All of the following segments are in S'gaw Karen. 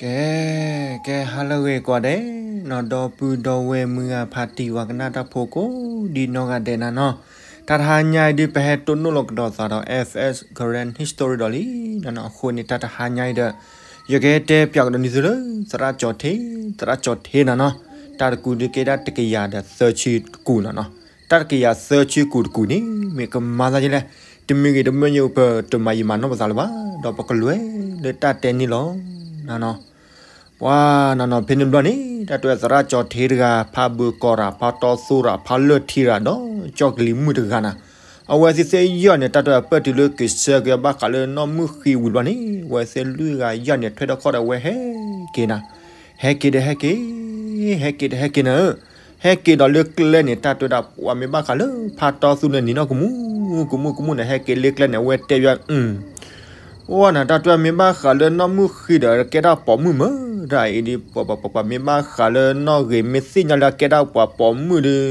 ကဲ, ကဲဟါလၢအဂ့ၤကိးဂၤဒဲးနီၤ, ဒီပုၢ်ဒီဝဲၢ်မုၢ်ဂၤဖးတံၢ်ဝၤကနၣ်တၢ်ဖိကိးဒံနီၢ်ဂၤဒဲးနီၤနီၤ, တၢ်တဟါညါအံၤဒုး ပဟဲတိၢ်နီၣ်လီၤကဒီးသးဒီး F S Karen History ဒီးလံနီၤနီၤ, အဃိန့ၣ် တၢ်တဟါညါအံၤဒီး ယကဟဲတဲပၠးကဒီးန့ၢ်သုလၢ သရၣ်ကၠီၤထ့, သရၣ်ကၠီၤထ့နီၤနီၤ, တၢ်တကူးဒုးကဲဒၣ်တကယၤဒီးသၢဆံကူးနီၤနီၤ, တၢ်တကယၤသၢဆံကူးတကူးန့ၣ် မ့ၢ်ကမၤသးဒ်လဲၣ်, တမ့ၢ်ဂ့ၤတမ့ၢ်ညါ ပတမၤယံာ်မၤနီၢ်ပသးလၢၤဘၣ်, ဒီးပကလဲၤလၢတၢ်တဲန့ၣ်လီၤ. နီၤနီၤ, ပှၤနီၤနီၤ ဖဲန့ၣ်ဘျီန့ၣ် တၢ်တဲသရၣ်ကၠီၤထ့တဂၤ ဖးဘၢကီးတၢ် ဖးတီသူတၢ် ဖးလၢၢ်ထံတၢ် ဒီးကၠီကလံၤမုၣ်တဂၤနီၤ, အဝဲသ့ၣ်သ့ၣ်ယီၢ်န့ၣ် တၢ်တဲအပၢၢ်တုၤလၢက့ၤဆၢက့ၤဘၣ်ဃးလၢနီၢ်မုၢ်ဃံဝံၤဘျီန့ၣ် အဝဲသ့ၣ်လွံၢ်ဂၤယီၢ်န့ၣ် ထွဲထီၣ်ခီၣ်ဒီးအဝဲဟဲက့ၤနီၤ, ဟဲက့ၤဒီးဟဲက့ၤ, ဟဲက့ၤဒီးဟဲက့ၤနီၤ, ဟဲက့ၤဒီးလၢကျဲန့ၣ် တၢ်တဲဒၣ်ပှၤမ့ၢ်ဘၣ်ဃးလၢဖးတီသူန့ၣ် နံၤနီၢ်ကမူၣ်ကမူၣ်ကမူၣ်န့ၣ် ဟဲက့ၤလၢကျဲန့ၣ် အဝဲတဲယီၢ် အိၣ်နီၤ, တၢ်တဲမ့ၢ်ဘၣ်ဃးလၢနီၢ်မုၢ်ဃံဒီး ကဲဒၣ်ပိာ်မုၣ်မ့ၢ်ဒၣ်အံၤဒ် ပှၤပှၤပှၤပှၤမ့ၢ်ဘၣ်ဃးလၢနီၢ်ဂ့ၤ မ့ၢ်သ့ၣ်ညါလၢကဲဒၣ်ပှၤပိာ်မုၣ်ဒီး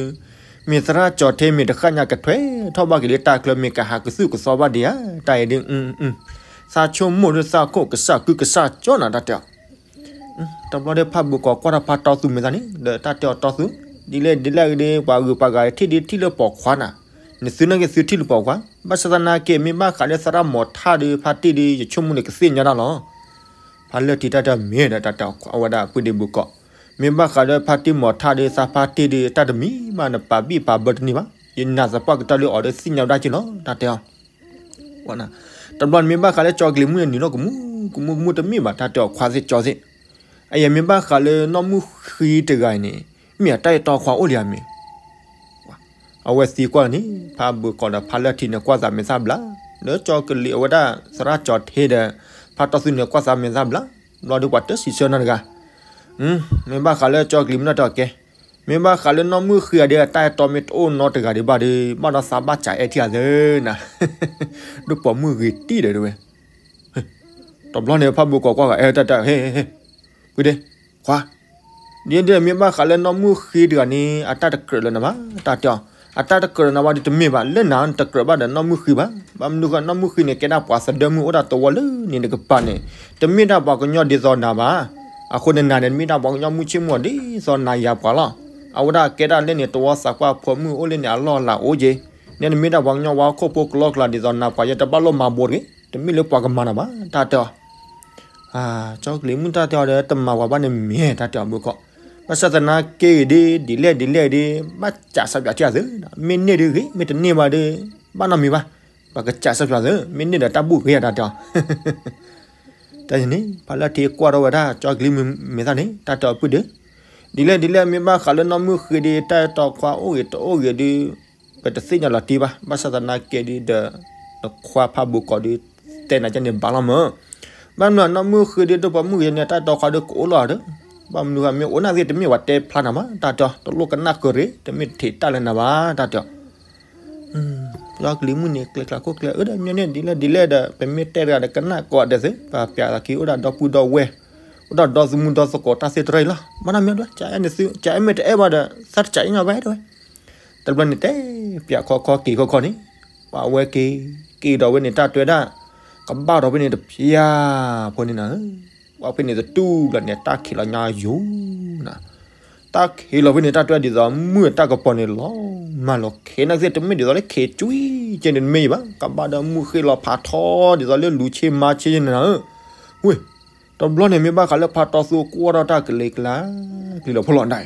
မ့ၢ်သရၣ်ကၠီၤထ့မ့ၢ်တဃၣ်ညါ ကထွဲထီၣ်ဘၣ်က့ၤလၢတၢ်ချၢ မ့ၢ်ကဟးကသုၣ်ကသီဘၣ်ဒံးဧါ တၢ်အံၤဒ် သးဆိကမိၣ်ဒ်သးခိၣ်ကစၢ်ကုကစၢ်ကၠီနီၤ တၢ်တဲအီၤ တဘျီဒီးဖးဘၢကီးကွၢ်ထီၣ်ဖးတီသူမဲာ်သၣ်န့ၣ် ဒီးတၢ်တဲအီၤတီသူ, ဒ်လဲၣ်ဒ်လဲၣ်ဂ့ၤဒီး ပှၤဂုၤပှၤဂၤထံၣ်ဒ်ထံၣ်လၢပိာ်ခွါနီၤ, နသုနာ်က့သုထံၣ်လၢပိာ်ခွါ, ဘၣ်ဆၣ်သနာ်က့ မ့ၢ်ဘၣ်ဃးလၢသရၣ်မီၤထၣ်ဒီးဖါတံၢ်ဒီး ယဆိကမိၣ်န့ၣ်ကသ့ၣ်ညါတၢ်လီၤ. ဖးလၢၢ်ထံတၢ်တဲမ့ၢ်ဒီး တၢ်တဲအီၤဝဲဒၣ်ပုၢ်ဒ့ဘၢကီး, မ့ၢ်ဘၣ်ဃးဒီးဖါတံၢ်မီၤထၣ်ဒီးသးဖါတံၢ်ဒီး တၢ်တမံၤမး နပာ်ဘံၣ်ပာ်ဘၢတန့ၢ်ဘၣ်, ယနာ်သပှၢ်ကတၢၢ်လၢအီၤဒီးသ့ၣ်ညါဝဲဒၣ်က့ၤလီၤ တၢ်တဲအီၤ တဘျီန့ၣ်မ့ၢ်ဘၣ်ဃးလၢကၠီကလံၤမုၣ်န့ၣ် နံၤနီၢ်ကမူၣ်ကမူၣ်ကမူၣ်တမ့ၢ်ဘၣ် တၢ်တဲအီၤခွါသ့ၣ်ကၠီသ့ၣ်, အယဲၢ်မ့ၢ်ဘၣ်ဃးလၢနီၢ်မုၢ်ဃံတဂၤအံၤန့ၣ် မ့ၢ်အတၢ်အဲၣ်တီခွါအိၣ်လံဧါမ့ၢ် အဝဲသံကွၢ်န့ၣ် ဖးဘၢကီးဒီးဖးလၢၢ်ထံန့ၣ် ကွၢ်သးမဲာ်သၣ်ဘျါ, လၢကၠီကလံၤအဝဲဒၣ် သရၣ်ကၠီၤထ့ဒီး ဖးတီသူန့ၣ် ကွၢ်သးမဲာ်သၣ်ဘျါ, ဘျီဒီးပှၤတစံးဆၢနီတဂၤ, မ့ၢ်ဘၣ်ဃးလၢကၠီကလံၤမုၣ်နီၢ်တဲအီၤကဲ, မ့ၢ်ဘၣ်ဃးလၢနီၢ်မုၢ်ဃံအံၤဒီး အတၢ်အဲၣ်တီမ့ၢ်တအိၣ်နီတဂၤဒံးဘၣ်ဒီး ဘၣ်ဒီးသးဘၣ်စးအဲၣ်ထံၣ်အသးနၤ, ဒီးပိာ်မုၣ်ဂ့ၤတံၢ်ဒီးဝဲ တဘျီန့ၣ် ဖးဘၢကီးကွၢ်ဂၤ အဲၣ်တၢ်တၢ် ဟ့ၣ် ဟ့ၣ် ဟ့ၣ် ပုၢ်ဒ့ ခွါ, ဒ်ဒ်မ့ၢ်ဘၣ်ဃးလၢနီၢ်မုၢ်ဃံတဂၤန့ၣ် အတၢ်တကြၢးလၢၤနၤဘၣ် တၢ်တဲအီၤ, အတၢ်တကြၢးလၢၤနၤဘၣ်ဒီးတမ့ၢ်ဘၣ်, လၢနၤတကြၢးဘၣ်ဒီးနီၢ်မုၢ်ဃံဘၣ်, ဘၣ်မနုၤဃိနီၢ်မုၢ်ဃံန့ၣ် ကဲဒၣ်ပှၤသဒၢမုၣ်အိၣ်ဒၣ်သဝီလၢန့ၣ်တကပၤန့ၣ်, တမ့ၢ်ဒၣ်ပှၤကညီဒ်သိးနၤဘၣ်, အဃိန့ၣ်နၤန့ၣ် မ့ၢ်ဒၣ်ပှၤကညီမုၢ်ဆ့ၣ်မုၢ်ဂီၤဒ်သိးနၤယၤပှၤလီၤ, အဝဲဒၣ်ကဲဒၣ်လၢန့ၣ် သဝီသးပှၢ်ဖိမုၣ်အိၣ်လၢန့ၣ် အလီၢ်အလၤအိၣ်က့ၤ, န့ၣ်နမ့ၢ်ဒၣ်ပှၤကညီဝါခိၣ်ဖိကလီကလၤ ဒ်သိးနၤပှၤယဲတဘၣ်လိၣ်မၤဘိတဂ့ၤ, တမ့ၢ်လၢပှၤကမၤနၤဘၣ် တၢ်တဲအီၤ ကၠီကလံၤမုၣ်တၢ်တဲအီၤဒီး တမၤဝဲဘၣ်န့ၣ်မ့ၢ် တၢ်တဲအီၤဘၢကီး, ဘၣ်ဆၣ်သနာ်က့ဂ့ၤဒ် ဒ်လဲၣ်ဒ်လဲၣ်ဒ် ဘၣ်စးစးပၠးထံၣ်အသး, မ့ၢ်န့ၢ်ဒ်ဂ့ၤ မ့ၢ်တန့ၢ်ဘၣ်ဒီး ဘၣ်နီတမံၤဘၣ်, ပကစးစးပၠးသး, မ့ၢ်န့ၢ်ဒီးတၢ်ဘူၣ်ဂ့ၤဧါ တၢ်တဲအီၤ တၢ်န့ၣ် ဖးလၢထံကွၢ်ထီၣ်ဝဲဒၣ် ကၠီကလံၤမုၣ်မဲာ်သၣ်န့ၣ် တၢ်တဲအီၤပုၢ်ဒ့, ဒ်လဲၣ်ဒ်လဲၣ် မ့ၢ်ဘၣ်ဃးလၢနီၢ်မုၢ်ဃံဒီး တၢ်အဲၣ်တီခွါအိၣ်ဂ့ၤတအိၣ်ဂ့ၤဒီး ပတသ့ၣ်ညါလီၤတံၢ်ဘၣ်, ဘၣ်ဆၣ်သနာ်က့ဒီး နခွါဖးဘိးကီးဒီး တဲနၤကန့ၣ်ဘၣ်လီၤမး, ဘၣ်မနုၤနီၢ်မုၢ်ဃံဒီး ဒိၣ်ပှၤမုၣ်ဂ့ၤန့ၣ် တၢ်အဲၣ်တီခွါဒီးကအိၣ်လီၤဒီး, ဘၣ်မနုၤမ့ၢ်အိၣ်နာ်သ့ၣ်တမ့ၢ်ပှၤတဲဖျါနၤဘၣ်, တၢ်တဲအီၤ တလိၣ်ကနၣ်ဃုာ်ရ့ၣ် တမ့ၢ်ထံးတၢ်လၢနၤဘၣ် တၢ်တဲအီၤ ကၠီကလံၤမုၣ်န့ၣ် ကျဲၤကျါခိၣ်ကျဲၤအၢဒီး မ့ၢ်န့ၣ်ဒ်လဲၣ်ဒ်လဲၣ်ဒီး ပမ့ၢ်တဲတဂၤဒီးကနၣ်ကိးဂၤဒဲးသ့, ပပၠးသးခံ အိၣ်ဒၣ်ဒီပုၢ်ဒီဝဲၢ်, အိၣ်ဒၣ်ဒီသမူဒီသကိးတၢ်သ့တရၢအံၤလီၤ, ဘၣ်နီတမံၤဒၣ် ကမ့ၢ်တအဲၣ်ဘၣ်ဒီး သးတကးအံၤညါဝဲတဝဲ, တဘျီန့ၣ်တဲပၠးခီခီက့ၤခီခီန့ၣ်, ပှၤဝဲက့ၤ က့ၤဒီးဝဲန့ၣ် တၢ်တဲဝဲဒၣ် ကဘၣ်ဒီးဖဲန့ၣ်တပျၢ်ဖိန့ၣ်နၤ ပှၤဖဲန့ၣ်တတူၢ်လီၤန့ၣ် တၢ်ခံးလီၤညါယိာ်နၤ, တၢ်ခံးလီၤဖဲန့ၣ် တၢ်တဲဒ်သိး မုၢ်တၢ်ကပီၤန့ၣ်လီၤမၢ်လီၤ ခံးနာ်က့ တမ့ၢ်ဒ်သိးလၢခံးကွံကဲန့ၣ်တမ့ၢ်ဘၣ်, ကဘၣ်ဒီးမုၢ်ဃ့လီၤဖးထီဒ်သိးလၢလူၤဆ့မၤဆ့နၤဧၢ, ဝ့ၢ် တဘျီန့ၣ် မ့ၢ်ဘၣ်ဃးလၢဖးတီသူကွၢ်ထီၣ်တၢ်ကလံၤကျါ ကလံၤလီၤဖိလီၤဒၣ်,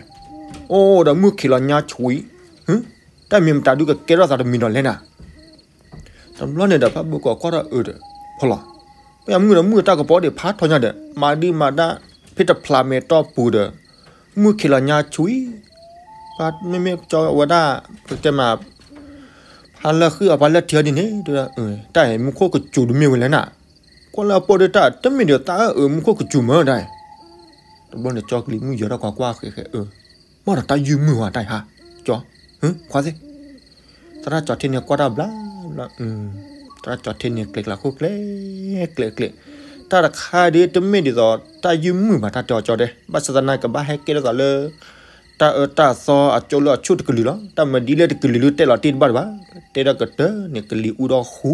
အိၣ်ဒီးမုၢ်ခံးလီၤညါဆူၣ်အံၤ, တၢ်မ့ၢ်မတၤဒုးကကဲထီၣ်သးတမံၤဒီးလဲၣ်နၤ တဘျီန့ၣ်ဒီး ဖးဘိးကီးကွၢ်ထီၣ်အၢဒီး ဖီလီၤ, ပမုၢ်ဒီးမုၢ်တၢ်ကပီၤဒံးဖးထီညါဒီး မၤဒံးမၤဒၣ် ဖဲတဖျးမဲာ်တီၢ်ပူၤဒီး မုၢ်ခံးလီၤညါဆူၣ်အံၤ, မ့မ့ၢ်ကၠီဝဲဒၣ် ပတဲမး ဖးလၢဃံအီၤဖးလၢထံအီၤဒ်န့ၣ် တၢ်အံၤမူခိၣ်ကစူၤတမ့ၢ်ဝဲလဲၣ်နၤ, ကွၢ်လၢအပိၢ်ဒီးတၢ်တမ့ၢ်ဒီးသးအၢအၢမူခိၣ်ကစူၤမၢ်, တဘျီန့ၣ် ကၠီကလံၤမုၣ်ယၢၤထီၣ်ကွၢ်ကွၢ်ဃဲးဃဲးအၢ မ့ၢ်ဒီးတၢ်ယုၢ်မုၢ်ဝဲတၢ်အံၤဟါ, ကၠီ, ခွါသ့ၣ်, သရၣ်ကၠီၤထ့န့ၣ်ကွၢ်တၢ်ဘျါဘျါ, သရၣ်ကၠီၤထ့န့ၣ် ကျဲၤကျါခိၣ်ကျဲၤ, ကျဲၤကျဲၤ, တၢ်တခါဒ်တမ့ၢ်ဒ်သိး တၢ်ယုၢ်မုၢ်ဘၣ် တၢ်တဲအီၤကၠီၤဒဲး ဘၣ်ဆၣ်သနာ်က့ ကဘၣ်ဟဲကဲထီၣ်သးလၢ တၢ်အၢတၢ်သီအကၠိလၢအဆူၣ်တကလုာ်လီၤ, တၢ်မၤဒ်လဲၣ်တကလုာ်လၢတဲလီၤတ့ၢ်တဘၣ်တဘၣ်, တဲထီၣ်ကတၢၢ်န့ၣ် ကလံၤအူဒီးဃူ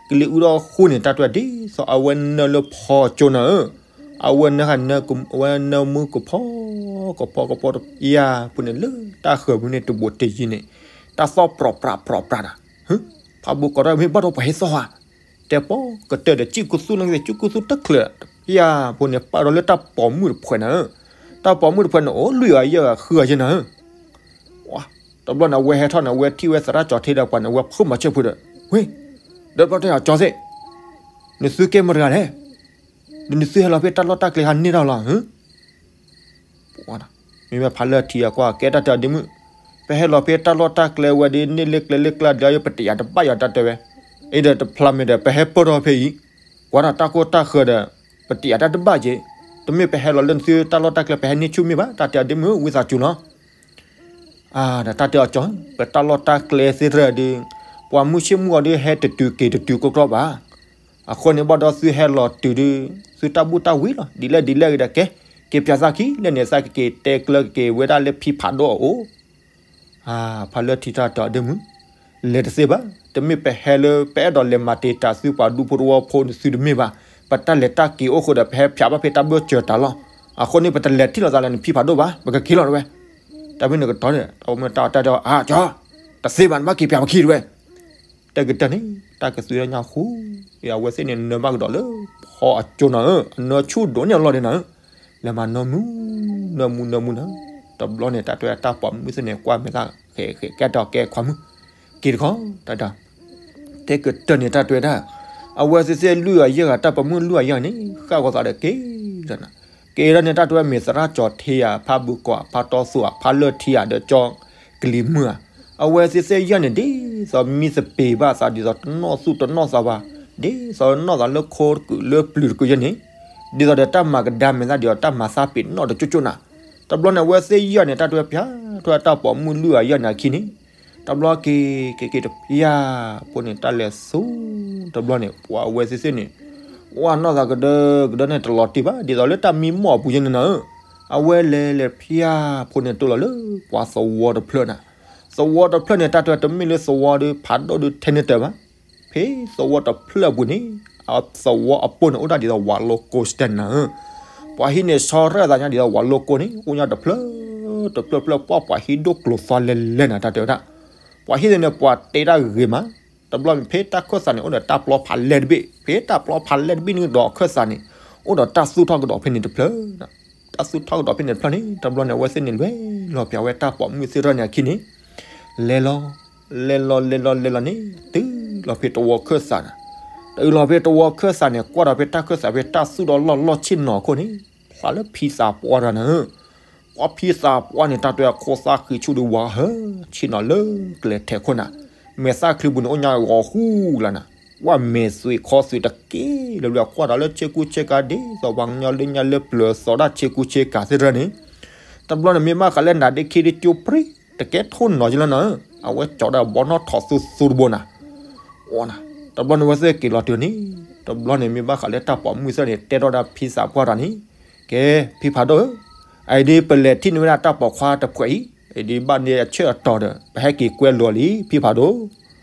ကလံၤအူဒီးဃူန့ၣ် တၢ်တဲဒ်သိးအဝဲနၢလၢဖီကၠိနၤဧၢ, အဝဲနၢ်ဟးနၢ်က အဝဲနၢ်မူကဖီ ကဖီကဖီတယါဖိန့ၣ် လၢတၢ်ဃၢၤပူၤန့ၣ် တဘူးတယံၤန့ၣ် တၢ်သီၣ်ပြီးပြးပြီးပြးနၤ. ဖးဘူးကိးထီၣ်မ့ၢ်ဘၣ်ဒီးပှၤဟဲသီၣ်ဧါ, တဲပီကတၢၢ်ဒီး စံၣ်ကူသူၣ်န့ၣ်ကသ့ၣ် စံၣ်ကူသူၣ်တချုး တယါဖိန့ၣ် ပာ်ဒီးလၢတၢ်ပိာ်မုၣ်တဖှဲးနၤဧၢ. တၢ်ပိာ်မုၣ်တဖှဲးန့ၣ် အိၣ်လွံၢ်ဂၤယဲၢ်ဂၤဃုဂၤယဲၢ်နၤဧၢ. တဘျီန့ၣ် အဝဲဟဲထီၣ်န့ၣ် အဝဲထံၣ်ဝဲသရၣ်ကၠီၤထ့ဒီးပှၤန့ၣ် အဝဲဖုးမၤဆၢဖုးဒီး ဝ့ၢ်, ဒီးဘျီတဲအကၠီၤသ့ၣ်, နသုကဲမတၤတဂၤလဲၣ်, ဒီးနသုဟဲလီၤဖဲတၢ်လီၢ်တၢ်ကျဲဟးန့ၢ်တၢ်လီၤဧၢ. မ့မ့ၢ်ဖးလၢထံအကွၢ် ကဲတၢ်တဲအီၤဒ့မုၣ်, ပဟဲလီၤဖဲတၢ်လီၢ်တၢ်ကျဲဝဲဒီး န့ၢ်လၢကျဲလၢကျါဒီး ပတယာ်တဘၣ်ယီၤတၢ်တဲဝဲ, အံၤဒီးတဖျါမဲာ်ဒီး ပဟဲပၢၢ်ထီၣ်ဖဲအံၤ, ကွၢ်ဒီးတၢ်ကိၢ်တၢ်ဃၢၤဒီး ပတယာ်တၢ်တဘၣ်က့ၤ, တမ့ၢ်ပဟဲလီၤလၢနသုတၢ်လီၢ်တၢ်ကျဲ ပဟဲန့ၢ်ဆူၣ်မ့ၢ်ဘၣ် တၢ်တဲအီၤဒ့မုၣ် ဝံသးစူၤလီၤ. ဒီးတၢ်တဲအီၤကၠီၤ, ပတၢ်လီၢ်တၢ်ကျဲသ့ၣ်တဖၣ်ဒီး ပှၤမုၢ်ဆ့ၣ်မုၢ်ဂီၤဒီး ဟဲတတုၤက့ၤတတုၤကီကီဘၣ်. အဃိန့ၣ်ဘၣ်ဒီးသုဟဲလီၤတုၤဒီး သုတၢ်ဘူၣ်တၢ်ဝံၤလီၤ. ဒ်လဲၣ်ဒ်လဲၣ်ဂ့ၤဒီးကဲ, က့ၤပၠးသးခံ လၢန့ၣ်သးကက့ၤတဲကျၢၤက့ၤဝဲဒၣ်လၢဖံဖးဒိၣ်အအိၣ် ဖးလၢထံတၢ်တဲအီၤဒ့မုၣ်, လဲၤတသ့ဘၣ်. တမ့ၢ်ပဟဲလၢ ပအဲၣ်ဒိးလဲၤမၤတံာ်တာ်သုပှၤဒူဖိတဝီဖိန့ၣ် သုတမ့ၢ်ဘၣ်. ပတၢ်လဲၤတၢ်က့ၤအိၣ်ဃုာ်ဒီး ပဟဲဖျးဘၣ်ဖဲတၢ်ဘၢၣ်စၢၤတၢ်လီၢ်. အဃိန့ၣ် ပတလဲၤထံၣ်လိာ်သးလၢနဖံဖးဒိၣ်ဘၣ်, ပကက့ၤလီၤတဝဲ. တၢ်မ့ၢ်နကတီၤန့ၣ် တၢ်တဲအီၤ အကၠီၤ, တသ့ဘၣ် နဘၣ်က့ၤပၠးပခံတဝဲ. တၢ်ကတၢၢ်န့ၣ် တၢ်ကသွံတၢ်ညၣ်ဃူ, အဝဲသ့ၣ်န့ၣ် နၢဘၣ်ကဒီးလၢဖီအကၠိနၤဧၢ, အနၢဆူၣ်ဒိၣ်န့ၢ်အလီၢ်ဒဲးနၤဧၢ, လဲၤမၤနၢမူ, နၢမူနၢမူနၤ. တဘျီန့ၣ် တၢ်တဲတၢ်ပိာ်မုၣ်သ့ၣ်န့ၣ် ကွၢ်မဲာ်သၣ်ဃဲးဃဲး ကဲတၢ်ကဲခွါမုၣ်, က့ၤတခီ, တၢ်တဲ တၢ်ကတၢၢ်န့ၣ် တၢ်တဲဒၣ်, အဝဲသ့ၣ်သ့ၣ်လွံၢ်ဂၤယဲၢ်ဂၤ တၢ်ပိာ်မုၣ်လွံၢ်ဂၤယဲၢ်ဂၤန့ၣ် ဃၣ်ဂီၤသးဒီးက့ၤဒီးနၤ, က့ၤဒၣ်န့ၣ် တၢ်တဲမ့ၢ်သရၣ်ကၠီၤထ့ဧါ, ဖးဘူးကိးဧါ, ဖးတီသူၣ်ဧါ, ဖးလၢၢ်ထံဧါ, ဒီးကၠီၤကလံၤမုၢ်ဧါ, အဝဲသ့ၣ်သ့ၣ်ယဲၢ်န့ၣ် ဒ်သိးမံသပ့ၤဘၣ်သး ဒ်သိးတနီၣ်သူၣ်တနီၣ်သးဘၣ်, ဒ်သိးနီၣ်သးလၢခိတကုာ်လၢပျုၤတကုာ်ယဲၢ်န့ၣ်, ဒ်သိးဒီးတၢ်မၤကဒါမဲာ်သၣ် ဒ်သိးတၢ်မၤသးပ့ၤနီၣ်တကၠိကၠိနၤ. တဘျီန့ၣ် အဝဲသ့ၣ်ယဲၢ်န့ၣ် တၢ်တဲပၠး ထီၣ်တၢ်ပိာ်မုၣ်လွံၢ်ဂၤယဲၢ်န့ၣ်အခံန့ၣ်, တဘျီက့ၤက့ၤက့ၤတဖၠးဖိန့ၣ် တၢ်လဲၤဆူ တဘျီန့ၣ် ပှၤအဝဲသ့ၣ်သ့ၣ်န့ၣ် ဝဲနီၢ်သးကဒၢကဒၢန့ၣ် တလီၤတံၢ်ဘၣ် ဒ်သိးလၢတၢ်မံမီၢ်အပူၤယဲၢ်န့ၣ်နၤဧၢ, အဝဲလဲၤလဲၤဖၠးဖိန့ၣ် တိၢ်လီၤလၢပှၤသဝီတဖျၢၣ်နၤ, သဝီတဖျၢၣ်န့ၣ် တၢ်တဲတမ့ၢ်လၢသဝီဒီး ဖးဒိၣ်ဒီးထဲန့ၣ်တၢ်ဘၣ် ဖဲသဝီတဖျၢၣ်အပူၤန့ၣ် အသဝီအပိၢ်န့ၣ် အိၣ်ဒၣ်ဒ်သိးဝးလိကိစတဲနၤဧၢ, ပှၤဟံးန့ၢ်ဆီရၢၣ်အသးညါ ဒ်သိးဝးလိကိန့ၣ် အိၣ်ညါတဖျၢၣ် တဖျၢၣ်ဖျၢၣ် ပှၢ်ပှၤဟံးဒိၣ်ကျိၤသွါလဲၤလဲၤနၤ တၢ်တဲဝဲဒၣ်, ပှၤဟံးန့ၣ် ပှၤတဲတၢ်ဂ့ၤမး, တဘျီမ့ၢ်ဖဲတၢ်ခၢၣ်သးန့ၣ် အိၣ်ဒီးတၢ်ပျီဖးလဲၢ်တဘ့ၣ်, ဖဲတၢ်ပျီဖးလဲၢ်တဘ့ၣ်န့ၣ်ဒီးခၢၣ်သးန့ၣ် အိၣ်ဒီးတၢ်သူၣ်ထီၣ်ကဒီးဖဲန့ၣ်တဖျၢၣ် တၢ်သူၣ်ထီၣ်ကဒီးဖဲန့ၣ်တဖျၢၣ်န့ၣ် တဘျီန့ၣ် အဝဲသ့ၣ်န့ၣ်လဲၤလီၤပၠးဝဲတၢ်ပိာ်မုၣ်သ့ၣ်တဖၣ်န့ၣ်အခံန့ၣ်, လဲၤလီၤ, လဲၤလီၤလဲၤလီၤလဲၤလီၤန့ၣ် တုၤလီၤဖဲတဝီခၢၣ်စးနၤ, တုၤလီၤဖဲတဝီခၢၣ်စးန့ၣ် ကွၢ်ဒီးဖဲတၢ်ခၢၣ်စး ဖဲတၢ်သူၣ်ဒီးလီၢ်လီၢ်ဆ့ၣ်နီၤခိၣ်န့ၣ်, ဖျါလၢဖံသးပှၢ်တဂၤနၤဧၢ, ပှၤဖံသးပှၢ်န့ၣ် တၢ်တဲအခိၣ်သၣ်ဃံဆူၣ်ဒီးဝးဟၢဆ့ၣ်နီၤလၢကျဲထဲခိၣ်နၤ, မဲာ်သၣ်ချံပူၤန့ၣ် အိၣ်ညါဂီၤဃူလၢ်နၤ, ကွၢ်မဲာ်သွံးခီသွံးတက့ၢ်လၢၤဘျီ ကွၢ်ဒီးလၢဆ့ကူဆ့ကၤ ဒ်သိးပှၤကညီလၢညါလၢပျၢၤ သီဒၣ်ဆ့ကူဆ့ကၤသ့ၣ်တဖၣ်န့ၣ်, တဘျီန့ၣ် မ့ၢ်ဘၣ်ဃးလၢနၤဒ့ခံဒ့ကၠိပြံ တကဲထိၣ်နီၤယလၢနၤဧၢ, အဝဲကၠီဒီးဘီနီၣ်ထိးသူသူတဘိနၤ, အိၣ်နၤ, တဘျီန့ၣ် အဝဲသ့ၣ်က့ၤလီၤတုၤန့ၣ်, တဘျီန့ၣ် မ့ၢ်ဘၣ်ဃးလၢတၢ်ပိာ်မုၣ်သ့ၣ်န့ၣ် တဲထီၣ်ဒၣ်ဖံသးပှၢ်တဂၤန့ၣ်, ကဲ, ဖံဖးဒိၣ်ဧၢ, အအံၤဒ်ပလဲၤထံၣ်န့ၢ်ဝဲဒၣ်တၢ်ပိာ်ခွါတဖှဲးအံၤ, အအံၤဒ်ဘၣ်န့ၢ်အဆၢၣ်အတီၤဒီး ပဟဲက့ၤကွဲလီၤလံ ဖံဖးဒိၣ်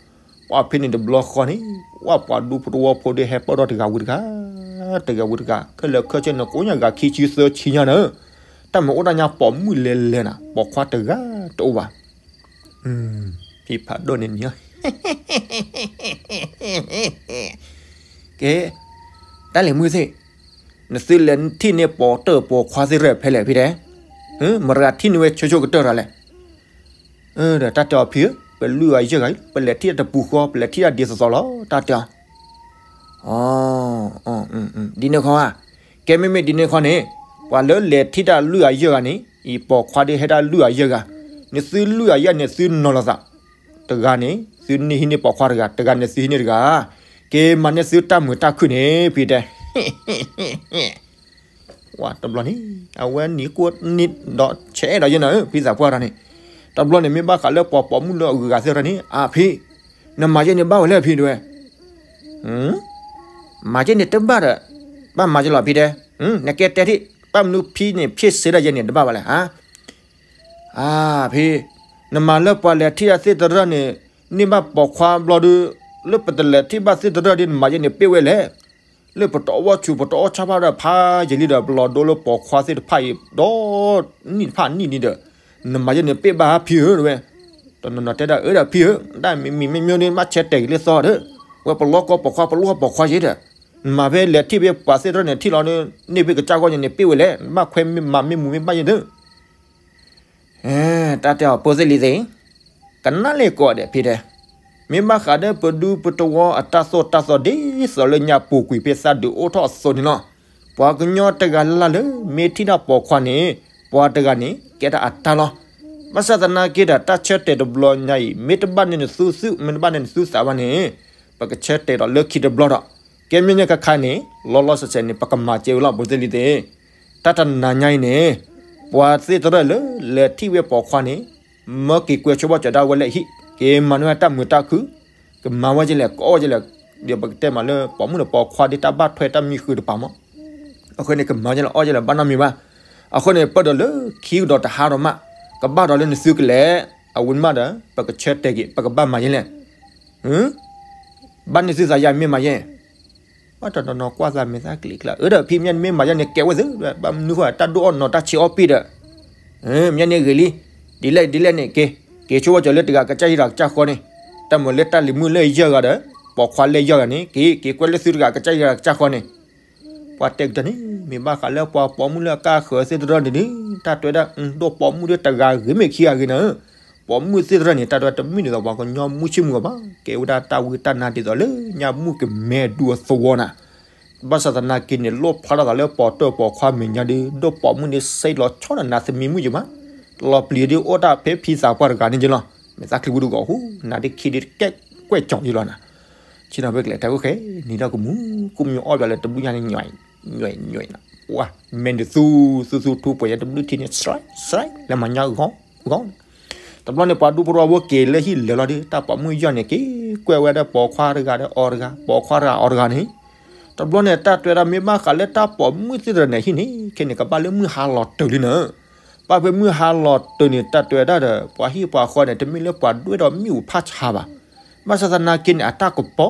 ပှၢ်ဖဲန့ၣ်တဘျီဃီန့ၣ်, ပှၢ်ပှၤဒူဖိတဝီဖိဒီးဟဲပၢၢ်ထီၣ်တဂၤဝံၤတဂၤ, တဂၤဝံၤတဂၤ, ခဲလၢာ်ခဲဆ့န့ၣ် ကိးညါဂၤခံဆံသၢဆံညါနၤဧၢ, တၢ်မ့ၢ်အိၣ်ဒၣ်ညါပိာ်မုၣ်လဲၤလဲၤနၤ, ပိာ်ခွါတဂၤတအိၣ်ဘၣ်. ဖံဖးဒိၣ်န့ၣ်န့ၣ်, ကဲ, တၢ်လဲၤမုၢ်သ့ၣ်, နသုလဲၤထံၣ်န့ၢ်ပိာ်တၢၢ်ပိာ်ခွါသ့ၣ်တဖၣ်ဖဲလဲၣ်ဖံတဲ, မတၤဂၤထံၣ်န့ၢ်ဝဲဆိဆိကတၢၢ်တၢ်လဲၣ်. ဒီးတၢ်တဲအီၤဖံဧၢ, ပလွံၢ်ဂၤယဲၢ်ဂၤအံၤ ပလဲၤထံၣ်တၢ်တပူၤဃီ ပလဲၤထံၣ်တၢ်ဒ်သိးသိးလီၤ တၢ်တဲအီၤ အ ဒ်န့ၣ်ခီဧါ, ကဲမ့မ့ၢ်ဒ်န့ၣ်ခီန့ၣ်, ပှၤလၢလဲၤထံၣ်တၢ်လွံၢ်ဂၤယဲၢ်ဂၤန့ၣ် အံၤပိာ်ခွါဒီးဟဲဒၣ်လွံၢ်ဂၤယဲၢ်ဂၤ, နသုလွံၢ်ဂၤယဲၢ်န့ၣ် သုနီၤလီၤသး, တဂၤန့ၣ် သုန့ၢ်ဟံးန့ၢ်ပိာ်ခွါတဂၤ, တဂၤန့ၣ်သုဟံးန့ၢ်တဂၤ, က့ၤမၤန့ၢ်သုတၢ်မုာ်တၢ်ခုၣ်န့ၣ် ဖံတဲ ဝဲတဘျီန့ၣ် အဝဲနံၤကိၢ်နံၤဒီးဆဲးဒီးယဲၢ်နၤဧၢ ဖံသးပှၢ်တဂၤန့ၣ်, တဘျီန့ၣ်မ့ၢ်ဘၣ်ဃးလၢပှၤပိာ်မုၣ်လၢအဂုၤအဂၤသ့ၣ်တဖၣ်န့ၣ် အဖံ, နမၤယဲၢ်န့ၣ်ဘၣ်ဝဲလဲၣ်ဖံတဲဝဲ, မၤယဲၢ်န့ၣ်တဘၣ်ဒီး, ဘၣ်မၤယဲၢ်လီၤဖံတဲ, နကဲတဲထံၣ် ဘၣ်မနုၤဖံန့ၣ် ဖံစ့ဒၣ်ယဲၢ်န့ၣ် တဘၣ်ဘၣ်လဲၣ်ဧါ အဖံ, နမၤလၢပှၤလဲၤထံၣ်တၢ်သ့ၣ်တဖၣ်န့ၣ်, န့ၢ်ဘၣ်ပိာ်ခွါဘျီဒီး, လၢပတလဲၤထံၣ်ဘၣ်သ့ၣ်တဖၣ်ဒီး နမၤယဲၢ်န့ၣ်ပ့ၢ်ဝဲလဲၣ်. လၢပတအီၣ်ဝီၣ်ဆူၣ် ပတအီၣ်ဆၣ်ဘၣ်ဒီးဖးယံာ်လံဒီး ပလီၤဒိလၢပိာ်ခွါသ့ၣ်တဖၣ်အံၤ ဒီးနံၣ်တဖၣ်နံၣ်လံဒီး နမၤယဲန့ၣ်ပ့ၢ်ဘၣ်ဖံဧၢ တဲဝဲ. တနီၤနီၤတဲဒၣ်အၢဒီးဖံဧၢ ဒၣ်မံၤမံၤမ့ၢ်မ့ၢ်န့ၣ် ဘၣ်ဆၢတဲာ်က့ၤလၢသီဒီး ဝဲပလီၢ်ကီပိာ်ခွါ ပလီၢ်ပိာ်ခွါယဲဒီး နမၤဖဲလဲၤထံၣ်ဖဲပှၤသ့ၣ်တဖၣ်န့ၣ် ထံၣ်လီၤန့ၣ် န့ၢ်ဖဲကစၢ်ဂီၢ်ညါန့ၣ် ပ့ၢ်ဝဲလဲၣ် နဘၣ်ခွဲမ့ၢ်မၤမ့ၢ်မူမ့ၢ်ဘၣ်ယဲဒီး တၢ်တဲအီၤ ပိၢ်သ့ၣ်လံၤသ့ၣ်, ကနၣ်လၢကိးဂၤဒဲးဖံတဲ, မ့ၢ်ဘၣ်ဃးဒီးပဒူပတဝီအတၢ်သိၣ်တၢ်သီဒ်သိးလၢညါပူၤကွံာ်ဖဲသးဒုးအိၣ်ထီၣ်အသိးန့ၣ်လီၤ. ပှၤကညီတဂၤလၢ်လၢ်လၢ မ့ၢ်ထံၣ်တၢ်ပိာ်ခွါန့ၣ် ပှၤတဂၤန့ၣ် ကဲတၢ်အတၢ်လီၤ. ဘၣ်ဆၣ်သနာ်က့ဒီး တၢ်ဆၢတဲာ်တဘျီညါအံၤ မ့ၢ်တဘၣ်န့ၣ်နသူသူ မ့ၢ်တဘၣ်န့ၣ်နသူသးဘၣ်န့ၣ် ပကဆၢတဲာ်ဒီးလၢခံတဘျီဒီး ကဲမ့ၢ်န့ၣ်ခါခါန့ၣ် လီၤလီၤဆဲးဆဲးန့ၣ် ပကမၤစဲဝဲလီၤ ပိၢ်သ့ၣ်လံၤသ့ၣ်. တၢ်တနၤညါအံၤန့ၣ် ပှၤသ့ၣ်တဖၣ်လၢ လဲၤထံၣ်ဝဲပိာ်ခွါန့ၣ် မၢက့ၤကွဲးဆိဘၣ်ကၠီၤဒၣ်ဝဲလၢဟံၣ် က့ၤမၤန့ၢ်ဝဲတၢ်မုာ်တၢ်ခုၣ် ကမၤဝဲကလဲၣ် ကအီၣ်ဝဲကလဲၣ်, ဒီးပကတဲမးလၢပိာ်မုၣ်ဒီးပိာ်ခွါဒ်တၢ်ဘၣ်ထွဲတၢ်မံဃုာ်တပၤမး. အဃိန့ၣ် ကမၤကလဲၣ် အီၣ်ကလဲၣ် ဘၣ်နီတမံၤဘၣ်. အဃိန့ၣ် ပၢၢ်ဒီးလၢခံကဒီးတဟါဒီးမး ကဘၣ်ဒီးလၢနသုကလဲၣ်, အဝဲန့ၣ်မးဒီး ပကဆၢတဲာ်က့ၤ ပကဘၣ်မၤယဲလဲၣ်. ဘၣ်န့ၢ်သုသးယၤမ့ၢ်မၤယဲ ဘၣ်တနီၤနီၤကွၢ်သးမဲာ်သၣ်ကျံးကျါ အၢဒီးဖံမ့ၢ်န့ၣ်မ့ၢ်မၤယဲန့ၣ် ကဲဝဲသု ဘၣ်မနုၤဃိ တၢ်ဒိၣ်အီၣ်နီၤတၢ်ဆံးအီၣ်ပ့ၢ်ဒီး မ့ၢ်န့ၣ်ဂ့ၤလံ, ဒ်လဲၣ်ဒ်လဲၣ်န့ၣ် က့ၤ က့ၤဆိဝဲကၠီၤလၢတဂၤကစၢ်ဟံၣ်တဂၤကစၢ်ဃီန့ၣ်, တၢ်မၤလၢတၢ်လံၤမုၣ်လၢယဲၢ်ဂၤဒီး ပိာ်ခွါလၢယဲၢ်ဂၤန့ၣ် က့ၤ က့ၤကွဲးလၢသုတဂၤကစၢ်ဟံၣ်တဂၤကစၢ်ဃီန့ၣ် ပှၤတဲကတၢၢ်န့ၣ် မ့ၢ်ဘၣ်ဃးလၢပှၤပိာ်မုၣ်လၢအကါဃၢၤသ့ၣ်တဖၣ်န့ၣ်ဒီး တၢ်တဲဝဲဒၣ် ဒိၣ်ပိာ်မုၣ်ဒီးတဂၤဂ့ၤမ့ၢ်ခံဂၤဂ့ၤနၤ, ပိာ်မုၣ်သ့ၣ်တဖၣ်န့ၣ် တၢ်တဲဝဲတမ့ၢ်ဒ်သိးပှၤကညီမုၢ်ဆ့ၣ်မုၢ်ဂီၤဘၣ်, ကဲဝဲဒၣ်တၢ်ဝံတၢ်နါဒ်သိးလၢညါမုၣ်ကမဲဒူအသဝီနၤ. ဘၣ်ဆၣ်သနာ်က့န့ၣ် လိၣ်ဖျါထီၣ်သးလၢပိာ်တၢၢ်ပိာ်ခွါမဲာ်ညါဒီး ဒိၣ်ပိာ်မုၣ်န့ၣ်စ့လီၤဆီနနၤသမံမုၣ်ယံၤမး, လီၤပျံၤဒ်အိၣ်တၢ်ဖဲဖံသးပှၢ်တဂၤန့ၣ်ယံၤလီၤ, မဲာ်သၣ်ချံပူၤတဂီၤဟူ နၤဒ်ခံဒ်တကဲကွဲးကၠီၤယံၤလီၤနၤ. ဆ့ၣ်နီၤဖဲကလဲၤထဲအိၣ်ဃဲ နံၤဒီးကမူ ကိးမံၤအီၣ်ဘၣ်လၢတဘျုးညါန့ၣ် ညွဲၣ် ညွဲၣ် ညွဲၣ်နၤ, ဝါ မဲာ်န့ၣ်သူ သူသူထူပှဲၤညါတဘျုးထံန့ၣ် စဲး စဲး လၢမၤညါဂီၤ ဂီၤ တဘျီန့ၣ် ပှၤဒူပတဝီဝဲက့ၤလၢဟံၣ်လဲၤလီၤဒီး တၢ်ပိာ်မုၣ်ယီၢ်န့ၣ် က့ၤကွဲးဝဲဒၣ်ပိာ်ခွါတဂၤဒီးအီၤတဂၤ ပိာ်ခွါတဂၤအီၤတဂၤန့ၣ်, တဘျီန့ၣ် တၢ်တဲဝဲဒၣ်မ့ၢ်ဘၣ်ဃးလၢတၢ်ပိာ်မုၣ်သ့ၣ်တဖၣ်န့ၣ် ဟံၣ်န့ၣ် ခဲန့ၣ် ကဘၣ်လၢမုၢ်ဟါလီၤတၢၤလံနၤ, ဘၣ်ဖဲမုၢ်ဟါလီၤတၢၤန့ၣ် တၢ်တဲဝဲဒၣ်ဒီး ပှၤဟံၣ်ပှၤဃီန့ၣ် တမ့ၢ်လၢပှၤဒွဲၣ်ဒီးမ့ၣ်အူဖးဆါဘၣ်. ဘၣ်ဆၣ်သနာ်က့န့ၣ် အတၢ်ကပီၤ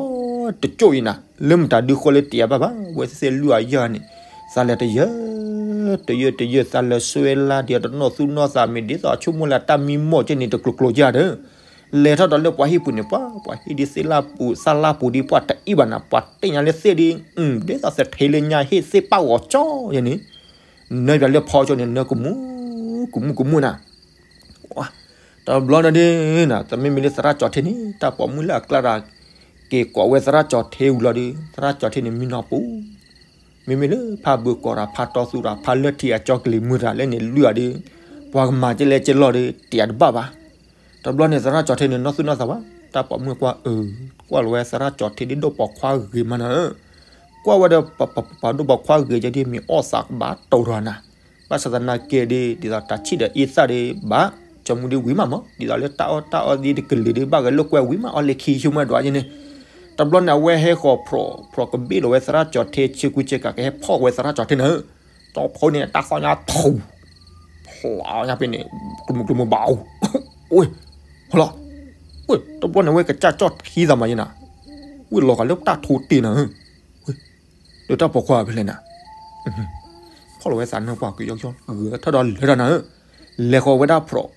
တကၠိၣ်အံၤနၤ လၢမတၤဒုဃီလၢတယၤဘၣ်ဘၣ် ဝဲသ့ၣ်လွံၢ်အယီၢ်န့ၣ် သးလဲၤတယၢၢ် တယၢၢ်တယၢၢ် သးလဲၤစွဲလၢဒ်အတနီၣ်သူၣ်နီၣ်သးမ့ၢ်ဒ်သိးအဆိကမိၣ်လၢတၢ်မံမီၢ်က့န့ၣ် တကျိၤကျိၤယၤဒီး လဲၤထီၣ်ဒီးလၢပှၤဟံၣ်ပူၤန့ၣ် ပှၤ ပှၤဟံၣ်ဒ်သ့ၣ်လၢပူၤ သၣ်လၢပူၤဒ်ပှၤတအံၣ်ဘၣ်နၤ ပှၤတ့ၢ်ညါလၢသ့ၣ်ဒ် ဒ်သိးသထ့လၢညါဟ့ၣ်သ့ၣ်ပၣ်ဂီၤကၠီယဲန့ၣ် နၢပၠးလၢဖီကၠိန့ၣ် နၢကမူ ကမူကမူနၤ တဘျီန့ၣ်ဒ်နၤ တမ့မ့ၢ်လၢသရၣ်ကၠီၤထ့န့ၣ် တၢ်ပိာ်မုၣ်လၢအကျါတဂၤ က့ၤကိးဝဲသရၣ်ကၠီၤထ့ဝံၤလီၤဒီး သရၣ်ကၠီၤထ့န့ၣ် မံနီၤပူၤ မ့မ့ၢ်လၢဖးဘုးကိးတၢ် ဖးတီသူတၢ် ဖးလၢထံအကၠီကလံၤမုၢ်တၢ်လဲၣ်န့ၣ် လွံၢ်အီၤဒီး ပှၤကမၤကဲလဲၣ်ကဲလီၤဒီး တယၤတဘၣ်ဘၣ်. တဘျီန့ၣ် သရၣ်ကၠီၤထ့န့ၣ် နီၢ်သူၣ်နီၢ်သးဘၣ် တၢ်ပိာ်မုၣ်ကွၢ်အၢ ကွၢ်လီၤဝဲသရၣ်ကၠီၤထ့ဒ်ဒိၣ်ပိာ်ခွါဂ့ၤမးနၤ ကွၢ်ဝဲဒီးပှၤဒိၣ်ပိာ်ခွါဂ့ၤကဲဒ်မ့ၢ်အီၣ်သးကဘၣ်တိၤထီၣ်နၤ ဘၣ်ဆၣ်သနာ်က့ဒီး ဒ်သိးတၢ်ဆံၣ်ဒီးအ့ၣ်သၣ်ဒီး ဘၣ် ကၠီမူဒီးဝံၤမးမး ဒ်သိးလၢတၢ်အီၣ်တၢ်အီသ့ၣ်တကလုာ်ဒီး ဘၣ်ဂဲၤလိာ်ကွဲဝံၤမး အီၣ်လၢခံဆိကမိၣ်ဒွးယဲန့ၣ် တဘျီန့ၣ် အဝဲဟဲဃီၤဖျိး ဖျိးကဘ့ၣ်လီၤဝဲသရၣ်ကၠီၤထ့ ဆ့ကူဆ့ကၤ ကဟဲဖီၣ်ဝဲသရၣ်ကၠီၤထ့န့ၣ် တီဖီန့ၣ် တၢ်သီၣ်ညါထူ ဖျါညါဖဲန့ၣ် ကျိမုကျိမုဘၣ်အိၣ် အိၣ် ဟလီၤ ဝ့ၢ် တဘျီန့ၣ် ဝဲကစၢ်ကၠီၣ်ထံသးမးယဲနၤ ဝ့ၢ်လီၤဂာ်လၢတၢ်ထူတ့ၢ်နၤ ဒီးတၢ်ပိာ်ခွါဖဲလဲၣ်နၤ ဖီၣ်လီၤဝဲသးနၢ်ပှၢ်ကယီကယီ ဂုာ်ထီၣ်ဒီးလၢတၢ်နၤဧၢ လဲၤဃီၤဝဲဒၣ်ဖျိး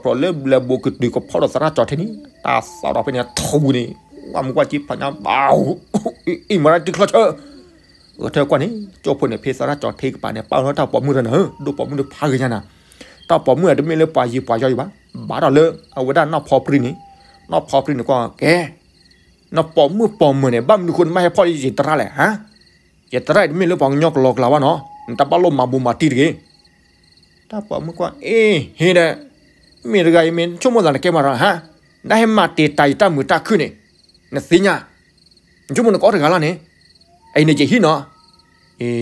ဖျိးလၢဘျဲၣ်ဘိကတုၤကဖီၣ်ဒီးသရၣ်ကၠီၤထ့န့ၣ် တၢ်သီၣ်ဒီးဖဲန့ၣ်ထူန့ၣ် ဝဲမူကွၢ်ကံဖးညါဘၣ် အံၤမၤတၢ်တုၤချီဆၢ ဂဲၤထၢၣ်ကွၢ်န့ၣ် ကၠိဖိန့ၣ် ဖဲသရၣ်ကၠီၤထ့ကပၤန့ၣ် ပာ်လီၤတၢ်ပိာ်မုၣ်တနၤဧၢ ဒိၣ်ပိာ်မုၣ်ဒီးဖးဂ့ၤညါနၤ တၢ်ပိာ်မုၣ်အတမ့ၢ်လၢပှၤယံၤပှၤယီယံၤဘၣ် ဘၣ်ဒီးလၢ အဝဲဒၣ်နီၢ်ဖီပြံန့ၣ် နီၢ်ဖီပြံန့ၣ်ကွၢ် ကဲ နပိာ်မုၣ်ပိာ်မၢၤန့ၣ် ဘၣ်မနုၤဃိနဘၣ်ဟဲဖီၣ်ယသရၣ်လဲၣ် ဟါ ယသရၣ်အံၤတမ့ၢ်လၢပှၤကညီကလီကလီဘၣ်နီၤ နတဘၣ်လိၣ်မၤဘူးမၤတံၢ်တဂ့ၤ တၢ်ပိာ်မုၣ်ကွၢ် အ့ ဟ့ဒီး မ့ၢ်တဂၤအံၤမ့ၢ်ဆိကမိၣ်သးနကဲမၤရၤဟါ နဟဲမၤတ့ၢ်တၢ်ယတၢ်မုာ်တၢ်ခုၣ်န့ၣ် နသ့ၣ်ညါ နဆိကမိၣ်နကအီၣ်တဂၤလီၤန့ၣ် အံၤန့ၣ်ယဟံၣ်နီၤ အ့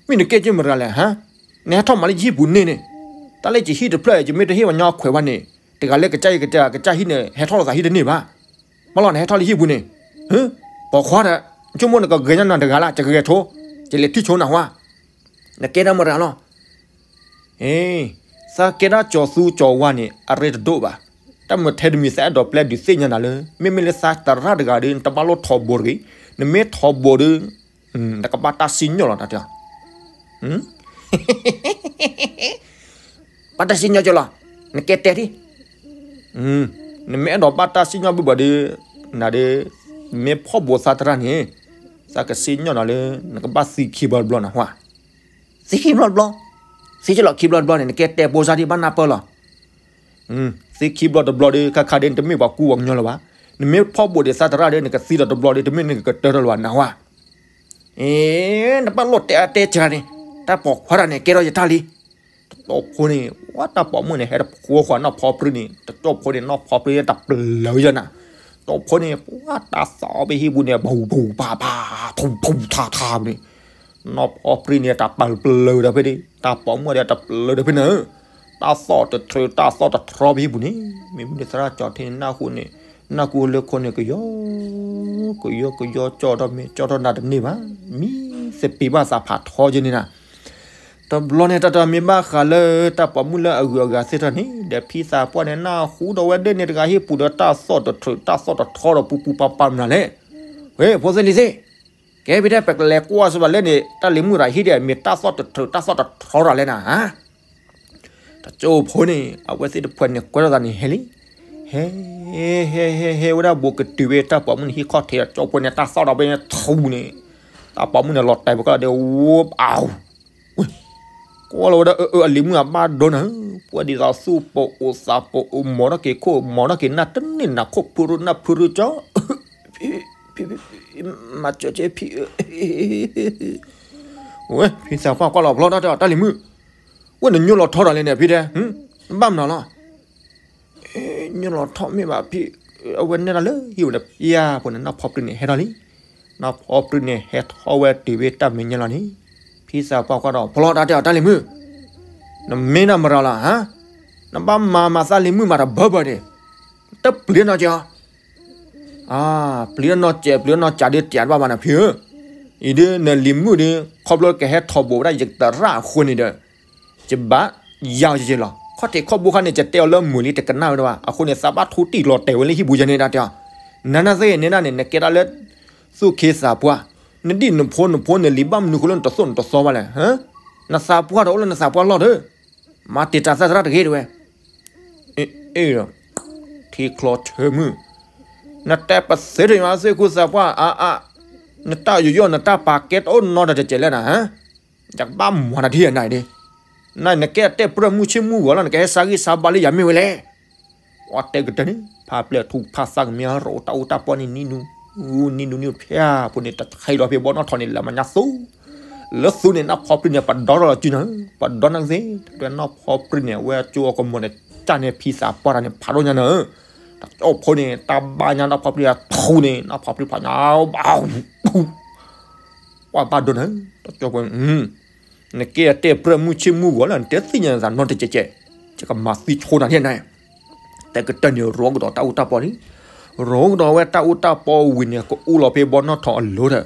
မ့ၢ်နကဲက့မတၤလဲၣ်ဟါ နဟဲထီၣ်မၤလၢယဟံၣ်ပူၤန့ၣ်န့ၣ် တၢ်လၢယဟံၣ်တဖျၢၣ် ယမ့ၢ်တဟ့ၣ်ပှၤကညီခွဲးဘၣ်န့ၣ် တဂၤလၢကစၢ်ယကစၢ် ကစၢ်ဟံၣ်န့ၣ် ဟဲထီၣ်လိာ်သးဟံၣ်တန့ၢ်ဘၣ် မ့ၢ်လီၤနဟဲထီၣ်လၢဟံၣ်ပူၤန့ၣ် ပိာ်ခွါဒီး ဆိကမိၣ်နကဂဲၤညါနၤတဂၤလၢ ယကဂဲၤဆိ ယလဲၤထံၣ်ဆိနၤဟါ နကဲတၢ်မတၤလီၤ အ့ သးကဲဒၣ်ကၠီၤသူကၠီၤဝါန့ၣ် အရ့တဒိၣ်ဘၣ်. တၢ်မ့ၢ်ထဲတမံၤသးအဲၣ်ဒိးပျဲဒုးသ့ၣ်ညါနၤလၢ မ့မ့ၢ်လၢသးသရၣ်တဂၤဒီး နတဘၣ်လိၣ်ထီဘိတဂ့ၤ. နမ့ၢ်ထီဘိဒီး နကဘၣ်တၢ်စံၣ်ညီၣ်လီၤတၢ်တဲအီၤ, ဘၣ်တၢ်စံၣ်ညီၣ်ကလီၤ, နကဲတဲဒ်, နမ့ၢ်အဲၣ်ဒိးဘၣ်တၢ်စံၣ်ညီၣ်ဘၣ်ဘၣ်ဒီး, နဒုး, မ့ၢ်ဖီၣ်ဘိးသးသရၣ်န့ၣ်, သးကစံၣ်ညီၣ်နၤလၢ နကဘၣ်သံခံဘျီတဘျီနဟါ, သံခံဘျီတဘျီ, သံကလီၤခံဘျီတဘျီန့ၣ် နကဲတဲဘိစါဒ်ဘၣ်နၢ်ပၢၢ်လီၤ. သံခံဘျီတဘျီဒီး ခါခါဒီး နတမ့ၢ်ပှၤကူပှၤကညီလၢၤဘၣ်, နမ့ၢ်ဖီၣ်ဘိးဒံးသးသရၣ်ဒီး နကသံဒီးတဘျီဒီး တမ့ၢ်နကကတၢၢ်ထီၣ်လၢၤဘၣ် နဟါ. အ့, နဘၣ်လိၣ်တဲအါတဲစှၤန့ၣ်, တၢ်ပိာ်ခွါတၢ်န့ၣ် ကဲထီၣ်ယတၢ်လံ. တကၠိဖိန့ၣ် ဝဲတၢ်ပိာ်မုၣ်န့ၣ် ဟဲတဖှိဃီနီၢ်ဖီပြံန့ၣ်, တကၠိဖိန့ၣ် နီၢ်ဖီပြံတပျၢၤယနၤ, တကၠိဖိန့ၣ် ပှၤတၢ်သီၣ်ဖဲဟံၣ်ပူၤန့ၣ် ပူၤပူၤဖးဖး ထူထူထးထးန့ၣ်, နီၢ်ဖီပြံန့ၣ် တၢ်ပျၢၤပျၢၤဒီးဖဲန့ၣ်, တၢ်ပိာ်မုၣ်ဒီးတပျၢၤဒီးဖဲန့ၣ်, တၢ်သီၣ်တထြၢ တၢ်သီၣ်တထြီဖဲဟံၣ်ပူၤန့ၣ်, မ့မ့ၢ်သရၣ်ကၠီၤထံန့ၣ် နၢ်ဟူန့ၣ်, နၢ်ဟူလၢခိန့ၣ် ကယီ ကယီကယီ ကၠီၣ်ထီၣ်မ့ၢ် ကၠီၣ်ထီၣ်နၤတန့ၢ်ဘၣ်, မံသပ့ၤဘၣ်သးဖးထီယဲန့ၣ်နၤ. တဘျီန့ၣ် တၢ်တမ့ၢ်ဘၣ်ဃးလၢတၢ်ပိာ်မုၣ်လၢအဂုၤအဂၤသ့ၣ်တဖၣ်န့ၣ်, ဒီးဖံသးပှၢ်န့ၣ် နၢ်ဟူဒီးဝဲဒၣ်န့ၣ်တဂၤဟံၣ်ပူၤဒီး တၢ်သီၣ်တထြၢ တၢ်သီၣ်တထြီဒီးပူပူပၤပၤမနုၤလဲၣ်. ဝဲ ဖိသ့ၣ်လံၤသ့ၣ်, ကဲဖဲဒၣ် ပကလဲၤကွၢ်စ့ၢ်ဘၣ်လဲၣ်န့ၣ် တၢ်လံၤမုၣ်တဂၤဟံၣ်ဒၣ် မ့ၢ်တၢ်သီၣ်တထြၢ တၢ်သီၣ်တထြီတၢ်လဲၣ်နၤ. တကၠိဖိန့ၣ် အဝဲသ့ၣ်တဖၣ်န့ၣ် ကွဲထီၣ်သးန့ၣ်ဟဲလံ, ဟဲ ဟဲ ဟဲ ဟဲဝဲဒၣ် ဘူးကတုၤဖဲတၢ်ပိာ်မုၣ်န့ၣ်ဟံၣ်ခီၣ်ထံး, တကၠိဖိန့ၣ် တၢ်သီၣ်ဒီးဖဲန့ၣ်ထူန့ၣ်, တၢ်ပိာ်မုၣ်န့ၣ် လီၤတဲာ်ပကီၢ်ဒီး ဝိပအဝ်, ကွၢ်လီၤဝဲဒၣ် အၢ အလံၤမုၣ်အဘၣ်ဒိနၤ, ပှၤဒ်သိးသူၣ်ပိာ်အိၣ်သးပိာ်အိၣ် မီၤထီၣ်က့ၤခိၣ် မီၤထီၣ်က့ၤနၢ်တန့ၢ်နၤ ခိၣ်ဖုရူနၢ်ဖုရူကၠီ, မၤစၢၤက့ၤဖံဧၢ, ဝဲ ဖံသးပှၢ်ကွၢ်လီၤဖျီတၢ်တဲအီၤ တၢ်လံၤမုၣ်, ဝဲနညိလီၤထီတၢ်လဲၣ်န့ၣ် ဖံတဲ, ဘၣ်မနုၤလီၤ. ညိလီၤထီမ့ၢ်ဘၣ်ဖံ, အဝဲနဲၣ်တၢ်လၢဟံၣ်ဝဲဒီး ပျၢ်ဖိန့ၣ် နီၢ်ဖီပြံန့ၣ်ဟဲထီၣ်လံ, နီၢ်ဖီပြံန့ၣ် ဟဲထီၣ်ဝဲတုၤဖဲတၢ်မဲာ်ညါလီၤန့ၣ်, ဖံသးပှၢ်ကွၢ်ဒီး ဖျီတၢ်တဲအီၤ တၢ်လံၤမုၣ်, နမ့ၢ်နမရၤလီၤဧါ, နဘၣ်မၤမၤသးလံၤမုၣ်မၤတဘၢဘၢန့ၣ်, တပျံၤနီၢ်ကီး ပျံၤနီၢ်စဲး ပျံၤနီၢ်စးဒီး တၢ်တဘၣ်ဘၣ်နၤဖံဧၢ, အံၤဒ်နလံၤမုၣ်ဒီး ခီဖျိကဟဲထီၣ်ဘိးဝဲဒၣ်ယသရၣ်အဃိန့ၣ်ဒီး, ယဘၣ်ယၤအီၤယဲလီၤ. ခီၣ်ထံးခီၣ်ဘိခါန့ၣ် ယတဲအီၤလၢမုာ်လံ တကနၣ်ဝဲဒၣ်ဘၣ်. အဃိန့ၣ် သးဘၣ်ထူတံၢ်လီၤတဲာ်ဝဲလၢဟံၣ်ပူၤယဲန့ၣ်ဒၣ်တဲအီၤ, နၤနသ့ၣ်န့ၣ်ဒၣ်န့ၣ် နကဲဒၣ်လၢ သူၣ်ခ့သးပှၢ်, နဒံၣ်နဖိနဖိနလံၤဘၣ်မနုၤဃိလၢနတသိၣ်နတသီဘၣ်လဲၣ်, နသးပှၢ်ဒီးအိၣ်လၢနသးပှၢ်လီၢ်ဒီး, မၤတံာ်တာ်သးသရၣ်တဂ့ၤတဝဲ အ့ၣ် ထံချီဆၢမုၢ်, နတဲပသ့တယွၤသ့ၣ်ခူသးပှၢ်အါအါ, နတၢ်ယူးယီၣ်နတၢ်ပာ်ကဲတအိၣ်နီတစဲးစဲးလဲၣ်နၤ, ယကဘၣ်မၤနၤဒ်အနၤအံၤဒ်, နကဲတဲပြၢၢ်မုၢ်ဆ့ၣ်မုၢ်ဂီၤလီၤ နကဟဲဆါဂံၢ်ဆါဘါလၢယၤမ့ၢ်ဝဲလဲၣ်. ပှၤတဲကတၢၢ်န့ၣ် ဖးပျဲၢ်ထူဖးသၣ်ကမ့ၢ်အီၤ ရိးတၢ်အူတၢ်ပီၢ်န့ၣ် နံၤနူၤ, နံၤနူၤနံၤဖၠၣ်ဖိန့ၣ် တခါလီၤဖဲဘီနီၣ်ထီၣ်န့ၣ် လၢမညါသူ, လၢသူန့ၣ် နီၢ်ဖီပြံန့ၣ် ပဒီထီၣ်လီၤစုနၤ, ပဒီနၤသ့, တနီၢ်ဖီပြံန့ၣ် အဝဲအကၠိအကမီၤန့ၣ် ကၢ်န့ၣ်ဖံသးပှၢ်တၢ်န့ၣ် ဖးဒိၣ်ညါနၤ, တကၠိဖိန့ၣ် တၢ်ဘါညါနီၢ်ဖီပြံအထူန့ၣ် နီၢ်ဖီပြံဖးညါ ပှၤဘၣ်ဒိနၤ, တကၠိဖိ, နကဲတဲပြၢၢ်မုၢ်ဆ့ၣ်မုၢ်ဂီၤလၢ နတဲသ့ၣ်ညါသးနီတစဲးစဲး, ယကမၤသံဆိနၤဒ်အနၤ, တဲကတၢၢ်န့ၣ် ရိးကဒီးတၢ်အူတၢ်ပီၢ်လံ, ရိးကဒီးဝဲတၢ်အူတၢ်ပီၢ်ဝံၤန့ၣ် ကအူလီၤဖဲဘီနီၣ်ထီၣ်အလိၤဒီး,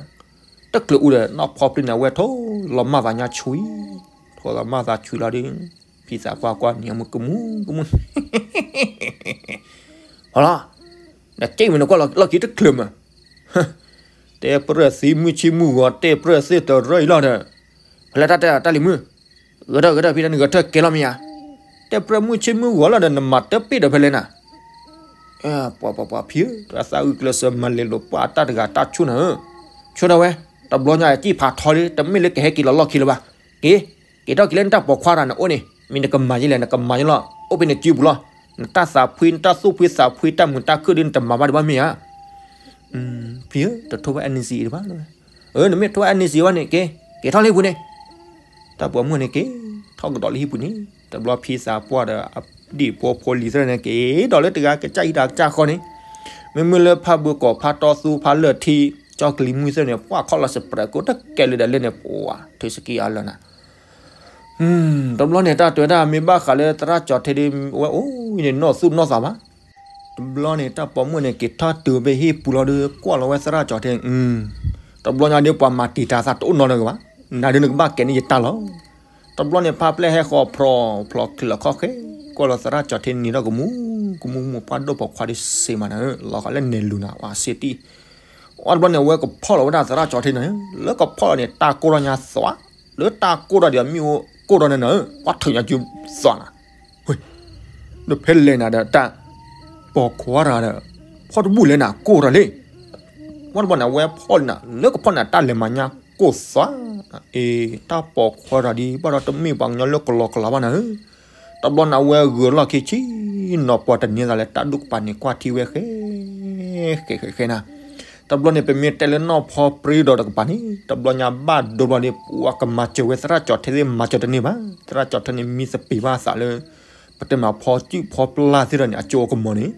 တချုးအူဒီး နီၢ်ဖီပြံန့ၣ် အဝဲထိၣ်လီၤမၢ်သးညါဆွံ, ထိၣ်လီၤမၢ်သးဆွံလီၤဒီး, ဖံသးပှၢ်ကွၢ်န့ၣ် မုၢ်ကမူၣ်ကမူၣ် ဟီလီၤ, နက့ၢ်မ့ၢ်နကွၢ်လီၤခံတချုးမး, တဲပြၢၢ်သ့မုၢ်ဆ့ၣ်မုၢ်ဂီၤ တဲပြၢၢ်သ့တရၢအံၤလီၤဒီး, ဖဲလဲၣ်တၢ်တဲတၢ်လံၤမုၢ်, ဂဲၤထၢၣ်ဂဲၤထၢၣ် ဖံတဲနဂဲၤထၢၣ်ကဲလီၤမ့ၢ်ဧါ, တဲပြၢၢ်မုၢ်ဆ့ၣ်မုၢ်ဂီၤလီၤဒီး နမၤတပ့ၢ်ဒီးဖဲလဲၣ်နၤ, ပှၤပှၤပှၤဖံဧၢ တၢ်သးအုးကျဲးစၢးမၤလဲၤလိာ်ပှၤတၢ်တဂၤတၢ်ဆိၣ်နၤဧၢ, ဆိၣ်နၤဝဲ, တဘျီညါအကံၢ်ဖးထီလံ တမ့ၢ်လၢကဟဲက့ၤလီၤလီၢ်ခံလၢၤဘၣ်, က့ၤ က့ၤထီၣ်က့ၤလၢနတၢ်ပိာ်ခွါတၢ်န့ၣ်အိၣ်န့ၣ် မ့ၢ်နကမၤယဲလဲၣ် နကမၤယဲလီၤ အိၣ်ဖဲနစုပူၤလီၤ, နတၢ်သးဖှံ နတၢ်သူၣ်ဖှံသးဖှံ တၢ်မုာ်တၢ်ခုၣ်ဒီး နတမၤဘၣ်ဒံးဘၣ်မ့ၢ်ဧါ, ဖံဧၢ တထိၣ်ဝဲ NC ဒံးဘၣ်လီၤ, နမ့ၢ်ထိၣ်ဝဲ NC ဘၣ်န့ၣ် က့ၤ က့ၤထီၣ်လၢဟံၣ်ပူၤန့ၣ်, တၢ်ပိာ်မုၣ်န့ၣ်က့ၤ ထီၣ်ကဒီးလၢဟံၣ်ပူၤန့ၣ် တဘျီဖံသးပှၢ်ဒီး အဒံၣ်ဖိဖိလံၤသ့ၣ်န့ၣ် က့ၤဒီးလၢတဂၤကစၢ်ဟံၣ်တၢ်ကစၢ်ဃီန့ၣ်, မ့မ့ၢ်လၢဖးဘုးကီၢ်ဖးတီသူဖးလၢၢ်ထံ ကၠီကလံၤမုၢ်သ့ၣ်န့ၣ် ပှၤခီၣ်လီၤစပြဲးကိးတကဲလၢာ်ဒီးလၢန့ၣ် ပှၤထုးစကံအါလၢာ်နၤ တဘျီန့ၣ် တၢ်တဲဝဲဒၣ် မ့ၢ်ဘၣ်ဃးလၢသရၣ်ကၠီၤထံဒ် ဝဲအိၣ်န့ၣ် နီၢ်သူၣ်နီၢ်သးဘၣ်. တဘျီန့ၣ် တၢ်ပိာ်မုၣ်န့ၣ် က့ၤထီၣ်တုၤဖဲဟံၣ်ပူၤလီၤဒီး ကွၢ်လီၤဝဲသရၣ်ကၠီၤထံ, တဘျီညါဒီး ပှၤမၤတံာ်တာ်သးတအိၣ်နီတဂၤဘၣ်. နၤဒုးနကဘၣ်ကဲန့ၢ်ယတၢ်လီၤ. တဘျီန့ၣ် ဖါပျဲၢ်ဟဲဃီၤဖျိးဖျိးချၢးလီၤခီၣ်ဃဲ, ကွၢ်လီၤသရၣ်ကၠီၤထံန့ၣ်ဒီးကမူ ကမူမူ ပှၢ်ဒိၣ်ပိာ်ခွါဒီးစ့မးနၤဧၢ, လီၤဃာ်လၢနဲၣ်လူၤနၤ ဝဲစ့တံၢ် ဝံၤတဘျီန့ၣ် အဝဲကဖီၣ်လီၤဝဲဒၣ်သရၣ်ကၠီၤထ့န့ၣ်, လၢကဖီၣ်လီၤန့ၣ် တၢ်ကိၢ်ထီၣ်ညါသွး, လၢတၢ်ကိၢ်ထီၣ်ဒီးမ့ၣ်အူကိၢ်ထီၣ်န့ၣ်နၤ, ပှၤထုးညါစုသွးနၤ, ဒီးဖဲလဲၣ်နၤဒီးတၢ်ပိာ်ခွါတဂၤဒီး ဖီၣ်တဘူၣ်လဲၣ်နၤ ကိၢ်ထီၣ်လံ. ဝံၤတဘျီန့ၣ် အဝဲဖီၣ်လံနၤ လၢကဖီၣ်န့ၣ် တၢ်လဲၤမၤညါကိၢ်သွး, အ့ တၢ်ပိာ်ခွါတဂၤဒ်ဘၣ်ဒီးတမ့ၢ်ပှၤကညီလၢကလီကလီဘၣ်နၤဧၢ. တဘျီန့ၣ် အဝဲဂုာ်လီၢ်ခံဆံနီၤပှၤတန့ၤသးလၢတၢ်ဒူၣ်ကပၤန့ၣ် ကွၢ်ထံဝဲဃဲ ဃဲဃဲဃဲနၤ. တဘျီန့ၣ် ပမ့ၢ်တဲလၢနီၢ်ဖီပြံဒီးတကပၤန့ၣ် တဘျီညါဘၣ်ဒိဘျီဒီး ပှၤကမၤစၢၤဝဲသရၣ်ကၠီၤထ့သ့ၣ် မၤစၢၤတန့ၢ်ဘၣ်. သရၣ်ကၠီၤထ့န့ၣ် မံသပ့ၤဘၣ်အသးလၢ ပတဲမးဖီစုၣ်ဖီပျၢ်သ့ၣ်ဒီးန့ၣ် အကၠိအကမီၤန့ၣ်,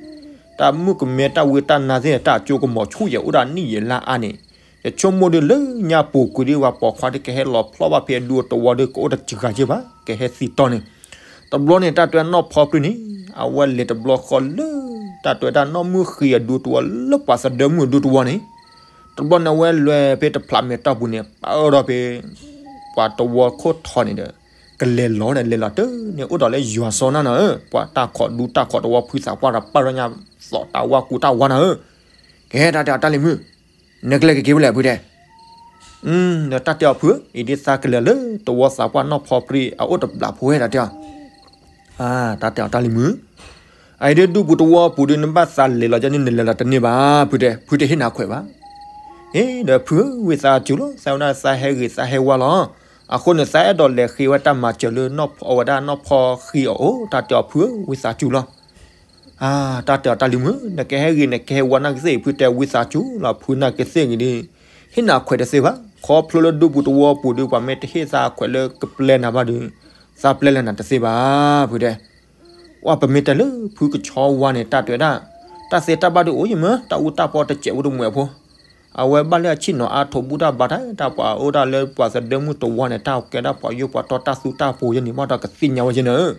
တၢ်မုၣ်ကမဲတၢ်ဝံတၢ်နါသ့ၣ် တၢ်အကၠိကမီၤဆူၣ်ယဲၢ်အိၣ်ဒၣ်နံၣ်ယဲၢ်လါအါန့ၣ်, ယဆိကမိၣ်ဒုးလၢညါပူၤကွံာ်ဒုး ပှၤပိာ်ခွါဒုးကဟဲလီၤဖျီဘၣ်ဖဲအဒူအတဝီဒီး ကအိၣ်တစှၤက့ဘၣ် ကဟဲသံတီၢ်န့ၣ်. တဘျီန့ၣ် တၢ်တဲနီၢ်ဖီပြံန့ၣ် အဝဲလဲၤတဘျီဃီလၢ တၢ်တဲဝဲဒၣ်နီၢ်မုၢ်ဃံအဒူတဝီ လၢပှၤသဒၢမုၢ်အဒူတဝီန့ၣ်, တဘျီန့ၣ် အဝဲလဲၤဖဲတဖျးမဲာ်တီၢ်ပူၤန့ၣ် ပာ်အၢဒီးဖဲ ပှၤတဝီခိၣ်ထီန့ၣ်ဒီး ကလဲၤလီၤဒီး လဲၤလီၤတၢ်န့ၣ် အိၣ်ဒီးလၢယွၤစီနၢ်နၤဧၢ, ပှၤတၢ်ခိးဒူတၢ်ခိးတဝီ ဖုသးပှၢ်ဒီးပာ်ဒီးညါ သီၣ်တၢ်ဝါကူတၢ်ဝါနၤဧၢ. ကဲ တၢ်တဲအီၤ တၢ်လံၤမုၣ်, နကလဲၤက့ၤက့ၤဖဲလဲၣ်ဖုတဲ. ဒီးတၢ်တဲအီၤ ဖုဧၢ, အံၤဒ်သးကလဲၤလၢ တဝီသးပှၢ်နီၢ်ဖီပြံအအိၣ်တဘျီဖိဝဲ တၢ်တဲအီၤ. တၢ်တဲအီၤ တၢ်လံၤမုၣ်, အအံၤဒ်ဒူပူၤတဝီပူၤဒုး နဘၣ်သးလဲၤလီၤကန့ၣ် နလဲၤလီၤတန့ၢ်ဘၣ် ဖုတဲ, ဖုတဟ့ၣ်နၤခွဲးဘၣ်. အ့ ဒီးဖုဧၢ, ဝံသးစူၤလီၤ, သးဝဲဒၣ်သးဟဲဂ့ၤသးဟဲဝါလီၤ. အဃိန့ၣ် သးအဲၣ်ဒိးလဲၤဃ့ဝဲတၢ်မၤစၢၤလၢ အဝဲဒၣ်နီၢ်ဖီဃံအအိၣ်, တၢ်တဲအီၤ ဖုဧၢ, ဝံသးစူၤလီၤ. တၢ်တဲအီၤ တၢ်လံၤမုၣ်, နကဟဲဂ့ၤ နကဟဲဝါနာ်က့သ့ၣ် ဖုတဲ, ဝံသးစူၤလီၤ, ဖုနာ်က့သ့ၣ်ဂ့ၤဒုး ဟ့ၣ်နၤခွဲးတသ့ဘၣ်. ခီဖျိလၢဒူပူၤတဝီပူၤဒုး ပှၤမ့ၢ်တဟ့ၣ်သးခွဲးလၢကပျဲနၤဘၣ်ဒုး သးပျဲလၢနၤတသ့ဘၣ် ဖုတဲ. ဝဲပမ့ၢ်တဲလၢဖုကဆီဝါန့ၣ် တၢ်တဲဝဲဒၣ် တၢ်သ့တၢ်ဘၣ်ဒုးအိၣ်ယမၢ, တၢ်အူတၢ်ပီတစဲးဖိတမှဲးဖိ, အဝဲဘၣ်လၢအဆ့ၣ်နီၤအါ ထိးဘူၣ်တၢ်ဘါတၢ်, တၢ်ပှၤအိၣ်ဒၣ်လၢပှၤသဒၢမုၢ်တဝီန့ၣ် တၢ်ကဲဒၣ်ပှၤယိၣ်ပှၤတီတၢ်သူတၢ်ပူၤယဲန့ၣ် ဘၣ်ဒီးကသ့ၣ်ညါဝဲယဲန့ၣ်ဧၢ.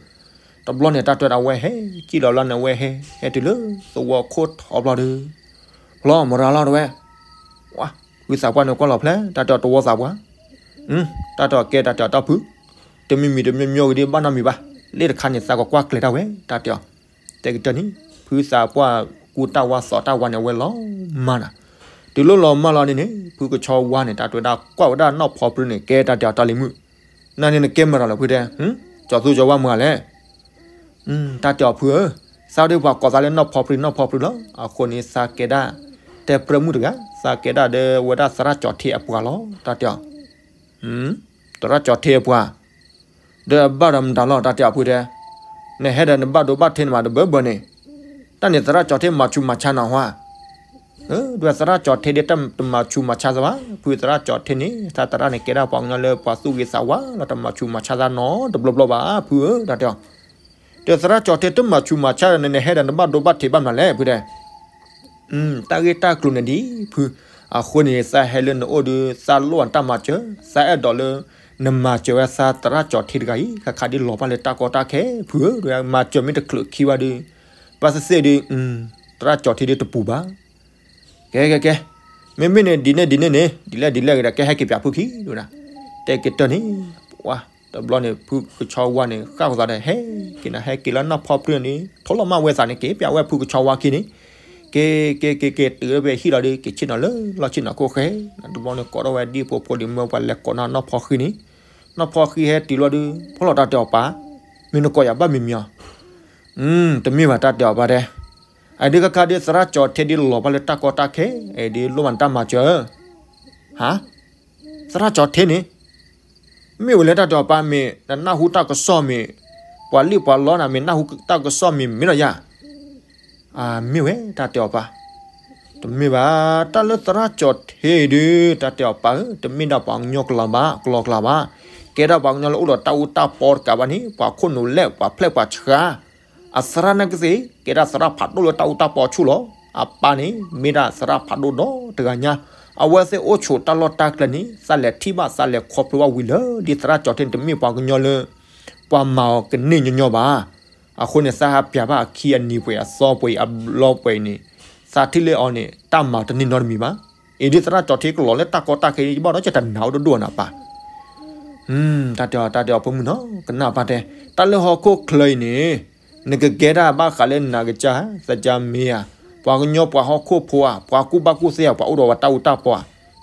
တဘျီန့ၣ် တၢ်တဲဝဲဒၣ် အဝဲဟဲကံၣ်လီၤလီၤန့ၣ် အဝဲဟဲ ဟဲတုၤလၢသဝီခိၣ်ထီဘျီဒီး ဖျီမရၤလီၤတဝဲ, ဝါ, ဖုသးပှၢ်န့ၣ်ကွၢ်လီၤဖျဲၣ် တၢ်တဲအီၤ တဝီသးပှၢ်, တၢ်တဲအီၤ ကဲ တၢ်တဲအီၤ တၢ်ဖု, တမံၤမံၤတမံၤမံၤဂ့ၤဒုး ဘၣ်နီတမံၤဘၣ်, လၢတခါန့ၣ် သးကကွၢ်ကျဲၤတၢ်ဝဲ တၢ်တဲအီၤ. တဲကတၢၢ်န့ၣ် ဖုသးပှၢ်ကူတၢ်ဝါသီတၢ်ဝါန့ၣ် အဝဲလီၤမၢ်နၤ, တုၤလီၤလီၤမၢ်လီၤန့ၣ်န့ၣ် ဖုကဆီဝါန့ၣ် တၢ်တဲဝဲဒၣ် ကွၢ်ဝဲဒၣ်နီၢ်ဖီပြံန့ၣ် ကဲ တၢ်တဲအီၤ တၢ်လံၤမုၣ်, နၤန့ၣ်နကဲမတၤလီၤဖုတဲ, ကၠီၤသူကၠီၤဝါမတၤလဲၣ် တၢ်တဲအီၤဖုဧၢ, သးဒီးပှၤကိးသးလၢနီၢ်ဖီပြံ နီၢ်ဖီပြံလီၤ. အဃိန့ၣ် သးကဲဒၣ် တဲပြၢမုၣ်တဂၤ, သးကဲဒၣ်ဒီးဝဲဒၣ်သရၣ်ကၠီၤထ့အပှၤလီၤ တၢ်တဲအီၤ. သရၣ်ကၠီၤထ့အပှၤ, ဒီးအဘၣ်ဒီးမတၤလီၤ တၢ်တဲအီၤဖုတဲ, နဟဲဒီးနဘၣ်ဒိဘၣ်ထံးနမၤတဘၢဘၢန့ၣ်, တၢ်န့ၣ်သရၣ်ကၠီၤထ့မၤဆူးမၤဆါနၤဟါ ဒီးသရၣ်ကၠီၤထ့ဒ်တမၤဆူးမၤဆါသးဘၣ်, ဖုသရၣ်ကၠီၤထ့န့ၣ် သးသရၣ်န့ၣ်ကဲဒၣ်ပှၤကညီလၢပှၤသူၣ်ဂ့ၤသးဝါလီၤ, တမၤဆူးမၤဆါသးနီတဘျီဘျီဘၣ် ဖုဧၢ တၢ်တဲအီၤ. ဒီးသရၣ်ကၠီၤထ့တမၤဆူးမၤဆါဒီး နဟဲဒီးနဘၣ်ဒိဘၣ်ထံးဘၣ်မနုၤလဲၣ် ဖုတဲ. တၢ်ဂ့ၢ်တၢ်ကျိၤန့ၣ်ဒ်ဖု, အဃိန့ၣ် သးဟဲလၢနအိၣ်ဒီး သးလိၣ်ဘၣ်တၢ်မၤစၢၤ, သးအဲၣ်ဒိးလၢ နမၤစၢၤဝဲသးသရၣ်ကၠီၤထ့တဂၤအံၤ ခါခါဒ်လီၤဘၣ်လၢတၢ်ကီတၢ်ခဲ ဖုဧၢ, မၤစၢၤမ့ၢ်တချုးခံဘၣ်ဒီး ဘၣ်သ့ၣ်သ့ၣ်ဒီး သရၣ်ကၠီၤထ့ဒီးတပူၤဘၣ်. ကဲကဲကဲ, မ့မ့ၢ်န့ၣ် ဒ်န့ၣ်ဒ်န့ၣ်န့ၣ် ဒ်လဲၣ်ဒ်လဲၣ်ဂ့ၤဒီး ကဲဟဲက့ၤပၠးဖုခံ တဲကတၢၢ်န့ၣ်, ဝါ, တဘျီန့ၣ် ဖုကဆီဝါန့ၣ် ဃၣ်ဃီၤသးဒီး ဟဲက့ၤနၤ ဟဲက့ၤလၢနီၢ်ဖီပြံန့ၣ် ထိလီၤမၢ်ဝဲသးန့ၣ် က့ၤပၠးဝဲဖုကဆီဝါခံန့ၣ်, က့ၤက့ၤက့ၤက့ၤတုၤဖဲဟံၣ်လီၤဒီး က့ၤဆ့ၣ်နီၤလၢလီၢ်ဆ့ၣ်နီၤခိၣ်ဃဲ, တဘျီန့ၣ် ကိးထီၣ်ဝဲဒ်ဖိဖိလံၤမၢပှၤလဲၤကိးနၤနီၢ်ဖီဃံန့ၣ်, နီၢ်ဖီဃံဟဲတုၤလီၤဒီး ဖီလီၤ တၢ်တဲအီၤပၢ်, မ့ၢ်နကိးယၤဘၣ်မံၤမံၤအီၤ, တမ့ၢ်ဘၣ် တၢ်တဲအီၤပၢ်တဲ အဒုးခါခါဒုးသရၣ်ကၠီၤထ့ဒုးလီၤဘၣ်လၢတၢ်ကီတၢ်ခဲ, အဒုးလိၣ်ဘၣ်နတၢ်မၤစၢၤ, ဟါ, သရၣ်ကၠီၤထ့န့ၣ်, မ့ၢ်ဝဲလၢတၢ်တဲအီၤပၢ်မ့ၢ် နနၢ်ဟူတၢ်ကစီၣ်မ့ၢ်, ပှၤလံၣ်ပှၤလီနၤမ့ၢ် နၢ်ဟူတၢ်ကစီၣ်မ့ၢ် မ့ၢ်လီၤယၤ မ့ၢ်ဝဲ တၢ်တဲအီၤပၢ်, တမ့ၢ်ဘၣ် တၢ်လၢသရၣ်ကၠီၤထ့ဒုး တၢ်တဲအီၤပၢ်ဧၢ တမ့ၢ်ဒၣ်ပှၤကညီကလီၤဘၣ် ကလီကလီဘၣ်, ကဲဒၣ်ပှၤကညီလၢအိၣ်ဒီးတၢ်အူတၢ်ပီတကးဘၣ်န့ၣ် ပှၤခိၣ်နူာ်လဲၣ် ပှၤဖျဲၣ်ပှၤဆှါ, အသရၣ်နာ်က့သ့ၣ် ကဲဒၣ်သရၣ်ဖးဒိၣ်လၢတၢ်အူတၢ်ပီဆူၣ်လီၤ. အပၢ်န့ၣ် မ့ၢ်ဒၣ်သရၣ်ဖးဒိၣ်ဒီတဂၤညါ, အဝဲသ့ၣ်အိၣ်ဆိးတၢ်လီၢ်တၢ်ကျဲန့ၣ် သးလဲၤထံၣ်ဘၣ်သးလဲၤခီဖျိဘၣ်ဝံၤလၢ ဒ်သရၣ်ကၠီၤထ့န့ၣ် တမ့ၢ်ပှၤကညီလၢ ပှၤမၤအီၤကန့ၢ်ညီညီဘၣ်. အဃိန့ၣ် သးဟးပၠးဘၣ်အခံအနံၤပှဲၤ အသီပှဲၤ အဘျီပှဲၤအံၤန့ၣ်, သးထံၣ်လၢအီၤန့ၣ် တၢ်မၤတန့ၢ်နီတမံၤဘၣ်. အံၤဒ်သရၣ်ကၠီၤထ့ကလီၤလၢတၢ်ကီတၢ်ခဲ ယဘၣ်ဒီးယတနာ်အိၣ်တဒိၣ်နၤပၢ်. တၢ်တဲအီၤ တၢ်တဲအီၤ ဖိမုၣ်နီၤ ကနၣ်ပၢ်တဲ, တၢ်လၢဟီၣ်ခိၣ်ချၢအံၤန့ၣ် နကကဲတၢ်ဘၣ်ဃးလၢနၤကစၢ် သကၢ်မ့ၢ်ဧါ, ပှၤကညီပှၤဟီၣ်ခိၣ်ဖိဧါ, ပှၤကူၣ်ဘၣ်ကူၣ်သ့ဧါ, ပှၤအိၣ်ဒီးဝဲတၢ်အူတၢ်ပီဧါ,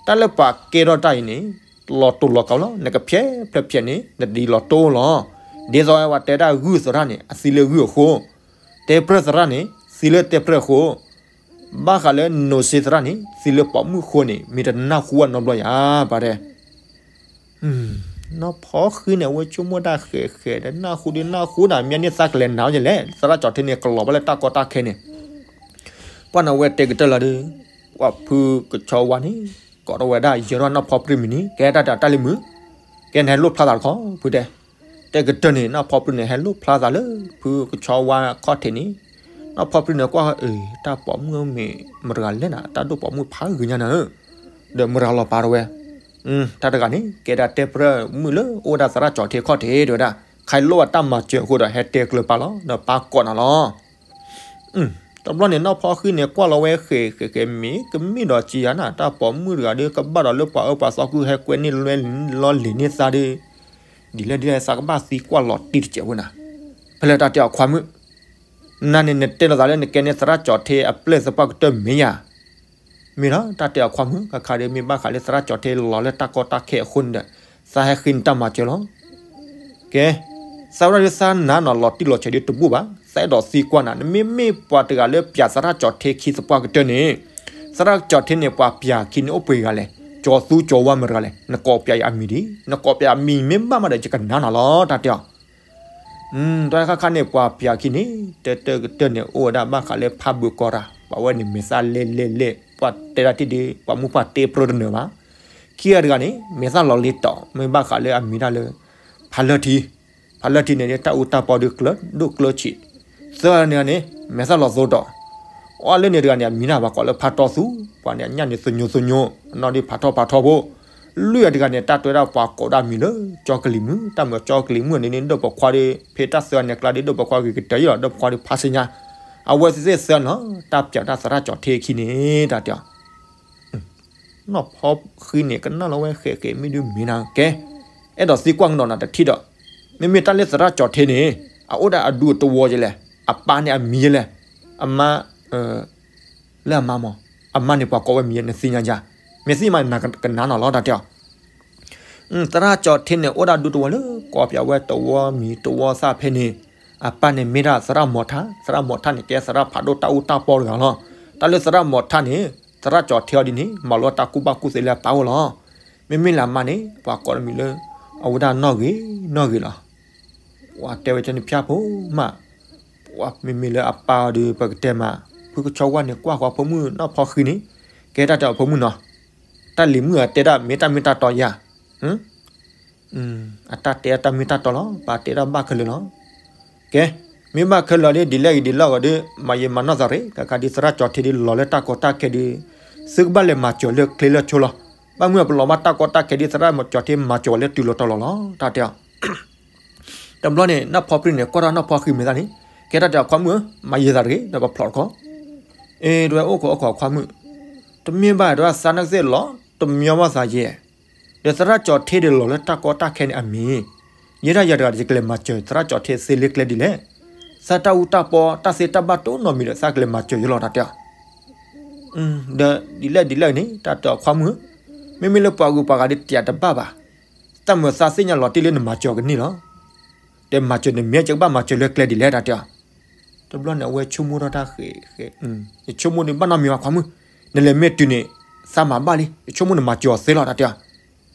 တၢ်လၢပှၤကဲထီၣ်တၢ်အံၤန့ၣ် လီၤတိာ်လီၤကးလီၤ. နကဖျဲးဖျဲးဖျဲးန့ၣ် နဒ်လီၤတိာ်လီၤ. ဒ်သိးဝဲတဲဒၣ်ဂုၢ်သရၣ်န့ၣ် အသံလၢဂုၢ်အဃိ, တဲပြၢၢ်သရၣ်န့ၣ် သံလၢတဲပြၢၢ်အဃိ, ဘၣ်ဃးလၢနိးစ့သရၣ်န့ၣ် သံလၢပိာ်မုၣ်အဃိန့ၣ် မ့ၢ်တနၢ်ဟူဘၣ်နီတဘျီယၤ ပှၤတဲ နီၢ်ဖီဃံန့ၣ် အဝဲဆိကမိၣ်တၢ်ဃဲးဃဲးဒီး နၢ်ဟူဒုးနၢ်ဟူဒီး မ့ၢ်န့ၢ်သးကလဲၤနၤဝဲလဲၣ်, သရၣ်ကၠီၤထ့န့ၣ် ကလီၤဘၣ်လၢတၢ်ကီတၢ်ခဲန့ၣ်, ပှၢ်န့ၣ်အဝဲတဲကတၢၢ်လီၤဒီး ပှၤဖုကဆီဝါန့ၣ် ကိးထီၣ်ဝဲဒၣ် ယဲထီၣ်နီၢ်ဖီပြံမံၤန့ၣ် ကဲတၢ်တၢ်လံၤမုာ်, ကဲနဟဲလိၣ်ဖျါသးတခီ ဖုတဲ, တဲကတၢၢ်န့ၣ် နီၢ်ဖီပြံန့ၣ် ဟဲလိၣ်ဖျါသးလၢ ဖုကဆီဝါခီၣ်ထံးန့ၣ်, နီၢ်ဖီပြံန့ၣ်ကွၢ်အၢ တၢ်ပိာ်မုၣ်မ့ၢ်မတၤတဂၤလဲၣ်နၤ, တၢ်ဒိၣ်ပိာ်မုၣ်ဖးဂ့ၤညါနၤဧၢ, ဒီးမတၤတဂၤလီၤပာ်ထီၣ်ဝဲ, တၢ်တဂၤန့ၣ် ကဲဒၣ်တဲပြၢၢ်မုၣ်လၢအိၣ်ဝဲဒၣ်သရၣ်ကၠီၤထ့ခီၣ်ထံး တဲဝဲဒၣ်, ခဲအံၤလိၣ်ဘၣ်တၢ်မၤစၢၤအဃိဒီး ဟဲတဲကျၢၤပာ်လီၤ ဒီးပာ်ကိးနၤလီၤ. တဘျီန့ၣ် နီၢ်ဖီဃံန့ၣ် ကွၢ်လီၤဝဲဃဲးဃဲးဃဲး မ့ၢ်ကမ့ၢ်ဒီးကံယၤနၤ, တၢ်ပိာ်မုၣ်တဂၤဒီး ကဘၣ်ဒီးလၢပှၤအၢပှၤသီ ကုဟဲကွဲန့ၢ်လီၤလံၤန့ၢ်သးဒီး, ဒ်လဲၣ်ဒ်လဲၣ် သးကဘၣ်သံကွၢ်လီၤတံၢ်တစဲးဝဲနၤ, ဖဲလဲၣ်တၢ်တဲအီၤခွါမုၣ်, နၤန့ၣ် နတဲလိာ်သးလၢနကဲန့ၢ်သရၣ်ကၠီၤထ့အပျဲၢ်သပှၢ်ကတၢၢ်မ့ၢ်ယၤ မ့ၢ်လီၤ တၢ်တဲအီၤခွါမုၣ်, ခါခါဒီး မ့ၢ်ဘၣ်ဃးလၢသရၣ်ကၠီၤထ့လီၤလၢတၢ်ကီတၢ်ခဲအဃိန့ၣ်ဒီး သးဟဲဃ့နတၢ်မၤစၢၤလီၤ. ကဲ, သးဝဲဒၣ်ဒုးသးနၤနီၤ လီၤတံၢ်လီၤဆဲးဒုးတဘူၣ်ဘၣ်, သးအဲၣ်ဒိးသံကွၢ်နၤ, နမ့မ့ၢ်ပှၤတဂၤလၢပျးသရၣ်ကၠီၤထ့ခံသပှၢ်ကတၢၢ်န့ၣ်, သရၣ်ကၠီၤထ့န့ၣ် ပှၤပျးခံန့ၣ်အိၣ်ပှဲၤဂၤလဲၣ်, ကၠီၤသူကၠီၤဝါမတၤတဂၤလဲၣ်, နကိးပျးယၤအမံၤဒ်, နကိးပျးအမံၤမ့ၢ်ဘၣ်မးဒီး ယကနၤနီၤလီၤ တၢ်တဲအီၤ တၢ်ခါခါန့ၣ် ပှၤပျးခံန့ၣ် တၢတၢကတၢၢ်န့ၣ် အိၣ်ဝဲဒၣ်ဘၣ်ဃးလၢဖးဘုးကီၢ်ရၤ, ပှၤဝဲန့ၣ်မဲာ်သၣ်လဲၢ်လဲၢ်လဲၢ်, ပှၤတဲဒၣ်ထံၣ်ဒုး ပှၤမူပှၤတ့ပြၢတနၢၤဘၣ်. ခံဂၤတဂၤန့ၣ် မဲာ်သၣ်လီၤလ့တီၤ မ့ၢ်ဘၣ်ဃးလၢအမံၤဒၣ်လၢ ဖးလၢထံ, ဖးလၢထံန့ၣ် တၢ်အူတၢ်ပီဒုးကျၢၤဒိၣ်ကျၢၤဆံး, သၢဂၤန့ၣ်န့ၣ် မဲာ်သၣ်လီၤသိတီၤ အီၤလၢန့ၣ်တဂၤန့ၣ် အမံၤန့ၣ် ပှၤကိးလၢဖးတီသူ, ပှၤန့ၣ်အညၣ်န့ၣ်သညိသညိ, အနီၢ်ဒုးဖးထီဖးထီဖိ, လွံၢ်ဂၤတဂၤန့ၣ် တၢ်တဲဝဲဒၣ်ပှၤကိးဒၣ်မံၤလၢ ကၠီကလံၤမုၣ်, တၢ်မ့ၢ်ကၠီကလံၤမုၣ်န့ၣ်န့ၣ် ဒိၣ်ပိာ်ခွါဒီး ဖဲတၢ်သၢဂၤန့ၣ်ကျါဒီး ဒိၣ်ပိာ်ခွါဂ့ၤကတၢၢ်ယလီၤ, ဒိၣ်ပိာ်ခွါဒီးဖးဆ့ညါ, အဝဲသ့ၣ်သၢဂၤန့ၣ်လီၤ, တၢ်ပျးတၢ်သရၣ်ကၠီၤထ့ခံန့ၣ် တၢ်တဲအီၤ နီၢ်ဖီဃံန့ၣ် ကနၣ်လီၤဝဲဃဲးဃဲးမ့ၢ်ဒုးမ့ၢ်နၤကဲ, အဲၣ်ဒိးသံကွၢ်ကဒီးနၤတထံၣ်ဒီး, မ့မ့ၢ်တၢ်လၢသရၣ်ကၠီၤထ့န့ၣ် အအိၣ်ဒၣ်အဒူအတဝီယလဲၣ်, အပၢ်န့ၣ်အမံၤယလဲၣ်, အမါ လၢအမါမး, အမါန့ၣ်ပှၤကိးဝဲမံၤယဲ နသ့ၣ်ညါယါ, မ့ၢ်သ့ၣ်ညါမးနကနၤနီၤလီၤ တၢ်တဲအီၤ သရၣ်ကၠီၤထ့န့ၣ် အိၣ်ဒၣ်ဒူတဝီလၢ ကိးပၠးဝဲတဝီမံၤတဝီသၣ်ဖဲန့ၣ်, အပၢ်န့ၣ်မ့ၢ်ဒၣ်သရၣ်မီၤထါ, သရၣ်မီၤထါန့ၣ် ကဲသရၣ်ဖးဒိၣ်တၢ်အူတၢ်ပီတဂၤလီၤ. တၢ်လၢသရၣ်မီၤထါန့ၣ် သရၣ်ကၠီၤထ့အီၤဒ်န့ၣ် မၤလိတၢ်ကူၣ်ဘၣ်ကူၣ်သ့လၢအပၢ်အိၣ်လီၤ. မ့မ့ၢ်လၢအမါန့ၣ် ပှၤကိးတမံၤလၢ အဝဲဒၣ်နီၣ်ဂ့ၤနီၣ်ဂ့ၤလီၤ. ပှၤတဲဝဲကန့ၣ်ဖၠၣ်ဖိမး, ပှၤမ့မ့ၢ်လၢအပၢ်အီၤဒီး ပကတဲမး, ဖုကဆီဝါန့ၣ် ကွၢ်ဃီဖိမုၣ်နီၢ်ဖီဃံန့ၣ်, ကဲတၢ်တဲအီၤဖိမုၣ်နီၤ, တၢ်လံၤမုၣ်အတဲဒၣ်မ့ၢ်တၢ်မ့ၢ်တၢ်တီယၤ အတၢ်တဲတၢ်မ့ၢ်တၢ်တီလီၤ, ပာ်တဲဒၣ်ဘၣ်ခဲလၢာ်လီၤ. ကဲ, မ့ၢ်ဘၣ်ခဲလၢာ်ဒီး ဒ်လဲၣ်ဂ့ၤဒ်လဲၣ်ဂ့ၤဒီး မၤယံာ်မၤနီၢ်သးရ့ၣ်, ကကးဒ်သရၣ်ကၠီၤထ့ဒ်လီၤလၢတၢ်ကီတၢ်ခဲဒီး သုကဘၣ်လဲၤမၤစၢၤလၢကျဲလၢဆိလီၤ. ဘၣ်မနုၤပလီၤဘၣ်တၢ်ကီတၢ်ခဲဒီး သရၣ်ကၠီၤထ့မၤစၢၤဝဲလၢတုၤလီၤတီၤလီၤလီၤ တၢ်တဲအီၤ တဘျီန့ၣ် နီၢ်ဖီပြံန့ၣ် ကွၢ်ထီၣ်နီၢ်ဖီဃံမဲာ်သၣ်န့ၣ်, ကဲတၢ်တဲအီၤခွါမုၣ်ဧၢ, မၤယံာ်သးတဂ့ၤ ဒီးပဖျိးတခီ, အ့ တဲဝဲအိၣ်ခိးအိၣ်ခိးခွါမုၣ်, တမ့ၢ်ဘၣ်တဲဝဲသးနၢ်ကသ့ၣ်လီၤ, တမံၤမီၢ်သးယဲ, ဒီးသရၣ်ကၠီၤထ့ဒီးလီၤလၢတၢ်ကီတၢ်ခဲန့ၣ်အမံၤ, ယဲဒၣ်ယၤတဂၤဒီး ယကလဲၤမၤစၢၤသရၣ်ကၠီၤထ့သ့လၢကျဲဒ်လဲၣ်, သးတၢ်အူတၢ်ပီ တၢ်သ့တၢ်ဘၣ်တိၢ်နီတမံၤဒီး သးကလဲၤမၤစၢၤယလီၤ တၢ်တဲအီၤ ဒီးဒ်လဲၣ်ဒ်လဲၣ်န့ၣ် တၢ်တဲအီၤခွါမုၣ်ဧၢ, မ့မ့ၢ်လၢပှၤဂုၤပှၤဂၤဒီးတၢ်တဘၣ်ဘၣ်, တၢ်မၤသးသ့ၣ်ညါလီၤတံၢ်လၢနမၤစၢၤကန့ၢ်လီၤ. ဒီးမၤစၢၤန့ၣ်မ့ၢ် ယကဘၣ်မၤစၢၤလၢကျဲဒ်လဲၣ် တၢ်တဲအီၤ. တဘျီန့ၣ် အဝဲဆိကမိၣ်ထီၣ်တၢ်ဃဲးဃဲး, ယဆိကမိၣ်ဒီးဘၣ်နီတမံၤဘၣ်ခွါမုၣ်, နလဲၤမ့ၢ်တုၤန့ၣ် သးမၤဘၣ်လံ, ယဆိကမိၣ်နမၤစၢၤအီၤသ့လီၤ တၢ်တဲအီၤ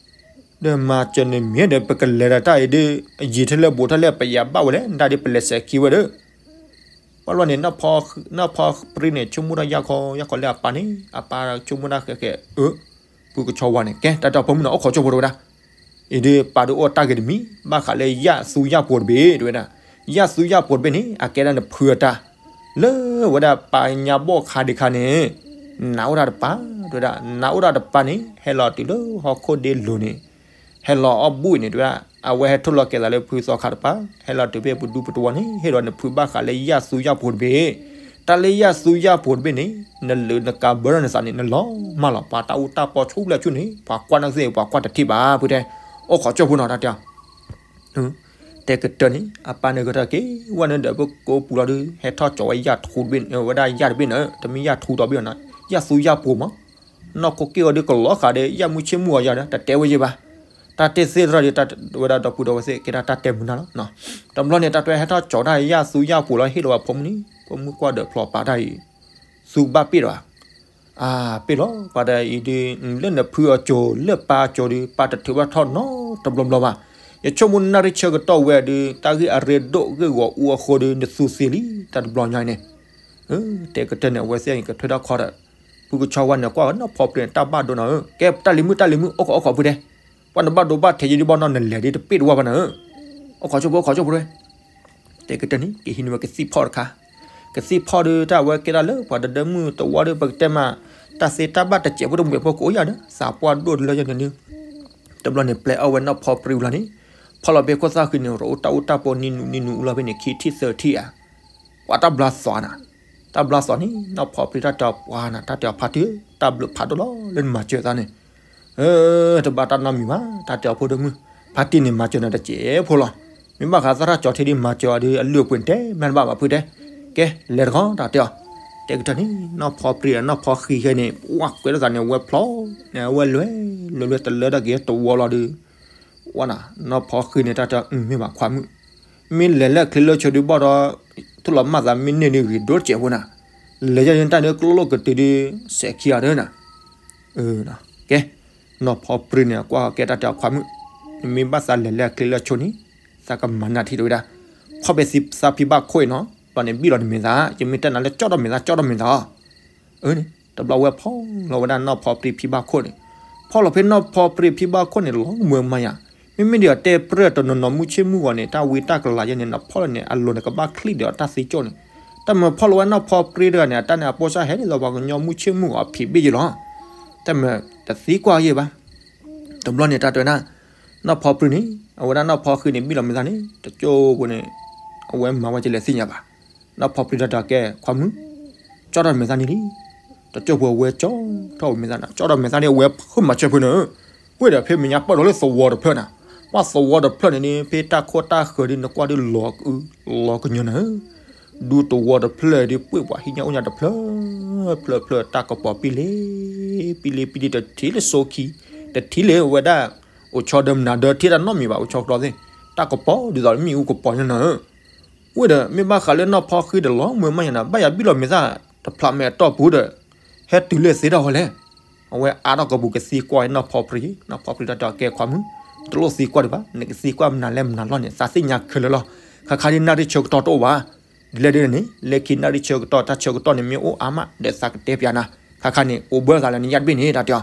ဒီးမၤစၢၤန့ၣ်မ့ၢ်ဒီး ပကလဲၤဒီးတၢ်အံၤဒီး ယံာ်ထဲလဲၣ်ဘူးထဲလဲၣ် ပယၤဘၣ်ဝဲလဲၣ် နဒၣ်ဒီးပလဲၤစဲးခံဝဲဒီး ပှၤလီၤန့ၣ် နီၢ်ဖီပြံန့ၣ် ဆိကမိၣ်တၢ်ယၢ်ခီယၢ်ခီလၢအပၢ်န့ၣ် အပၢ်ဆိကမိၣ်တၢ်ဃဲးဃဲး အၢ ဖုကဆီဝါန့ၣ် ကဲ တၢ်တဲအီၤဖိမုၣ်နီၤ အိၣ်ခိးကၠိဖိတဝဲဒၣ်, အံၤဒီးပၢ်ဒီးအိၣ်တၢ်ဂ့ၤတမံၤ ဘၣ်ဃးလၢယၣ်သူယၣ်ဖိတဘ့ၣ် တဝဲဒၣ်, ယၣ်သူယၣ်ဖိတဘ့ၣ်န့ၣ် အကဲဒၣ်နဖုအတၢ် လၢဝဲဒၣ်ပၢ်ညါဘီၣ်ခါဒံးခါန့ၣ် နးအိၣ်တၢ်တပၢ် တဝဲဒၣ်, နးအိၣ်တၢ်တပၢ်န့ၣ် ဟဲလီၤတုၤလၢဟီၣ်ခိၣ်ဒ့လိၤန့ၣ် ဟဲလီၤအီၣ်ဘူၣ်အံၤန့ၣ် တဝဲဒၣ်, အဝဲဟဲထိၣ်လီၤကဲသးလၢဖုသီခါတပၢ် ဟဲလီၤတုၤဖဲပဒူပတဝီန့ၣ် ဟ့ၣ်ဒီးနဖုဘၣ်ဃးလၢယၣ်သူယၣ်ဖိတဘ့ၣ်, တၢ်လၢယၣ်သူယၣ်ဖိတဘ့ၣ်န့ၣ် နလၢနကးဘၢထီၣ်နသးန့ၣ် နလီၤမၢ်လီၤ ပှၤတၢ်အူတၢ်ပီဆူၣ်ဘျဲၣ်ဆူၣ်န့ၣ် ပှၤကွၢ်နၢ်သ့ၣ် ပှၤကွၢ်တထံၣ်ဘၣ် ဖုတဲ, အိၣ်ခိးကၠိဖိနီၤ တၢ်တဲအီၤ တဲ တဲကတၢၢ်န့ၣ် အပၢ်န့ၣ်ကတၢၢ်က့ၤဝဲန့ၣ်ဒီး ပကိးပူၤလီၤဒုး ဟဲထီၣ်ကၠီၤဝဲယၣ်ထူတဘ့ၣ် ဝဲဒၣ်ယၣ်တဘ့ၣ်န့ၣ် တမ့ၢ်ယၣ်ထူတီဘ့ၣ်နီၤ ယၣ်သူယၣ်ပှိၤမး နီၢ်ခိက့ၢ်ဂီၤဒုးကလီၤဃာ်ဒီး ယၣ်မူဆ့ၣ်မူအီၤယၤဒီး တတဲဝဲယဲၢ်ဘၣ်. တၢ်တဲသ့ၣ်တရၢ်ဒီး ဝဲဒၣ်ဒီပုၢ်ဒီဝဲၢ်သ့ၣ် ကဲဒၣ်တၢ်တဲမုာ်နၢ်လီၤ. တဘျီန့ၣ် တၢ်တဲဟဲထီၣ်ကၠီၤတၢ်ယၣ်သူယၣ်ပှိၤလီၤ ဟ့ၣ်လီၤဝဲဖိမုၣ်န့ၣ် ဖိမုၣ်ကွၢ်ဒီးဖျီပာ်တၢ်အံၤ သူကဘၣ်ပ့ၣ်လီၤဧါ အၢ ပ့ၣ်လီၤ ပှၤဒီးအံၤဒုး လၢနဖုအီၤကၠိၤ လၢပၢ်အီၤကၠိၤဒုး ပၢ်တထုးဘၣ်ထီၣ်နီတဘျီဘျီဘၣ်. ယဆိကမိၣ်နၣ်ရံၣ်ဆၢကတီၢ်ဝဲဒုး တၢ်ဂ့ၢ်အရ့ဒိၣ်ဂ့ၢ်ဂီၤအူအဃိဒုး နသူသ့လံ တၢ်တဘျီညါအံၤန့ၣ် တဲကတၢၢ်န့ၣ် အဝဲသ့ၣ်အံၤကထွဲထီၣ်ခီဒီး ဖုကဆီဝါန့ၣ် ကွၢ်ဝဲနီၢ်ဖီပြံန့ၣ် တၢ်ဘၣ်ဒိနီၤဧၢ ကဲတၢ်လံၤမုၣ်တၢ်လံၤမုၣ် အိၣ်ခိးအိၣ်ခိးဖုတဲ ပှၤနဘၣ်ဒိဘၣ်ထံးယံၤဒုးဘၣ်နီၤ နလဲၤဒ်တပ့ၣ်တဝၢ်ဘၣ်နီၤဧၢ အိၣ်ခိးဆိဖိ အိၣ်ခိးဆိဖိတဲ တဲကတၢၢ်န့ၣ် ကဟံးန့ၢ်ဝဲကသံၣ်ဖီၣ်တခါ ကသံၣ်ဖီၣ်ဒုး တၢ်ဝဲကဲဒၣ်လၢပှၤတဒၢမုၣ်တဝီဒီး ပကတဲမး တၢ်သ့တၢ်ဘၣ်တစဲးဖိတမှဲးဖိကအိၣ်ယၤဒီး သးပှၢ်ဒိၣ်တလၢယၤန့ၣ်ဒုး တဘျီန့ၣ် ပျဲအီၣ်ဝဲနီၢ်ဖီပြံလီၤန့ၣ် ဖီၣ်လီၤဖဲခိၣ်သၣ်ဃံန့ၣ် ရိအိၣ်တၢ်အူတၢ်ပီနံၤနူနံၤနူအူလီၤဖဲန့ၣ် ခံထံၣ်သၢထံၣ်ဧါ ပှၤတၢ်ဘျါသီနၤ တၢ်ဘျါသီန့ၣ် နီၢ်ဖီပြံတၢ်တဲအီၤပှၤနၤ တၢ်တဲအီၤဖါတံၢ် တၢ်ဘျုးဖးဒိၣ်လီၤ လၢနမၤစၢၤသးန့ၣ် တဘၣ်တၢ်နီတမံၤဘၣ် တၢ်တဲအီၤဖိဒိၣ်မုၣ် ဖါတံၢ်န့ၣ်မၤစၢၤနၤတစဲးဖိလီၤ မ့ၢ်ဘၣ်ဃးသရၣ်ကၠီၤထံဒ်မၤစၢၤအီၤဒ်အလုၢ်အပှ့ၤန့ၣ်တဲမးတဘၣ်ဘၣ်ဖုတဲ ကဲ လဲၤတခီ တၢ်တဲအီၤ တဲကတၢၢ်န့ၣ် နီၢ်ဖီပြံဒီးနီၢ်ဖီဃံဃဲန့ၣ် ပှၤကွဲးလိာ်သးန့ၣ် အဝဲဖျီန့ၣ် အဝဲလွဲၢ်လွဲၢ်လွဲၢ်တလၢတၢ်က့ၤတဝီလီၤဒုး ဝဲနၤ နီၢ်ဖီဃံန့ၣ် တၢ်တဲအီၤ မ့ၢ်ဘၣ်ခွါမုၣ် မ့ၢ်လဲၤလၢအချ့လၢဆိဒုးဘၣ်ဒီး ထူၣ်လီၤမၢ်သးမ့ၢ်န့ၢ်ဒုးဂ့ၤဒိၣ်တစဲးဖိနၤ လဲၤယၤန့ၣ်တၢ်ဒုးကျိၣ်လိၣ်ကတုၤဒုး စဲးခံဂၤဒၢနၤ ကဲ နီၢ်ဖီပြံန့ၣ် ကွၢ်ကဲတၢ်တဲအီၤခွါမုၣ် နမ့ၢ်ဘၣ်သးလဲၤလၢအချ့လၢဆိန့ၣ် သးကမၤနၢၤထံတဝဲဒၣ် ဖီၣ်ဖဲသးဖံဘၣ်ခိၣ်အံၤနီၤ ဘျီန့ၣ်ဘံၣ်လီၤနမဲာ်သၣ် ယမ့ၢ်တဲနၤလၢကၠီၣ်ထီၣ်မဲာ်သၣ် ကၠီၣ်ထီၣ်မဲာ်သၣ်အီၤ အၢန့ၣ် တဘျီဝဲဖီၣ်လီၤဝဲဒၣ်နီၢ်ဖီပြံဖံဘၣ်ခိၣ်န့ၣ် ဖီၣ်လီၤဖဲနီၢ်ဖီပြံဖံဘၣ်ခိၣ်န့ၣ် လီၤမုာ်မးယၤ မ့မ့ၢ်ဒ်အီၤတဲပြၢၢ်တနီၤနီၤမူဆ့ၣ်မုၢ်ဂီၤန့ၣ် တၢ်ဝံတၢ်ကလၤယဲန့ၣ် နဖီၣ်လီၤန့ၣ် အလိၤန့ၣ်ကဘၣ်ချံၣ်ဒီးတၢ်သံကၠိၣ်န့ၣ် တၢ်မၤဖီၣ်လီၤဝဲနီၢ်ဖီပြံတဂၤန့ၣ် အတၢ်န့ၣ်အပိၢ်စၢ်ဟဲန့ၣ်လီၤ ပှၤကညီမူဆ့ၣ်မုၢ်ဂီၤအဖံးဘ့ၣ်ယဲလီၤ တၢ်မၤတသံကွၢ်ယဲဘၣ် တဘျီန့ၣ် တၢ်တဲဝဲဒၣ် နီၢ်ဖီပြံန့ၣ် အဝဲဒၣ်နီၢ်ဖီဃံန့ၣ် ဘံၣ်လီၤမဲာ်သၣ်န့ၣ် တကၠိၢ်ဖိန့ၣ် အဝဲမၤဝဲကလဲၤသ့ၣ်ညါဘၣ်. နီၢ်ဖီပြံတၢ်တဲအီၤကဲ ခွါမုၣ် ကၠီၣ်ထီၣ်မဲာ်သၣ်န့ၣ်လံ. တကၠိၢ်ဖိအဝဲကၠီၣ်ထီၣ်မဲာ်သၣ်န့ၣ် ကၠီၣ်ထီၣ်မဲာ်သၣ်န့ၣ် အဝဲဖုမၤစၢၤဖုန့ၣ် ဝဲဒီးဖဲမဲာ်ညါပၢၢ်ဒီးလၢသဝီတဖျၢၣ်န့ၣ် ပှၤသဝီတဖျၢၣ်န့ၣ် ဖဲတၢ်ခိၣ်တၢ်ဃၢၤဒ်နကွၢ်ဒ်လီၤအုလီၤကညီၤန့ၣ် ဒူသဝီတဖျၢၣ်ဒ်ပှ့ၤပှၤဟံၣ်ညါအိၣ်ညါတဖျၢၣ် ဖျၢၣ်ဖျၢၣ်တၢ်ကပီၤပံလ့ ပံလ့ပံလ့ တထံၣ်လၢစိခံ တထံၣ်လၢဝဲဒၣ် အိၣ်ဆီဒၢမနၤဒၢထံၣ်တၢ်နီတမံၤဘၣ် အိၣ်ဆီကျီသ့ၣ် တၢ်ကပီၤဒ်သိးမ့ၣ်အူကပီၤညါန့ၣ် ဝဲဒီးမ့ၢ်ဘၣ်ဃးလၢနီၢ်ဖီဃံဒီးလီၤမုာ်မးယၤန့ၣ် ဘၣ်ယၤဘံၣ်လီၤမဲာ်သၣ်တဖျးမဲာ်အတီၢ်ပူၤဒီး ဟဲတုၤလၢသ့ထီၣ်ဝဲလဲၣ်. အဝဲအါထီၣ်ကပူၤကသံကွၢ်နီၢ်ဖီပြံ နီၢ်ဖီပြံတၢ်တဲအီၤကဲခွါမုၣ် တလိၣ်သံကွၢ်ဒံးဘၣ် နကသံကွၢ်မနုၤလဲၣ်မနုၤလီၤန့ၣ် သးသ့ၣ်ညါခဲလၢာ်လီၤ. ခါခါဒ်နၣ်ရံၣ်ဆၢကတီၢ်တအိၣ်ဘၣ် ဒ်လဲၣ်ဒ်န့ၣ် လၢခံနၣ်ရံၣ်ဆၢကတီၢ် တၢ်ဆၢကတီၢ်န့ၣ်မ့ၢ်အိၣ်အါမး ဒီးသးကတဲပျးနၤ ခါခါန့ၣ် အိၣ်ဘၢသးလၢနယၣ်တဘ့ၣ်န့ၣ် တၢ်တဲအီၤ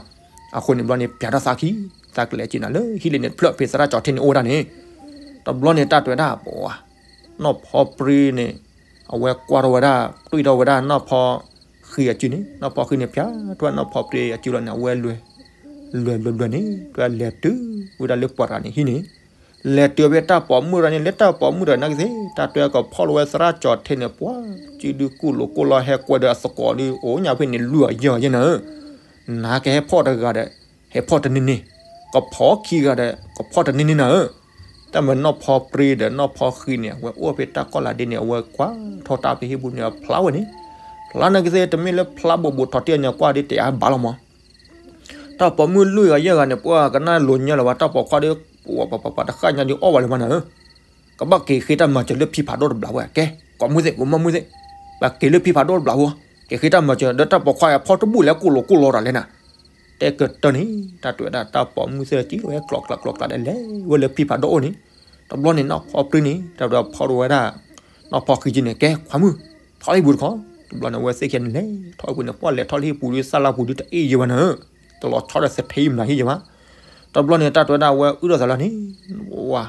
အဃိန့ၣ်ဘျီန့ၣ် ပျးထီၣ်သးခံ သးကလဲၤက့ၤနၤလၢဟံၣ်လၢန့ၣ်တဖျၢၣ်ဖဲသရၣ်ကၠီၤထံန့ၣ်အိၣ်ဝဲဒၣ်န့ၣ် တဘျီန့ၣ်တၢ်တဲဝဲဒၣ် ပှၤ နီၢ်ဖီပြံန့ၣ် အဝဲကွၢ်ထီၣ်ဝဲဒၣ် တွံၢ်ထီၣ်ဝဲဒၣ်နီၢ်ဖီဃံအစုန့ၣ် နီၢ်ဖီဃံန့ၣ် ပျးထီၣ်ဝဲနီၢ်ဖီပြံအစုလီၤန့ၣ် အဝဲလွဲၢ် လွဲၢ်လွဲၢ်လွဲၢ်န့ၣ် တွဲလဲၤတုၤဝဲဒၣ်လၢပှၤတဂၤန့ၣ်ဟံၣ်န့ၣ် လဲၤတုၤဝဲတၢ်ပိာ်မုၣ်တဂၤန့ၣ် လၢတၢ်ပိာ်မုၣ်တဂၤနာ်က့သ့ၣ် တၢ်တဲကဖီၣ်လီၤဝဲသရၣ်ကၠီၤထံန့ၣ် ပှၤ စုဒုကူၣ်လိာ်ကူၣ်လီၤ ဟဲကွဲဒီးအသကိးဒုး အိၣ်ညါဖဲန့ၣ် လွံၢ်အယဲၢ်ယဲၢ်နၤဧၢ နကဟဲဖီၣ်တဂၤဒီး ဟဲဖီၣ်တန့ၢ်န့ၢ် ကဖီၣ်ခံဂၤဒီး ကဖီၣ်တန့ၢ်န့ၢ်နၤဧၢ တၢ်မၤနီၢ်ဖီပြံဒီးနီၢ်ဖီဃံန့ၣ် အဝဲအိၣ်ဖဲတၢ်ကီၢ်လၢဒ်န့ၣ် အဝဲကွၢ်ထီၣ်တၢ်ဖဲဟံၣ်ပူၤန့ၣ် အဖျါဝဲန့ၣ် ဖျါနာ်က့သ့ၣ် တမ့ၢ်လၢဖျါဘိးဘိးထီၣ်တ့ၢ်န့ၣ် ကွၢ်ဒ်တဲအါဘၣ်လီၤမး တၢ်ပိာ်မုၣ်လွံၢ်ဂၤယဲၢ်ဂၤန့ၣ် ပှၤကနၣ်လိၤညါလၢၤဘၣ် တၢ်ပိာ်ခွါဒီး ပှၤပှၤပှၤတဃၣ်ညါဒ်အီၣ်ဝဲလၢၤမးနၤဧၢ ကဘၣ်က့ၤဃ့တၢ်မၤစၢၤလၢဖံဖးဒိၣ်တဘျီဝဲ ကဲ ကိးမုၢ်သ့ၣ် ကိးမုၢ်သ့ၣ် ပက့ၤလၢဖံဖးဒိၣ်တဘျီဝဲ က့ၤဃ့တၢ်မၤစၢၤ ဒီးတၢ်ပိာ်ခွါအဖီၣ်တဘူၣ်လဲၤကူၣ်လိာ်ကူၣ်လီၤတၢ်လဲၣ်နၤ တဲကတၢၢ်န့ၣ် တၢ်တဲဝဲဒၣ်တၢ်ပိာ်မုၣ်သ့ၣ်ကံၣ်လီၤဝဲကျိးကျးကျိးကျးဒီးလဲၤဝဲလၢဖံဖးဒိၣ်အိၣ်န့ၣ် တဘျီန့ၣ် နီၢ်ဖီပြံန့ၣ် တၢ်တဲဖီၣ်ဝဲဒၣ် နီၢ်ဖီဃံက့ၤန့ၣ် ကဲ ခွါမုၣ် ထီၣ်ဟံၣ်ပူၤတခီ တဘျီန့ၣ် အဝဲသ့ၣ်ခံဂၤန့ၣ်လဲၤထီၣ်ဟံၣ်ပူၤန့ၣ် ပှၤလဲၤထီၣ်လၢဟံၣ်ပူၤဒ်သၣ်လၢပူၤဒ်တအ့ၣ်ယဲၢ်ဘၣ်နၤဧၢ တလီၤဆီဒီးသထ့မနၤဟံၣ်ယဲၢ်ဘၣ် တဘျီန့ၣ် တၢ်တဲဝဲဒၣ်အဝဲအုၣ်ထီၣ်သးလီၤန့ၣ် ဝါ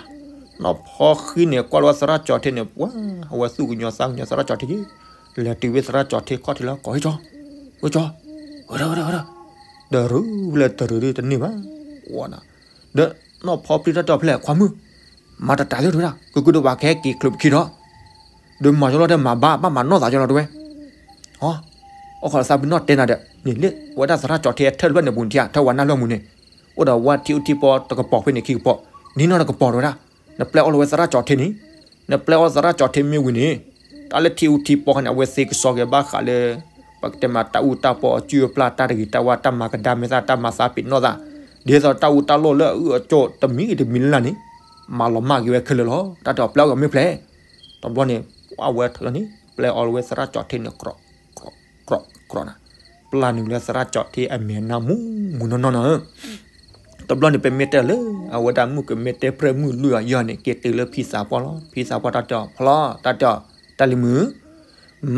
နီၢ်ဖီဃံန့ၣ် ကွၢ်လီၤဝဲသရၣ်ကၠီၤထံန့ၣ် ပှၤ အဝဲသူၣ်ကညီၤသးကညီၤသရၣ်ကၠီၤထံက့ၤ လဲၤတုၤဝဲသရၣ်ကၠီၤထံခီၣ်ထံလီၤ ကိးဟ့ၣ်ကၠီ ဝဲကၠီ ဝဲဒၣ် ဝဲဒၣ် ဝဲဒၣ် တရူးဖဲလဲၣ်တရူးဒ်တန့ၢ်ဘၣ် ဝါနၤ ဒီးနီၢ်ဖီပြံတၢ်တဲအီၤဖဲလဲၣ် ခွါမုၣ် မၤတတၤသ့ၣ်တဝဲဒၣ် ကကုၤဒီးပှၤကဟဲက့ၤချုးပခံဒီး ဒီးမၤယီၤလီၤဒီးမၤဘၣ် ဘၣ်မၤနီၢ်သးယီၤလီၤတဝဲ အိၣ်ခိးသးပ့ၤနီၣ်တဲနၤဒီး န့ၣ်လၢဝဲဒၣ်သရၣ်ကၠီၤထံအထၢၣ်လွဲၢ်န့ၣ်ပူၤနထံၣ် အထၢၣ်ဝဲနၢ်လွဲၢ်မူန့ၣ် အိၣ်ဒီးဝဲထံအူထံပီတကပီၤဖဲန့ၣ်ခံကပီၤ နံၤနီၢ်တကပီၤတဝဲဒၣ် နပျဲအီၣ်လီၤဝဲသရၣ်ကၠီၤထ့န့ၣ်, နပျဲအီၣ်သရၣ်ကၠီၤထ့မ့ၢ်ဝံၤန့ၣ်, တၢ်လၢထံအူထံပီခါန့ၣ် အဝဲသ့ကစီက့ၤဘၣ်ဃးလၢ ပကတဲမးတၢ်အူတၢ်ပီအစုအပျၢ် တၢ်တဂ့ၤတၢ်ဝါ တၢ်မၤကဒါမဲာ်သၣ် တၢ်မၤသးပ့ၤနီၣ်သး, ဒ်သိးတၢ်အူတၢ်လီၢ်လၢအအုၣ်အကီၢ်တမံၤဂ့ၤတမံၤလၢ်လၢ်န့ၣ် မၤလီၤမၢ်က့ၤဝဲခဲလၢာ်လီၤ. တၢ်တဲအီၤပျဲအီၣ်က့ၤမ့ၢ်ဖျဲၣ်, တဘျီန့ၣ် ပှၢ်ဝဲထုးလီၤန့ၣ် ပျဲအီၤလီၤဝဲသရၣ်ကၠီၤထ့န့ၣ် ကြီ ကြီ ကြီနၤ, ပျၢ်နုာ်လၢသရၣ်ကၠီၤထ့အမဲာ်နါမူမူနီၢ်နီၢ်နီၤဧၢ. တဘျီန့ၣ် ပမ့ၢ်တဲလၢ အဝဲဒၣ်မုၣ်ကမ့ၢ်တဲပြဲၢ်မုၣ်လွံၢ်အီၤယီၤန့ၣ် က့ၤတုၤလၢဖံသးပှၢ်လီၤ. ဖံသးပှၢ်တၢ်တဲအီၤ ဖီလီၤ တၢ်တဲအီၤ တၢ်လံၤမုၣ်,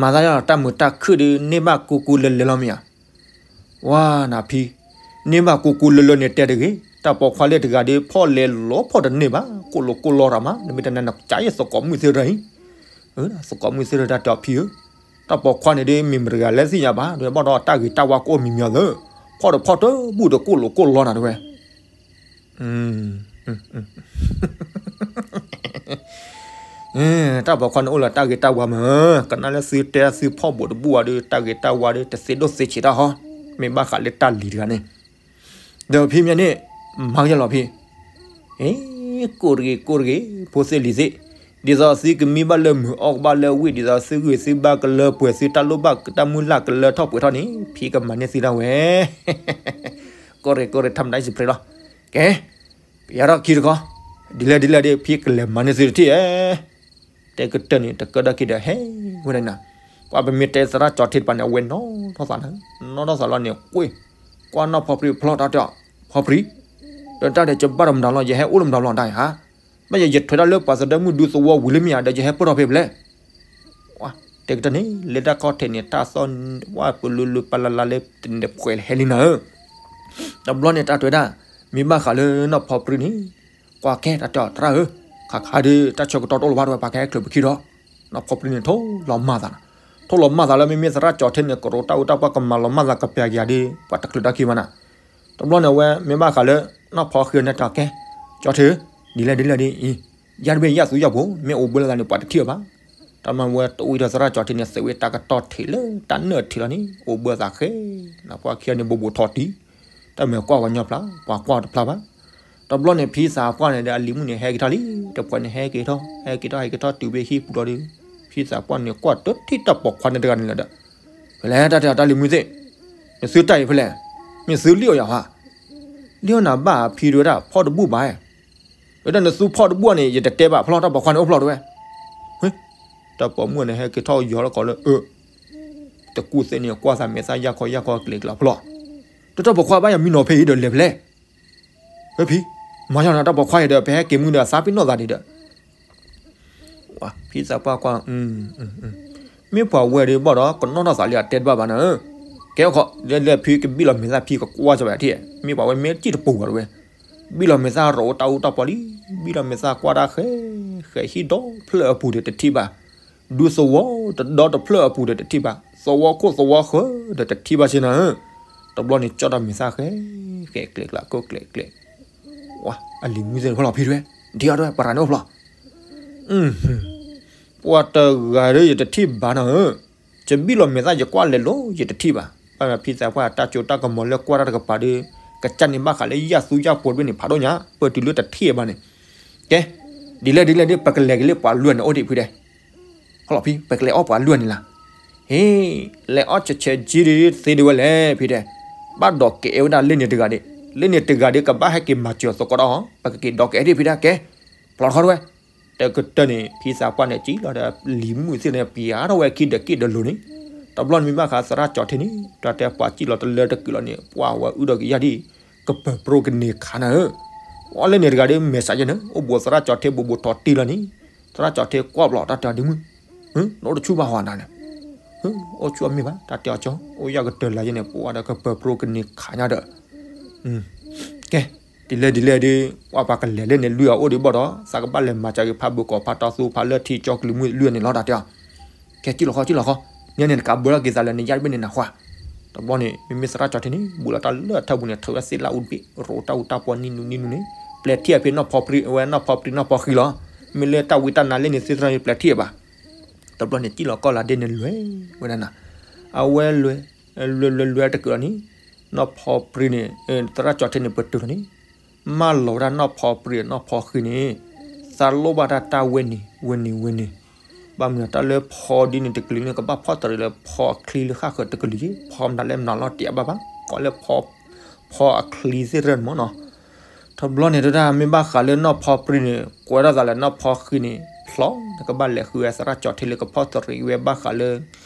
မၤသးယီၤတၢ်မုာ်တၢ်ခုၣ်ဒီး န့ၢ်ဘၣ်ကိၢ်ကိၢ်လၢလၢလီၤမ့ၢ်ဧါ. ဝါနၤဖံ, န့ၢ်ဘၣ်ကိၢ်ကိၢ်လၢလၢန့ၣ်တဲတဂ့ၤ, တၢ်ပိာ်ခွါလၢတဂၤဒီး ဖီၣ်လဲၤလီၤဖီၣ်တန့ၢ်ဘၣ်, ကိၢ်လိာ်ကိၢ်လီတၢ်မး, နမ့ၢ်တနာ်နကစၢ်ယဲၢ်သကိးမုၣ်သ့ၣ်တဖၣ်အံၤ, သကိးမုၣ်သ့ၣ်တဖၣ်တၢ်တဲအီၤဖံဧၢ, တၢ်ပိာ်ခွါန့ၣ်ဒီး မ့ၢ်မတဂၤလဲၣ်သ့ၣ်ညါဘၣ်, ဒီးဘၣ်ဒီးတၢ်ဂ့ၤတၢ်ဝါကအိၣ်မံၤမံၤအီၤသၢ, ဖီၣ်တဖီၣ်တဘူၣ်ဒီးကိၢ်လိာ်ကိၢ်လီနၤတဝဲ တၢ်ပိာ်ခွါန့ၣ်အိၣ်လၢတၢ်ဂ့ၤတၢ်ဝါမး, ကနၣ်လၢသုတဲသုဖီၣ်ဘူးတဘူၣ်ဝဲဒီး တၢ်ဂ့ၤတၢ်ဝါဒီး တသ့ဒိၣ်သ့ဆံးတၢ်ဟီ, မ့ၢ်ဘၣ်ဃးလၢတၢ်လံၤတဂၤန့ၣ်, ဒီးဖံမ့ၢ်န့ၣ် မၤကယီၤလီၤဖံ ကိၢ်တဂ့ၤ ကိၢ်တဂ့ၤ ဖိသ့ၣ်လံၤသ့ၣ်, ဒ်သိးသုကမံဘၣ်လၢမုာ်အီၣ်ကဘၣ်လၢဝံၣ် ဒ်သိးသုဂုာ်သုဘါကလၢပှဲၤ သုတၢ်လိၣ်ဘၣ်တၢ်မုၢ်လၢ်ကလၢထီၣ်ပှဲၤထီၣ်န့ၣ် ဖံကမၤန့ၢ်သုဒၣ်ဝဲ ကိၢ်တဂ့ၤ ကိၢ်တဂ့ၤ ထီၣ်မတၤအံၤစပရ့လီၤ. ကဲ, ပယီၤထီၣ်ခံတခီ, ဒ်လဲၣ်ဒ်လဲၣ်ဒီး ဖံကလဲၤမၤန့ၢ်သုတထံၣ်ဧဲ တဲကတၢၢ်န့ၣ် တကၢၢ်ဒီးက့ၤဒီးဟဲဝဲဒၣ်နၤ, ပှၤပမ့ၢ်တဲသရၣ်ကၠီၤထ့တပၤန့ၣ် အဝဲနီၢ်ထီၣ်သးနၤ, နီၢ်ထီၣ်သးလီၤန့ၣ် ကွ့ၢ်, ကွၢ်နီၢ်ဖီပြံဖျီၣ်တၢ်တဲအီၤ, ဖီပြံ, ဒီးတၢ်ဒီးယဘၣ်တမတၤလီၤ ယဟဲအိၣ်လၢမတၤလီၤတၢ်ဧါ, ဘၣ်ယဲယထွဲဒၣ်လၢပှၤသဒၢမုၣ်ဒူသဝီဝံၤလၢမ့ၢ်ဧါ ဒီးယဟဲပၢၢ်ထီၣ်ဖဲဖဲလဲၣ် တဲကတၢၢ်န့ၣ် လဲၤတၢ်ခီၣ်ထံးန့ၣ် တၢ်သီၣ်ဝဲပလူလူပလလါလၢတနံၤပှဲၤလၢဟဲလံနၤဧၢ, တဘျီန့ၣ်တၢ်တဲဝဲဒၣ်, မ့ၢ်ဘၣ်ဃးလၢနီၢ်ဖီပြံန့ၣ်, ကွၢ်ကဲတၢ်တဲအီၤ သရၣ်ဧၢ, ခါခါဒီး တၢ်ဆၢကတီၢ်တအိၣ်လၢၤဘၣ်တဝဲ ပှၤကဟဲချုးပခံဒီး, နီၢ်ဖီပြံန့ၣ် ထိၣ်လီၤမၢ်သးနၤ, ထိၣ်လီၤမၢ်သးလၢမ့မ့ၢ်သရၣ်ကၠီၤထ့န့ၣ် ကရိးတၢ်အူတၢ်ပှၢ်ကမၤလီၤမၢ်သးကပျးကယၤဒီး ပှၤတချုးတၢ်ခံဘၣ်နၤ, တဘျီန့ၣ်အဝဲမ့ၢ်ဘၣ်ဃးလၢ နီၢ်ဖီဃ့န့ၣ်တဲအီၤကဲ, ကၠီၤထ့ဧၢ, ဒ်လဲၣ်ဒ်လဲၣ်ဒ်အံၤ, ယၢ်တဘ့ၣ်ယၢ်သူယၢ်ပိၤ မ့ၢ်အိၣ်ဘၢလၢသးန့ၣ် ပှၤတထံၣ်အီၤဘၣ် တၢ်မၤဝဲတအိၣ်ဒီးသရၣ်ကၠီၤထ့န့ၣ် သုးဝဲတၢ်ကတီၢ်ထံးလၢတၢ်နၢၣ်ထံးလီၤန့ၣ် အိၣ်ဘၢသးဃဲ, နပှၢ်ခံဂၤန့ၣ် ဘူးဘူးထီၣ်တံၢ်, တၢ်မၤကွၢ်ဝဲညီဖျါ ပှၤကွၢ်တဖျါဘၣ်. တဘျီန့ၣ် ဖံသးပှၢ်န့ၣ်ဒီး အလံၤမုၣ်န့ၣ်ဟဲက့ၤထီၣ်လံ, တပှဲၤန့ၣ်ဟဲက့ၤထီၣ် ဟဲက့ၤထီၣ် ဟဲက့ၤထီၣ်တုၤဖဲဟံၣ်ပူၤဒီး, ဖံသးပှၢ်န့ၣ်ကွၢ်တထံၣ်တၢ်ပိာ်ခွါန့ၣ်တဂၤန့ၣ်လၢၤဒီး, ဖဲလဲၣ်တၢ်တဲအီၤ တၢ်လံၤမုၣ်သ့ၣ်, နသုတၢ်အံၤဖဲလဲၣ်, မ့ၢ်သုလံၣ်အီၤယၤဧါ လံၣ်အီၤနၤဘၣ်ဖံတဝဲဒၣ် ဖီၣ်တဘူၣ်ဘၣ်, ဝဲဒၣ်နသုဖီၣ်တဘူၣ်န့ၣ် ယတတဲဘၣ်ဖျီၣ် တၢ်ပိာ်ခွါန့ၣ်အိၣ်ဖျီၣ်တဝဲ, တၢ်ပိာ်မုၣ်န့ၣ်ဟဲက့ၤထီၣ်ယီၤလီၤကီးလၢအၢ, တကူၣ်သ့ၣ်န့ၣ် ကွၢ်သးမဲာ်သၣ်ယၢ်ခီယၢ်ခီကျဲၤကျဲၤဖျီၣ်, တၢ်ပိာ်ခွါဘၣ်ယၤမံနီၤဖဲအံၤဒီးလဲၤဖဲလဲၣ်, ဝဲဖံ, မၤယီၤနၤတၢ်ပိာ်ခွါအံၤဒီး ပဟဲက့ၤမုၢ်ဒီးသးပ့ၤနီၣ်သးဒံးဒီး ဖံသးပှၢ်ကွၢ်, မ့ၢ်ပှၤဝဲဒၣ်ဘၣ်ဒီး ကနီၣ်ထီၣ်သးလံအတဲတဘၣ်ဘၣ်နၤ, ကဲခီ, လၢလၢဖံကဘံၣ်လီၤမဲာ်သၣ်ဖံကကွၢ်စၢၤဘၣ်ထံၣ်, မ့ၢ်ပှၤဝဲမ့ၢ်စံၣ်တပူၤဘၣ်တဝဲ, ဘံၣ်လီၤမဲာ်သၣ်ရိးတၢ်အူတၢ်ပီလံ, ဘံၣ်လီၤမဲာ်သၣ်ကွၢ်တၢ်ဃဲ, ဃဲဟံၣ်ဒီဖျၢၣ်အပူၤဒီးတထံၣ်ဘၣ်, ဒူသဝီတဒီတဖျၢၣ်အပူၤဒီးတထံၣ်ဘၣ်, သဝီခိၣ်သဝီဃၢၤဒီးတထံၣ်ဘၣ်စ့ၢ်နၤဧၢ, တဘျီန့ၣ်ကၠီၣ်တၢ်မဲာ်သၣ်ဃဲ, ဃဲကျဲၤကျဲၤခိၣ်ကျဲၤကျဲၤ ဝါ, အလံၤမုၣ်သ့ၣ်တဖၣ်လီၤဖံတဝဲ, ဒ်အီၤတဝဲ ပရၤန့ၣ်အိၣ်ဖျီၣ်, ပှၤတဂၤဒီးယတထံၣ်ဘၣ်နၤဧၢ, ယဘံၣ်လီၤမဲာ်သၣ်ယကွၢ်လဲၤလိၤယတထံၣ်ဘၣ်, ဘၣ်မးဖံသးပှၢ်တၢ်ကၠိတၢ်ကမီၤလၢကွၢ်တၢ်တကပၤဒီး, ကစၢ်န့ၣ်ဘၣ်ဃးလၢယၢ်သူယၢ်ပိၤတဘ့ၣ်န့ၣ် ဖးဒိၣ်ညါ ပတုၤလၢတထံၣ်ဘၣ်န့ၣ်, ကဲ, ဒ်လဲၣ်ဒ်လဲၣ်ဒီး ပကလဲၤက့ၤလၢပှၤလွံၢ်န့ၣ်အိၣ်ဒံးဖံတဲ ဟီလီၤဖံ ပကလဲၤအီၣ်ပှၤလွံၢ်န့ၣ်လီၤ. ဟ့ၣ်, လဲၤအီၣ်ဆဲးဆဲးကံဒီးသ့ဒ်ဝဲလဲၣ်ဖံတဲ, ဘၣ်ဒီးကအဲၣ်ဝဲဒၣ်လၢန့ၣ်တဂၤဒီး, လၢန့ၣ်တဂၤဒီးကဘၣ်ဟဲက့ၤမၤစၢၤသကိးဒီးအီၤ, ပကက့ၤဒီးကအဲၣ်ဒံးဖံတဲကဲ, ဖျီၣ်ထီၣ်တဝဲ, တကတၢၢ်န့ၣ် ဖံသးပှၢ်န့ၣ် စံၣ်လီၤဒီးလံၤမုၣ်သ့ၣ်န့ၣ် ပျးထီၣ်ဝဲခံဒီးက့ၣ်ဒီးလိၤန့ၣ်, တဘျီန့ၣ်မ့ၢ်ဘၣ်ဃးသရၣ်ကၠီၤထ့န့ၣ် တၢ်တဲပှၤစံၣ်လီၤတလၢတက့ၢ်လီၤန့ၣ် ပှၤဝဲအုၣ်ဒီးကယၢ်ဒံး, ကပၢၤပြိကန့ၢ်ခးနၤဧၢ, အီၣ်လၢန့ၣ်တဂၤဒီးမဲာ်ဆှးယဲၢ်န့ၣ် အိၣ်ဘူးသရၣ်ကၠီၤထ့ဘူးဘူးထီၣ်တံၢ်လီၤန့ၣ်, သရၣ်ကၠီၤထ့ကွၢ်ဘျီတၢ်တဲအီၤဒ်မုၢ်, နအိၣ်တဆူၣ်ဘၣ်ဟီနၤန့ၣ်, အိၣ်ဆူၣ်အီၣ်မ့ၢ်ဘၣ် တၢ်တဲအီၤကၠီ အိၣ်ယၢ်ကတၢၢ်လၢယဲၢ်န့ၣ် ပှၤဒီးကပၢၤပြိကန့ၢ်ခးညါဒီး ကဲ, ဒ်လဲၣ်ဒ်လဲၣ်ဒီး ပှၤပှၤကလဲၤလၢန့ၣ်လွံၢ်အအိၣ်ဒံးဘၣ်ဒီး သးကဘၣ်လဲၤမၤစၢၤက့ၤဖးဘုးကီးဖးတီသူဖးလၢထံကၠီကလုာ်မုၢ်လွံၢ်န့ၣ်လီၤ တၢ်တဲအီၤ, ကဲ စံၣ်လီၤဃီ စံၣ်လီၤဃီ, န့ၣ်န့ၣ် နကးဘၢလီၤက့ၤသးလၢနယၢ်တဘ့ၣ်န့ၣ်နၢ်ဟူဧါ, တဘျီန့ၣ် မ့မ့ၢ်သရၣ်ကၠီၤထ့န့ၣ် ဘူးလီၤတၢ်လၢအထၢၣ်ပူၤန့ၣ် ထုးဝဲသ့ၣ်လၢအူတဘ့ၣ် ရိးတၢ်အူတၢ်ပီနံၣ်နူနံၣ်နူန့ၣ် ပျဲထံၣ်အဖဲနီၢ်ဖီပြံ အဝဲနီၢ်ဖီပြံနီၢ်ဖီဃံလီၤ, မ့ၢ်လၢတၢ်ဝံတၢ်နါလၢန့ၣ်သ့ၣ်တဖၣ်န့ၣ် ပျဲထံၣ်အဘၣ် တဘျီန့ၣ် စံၣ်လီၤကီၢ်လၢဒဲန့ၣ်လွဲၤဝဲဒၣ်နၤ, အဝဲလွဲၤ, လွဲၤလွဲၤလွဲၤတက့ၢ်လီၤန့ၣ်, နီၢ်ဖီပြံန့ၣ်, သရၣ်ကၠီၤထ့န့ၣ် ပတုာ်လီၤန့ၣ်, မၢလီၤဝဲဒၣ်နီၢ်ဖီပြံနီၢ်ဖီဃံန့ၣ်, သးလိၣ်ဘၣ်တၢ်တၢ်ဝဲန့ၣ် ဝဲန့ၣ် ဝဲန့ၣ်, ဘၣ်မနုၤတၢ်လၢဖီဒ်န့ၣ်တကလုာ်န့ၣ် ကဘၣ်ဖီၣ်တရံးလၢဖီအချံလၢဃၣ်ဃၢၤတကလုာ်က့, ဖီမနုၤလဲၣ်မနုၤလီၤတ့ၢ်အဘၣ်ဘၣ်, ကိးလၢ ဖီအချံသ့ၣ်ရၢန့ၣ်မ့ၢ်နီၤ. တဘျီန့ၣ် တဲဒၣ်မ့ၢ်ဘၣ်ဃးလၢနီၢ်ဖီပြံန့ၣ် ကွဲထီၣ်သးလၢနီၢ်ဖီဃံန့ၣ် ဖျီ နကဘၣ်လဲၤဃုဝဲသရၣ်ကၠီၤထံလၢကဖီၣ်တရံးဝဲ ဘၣ်ဃးလၢ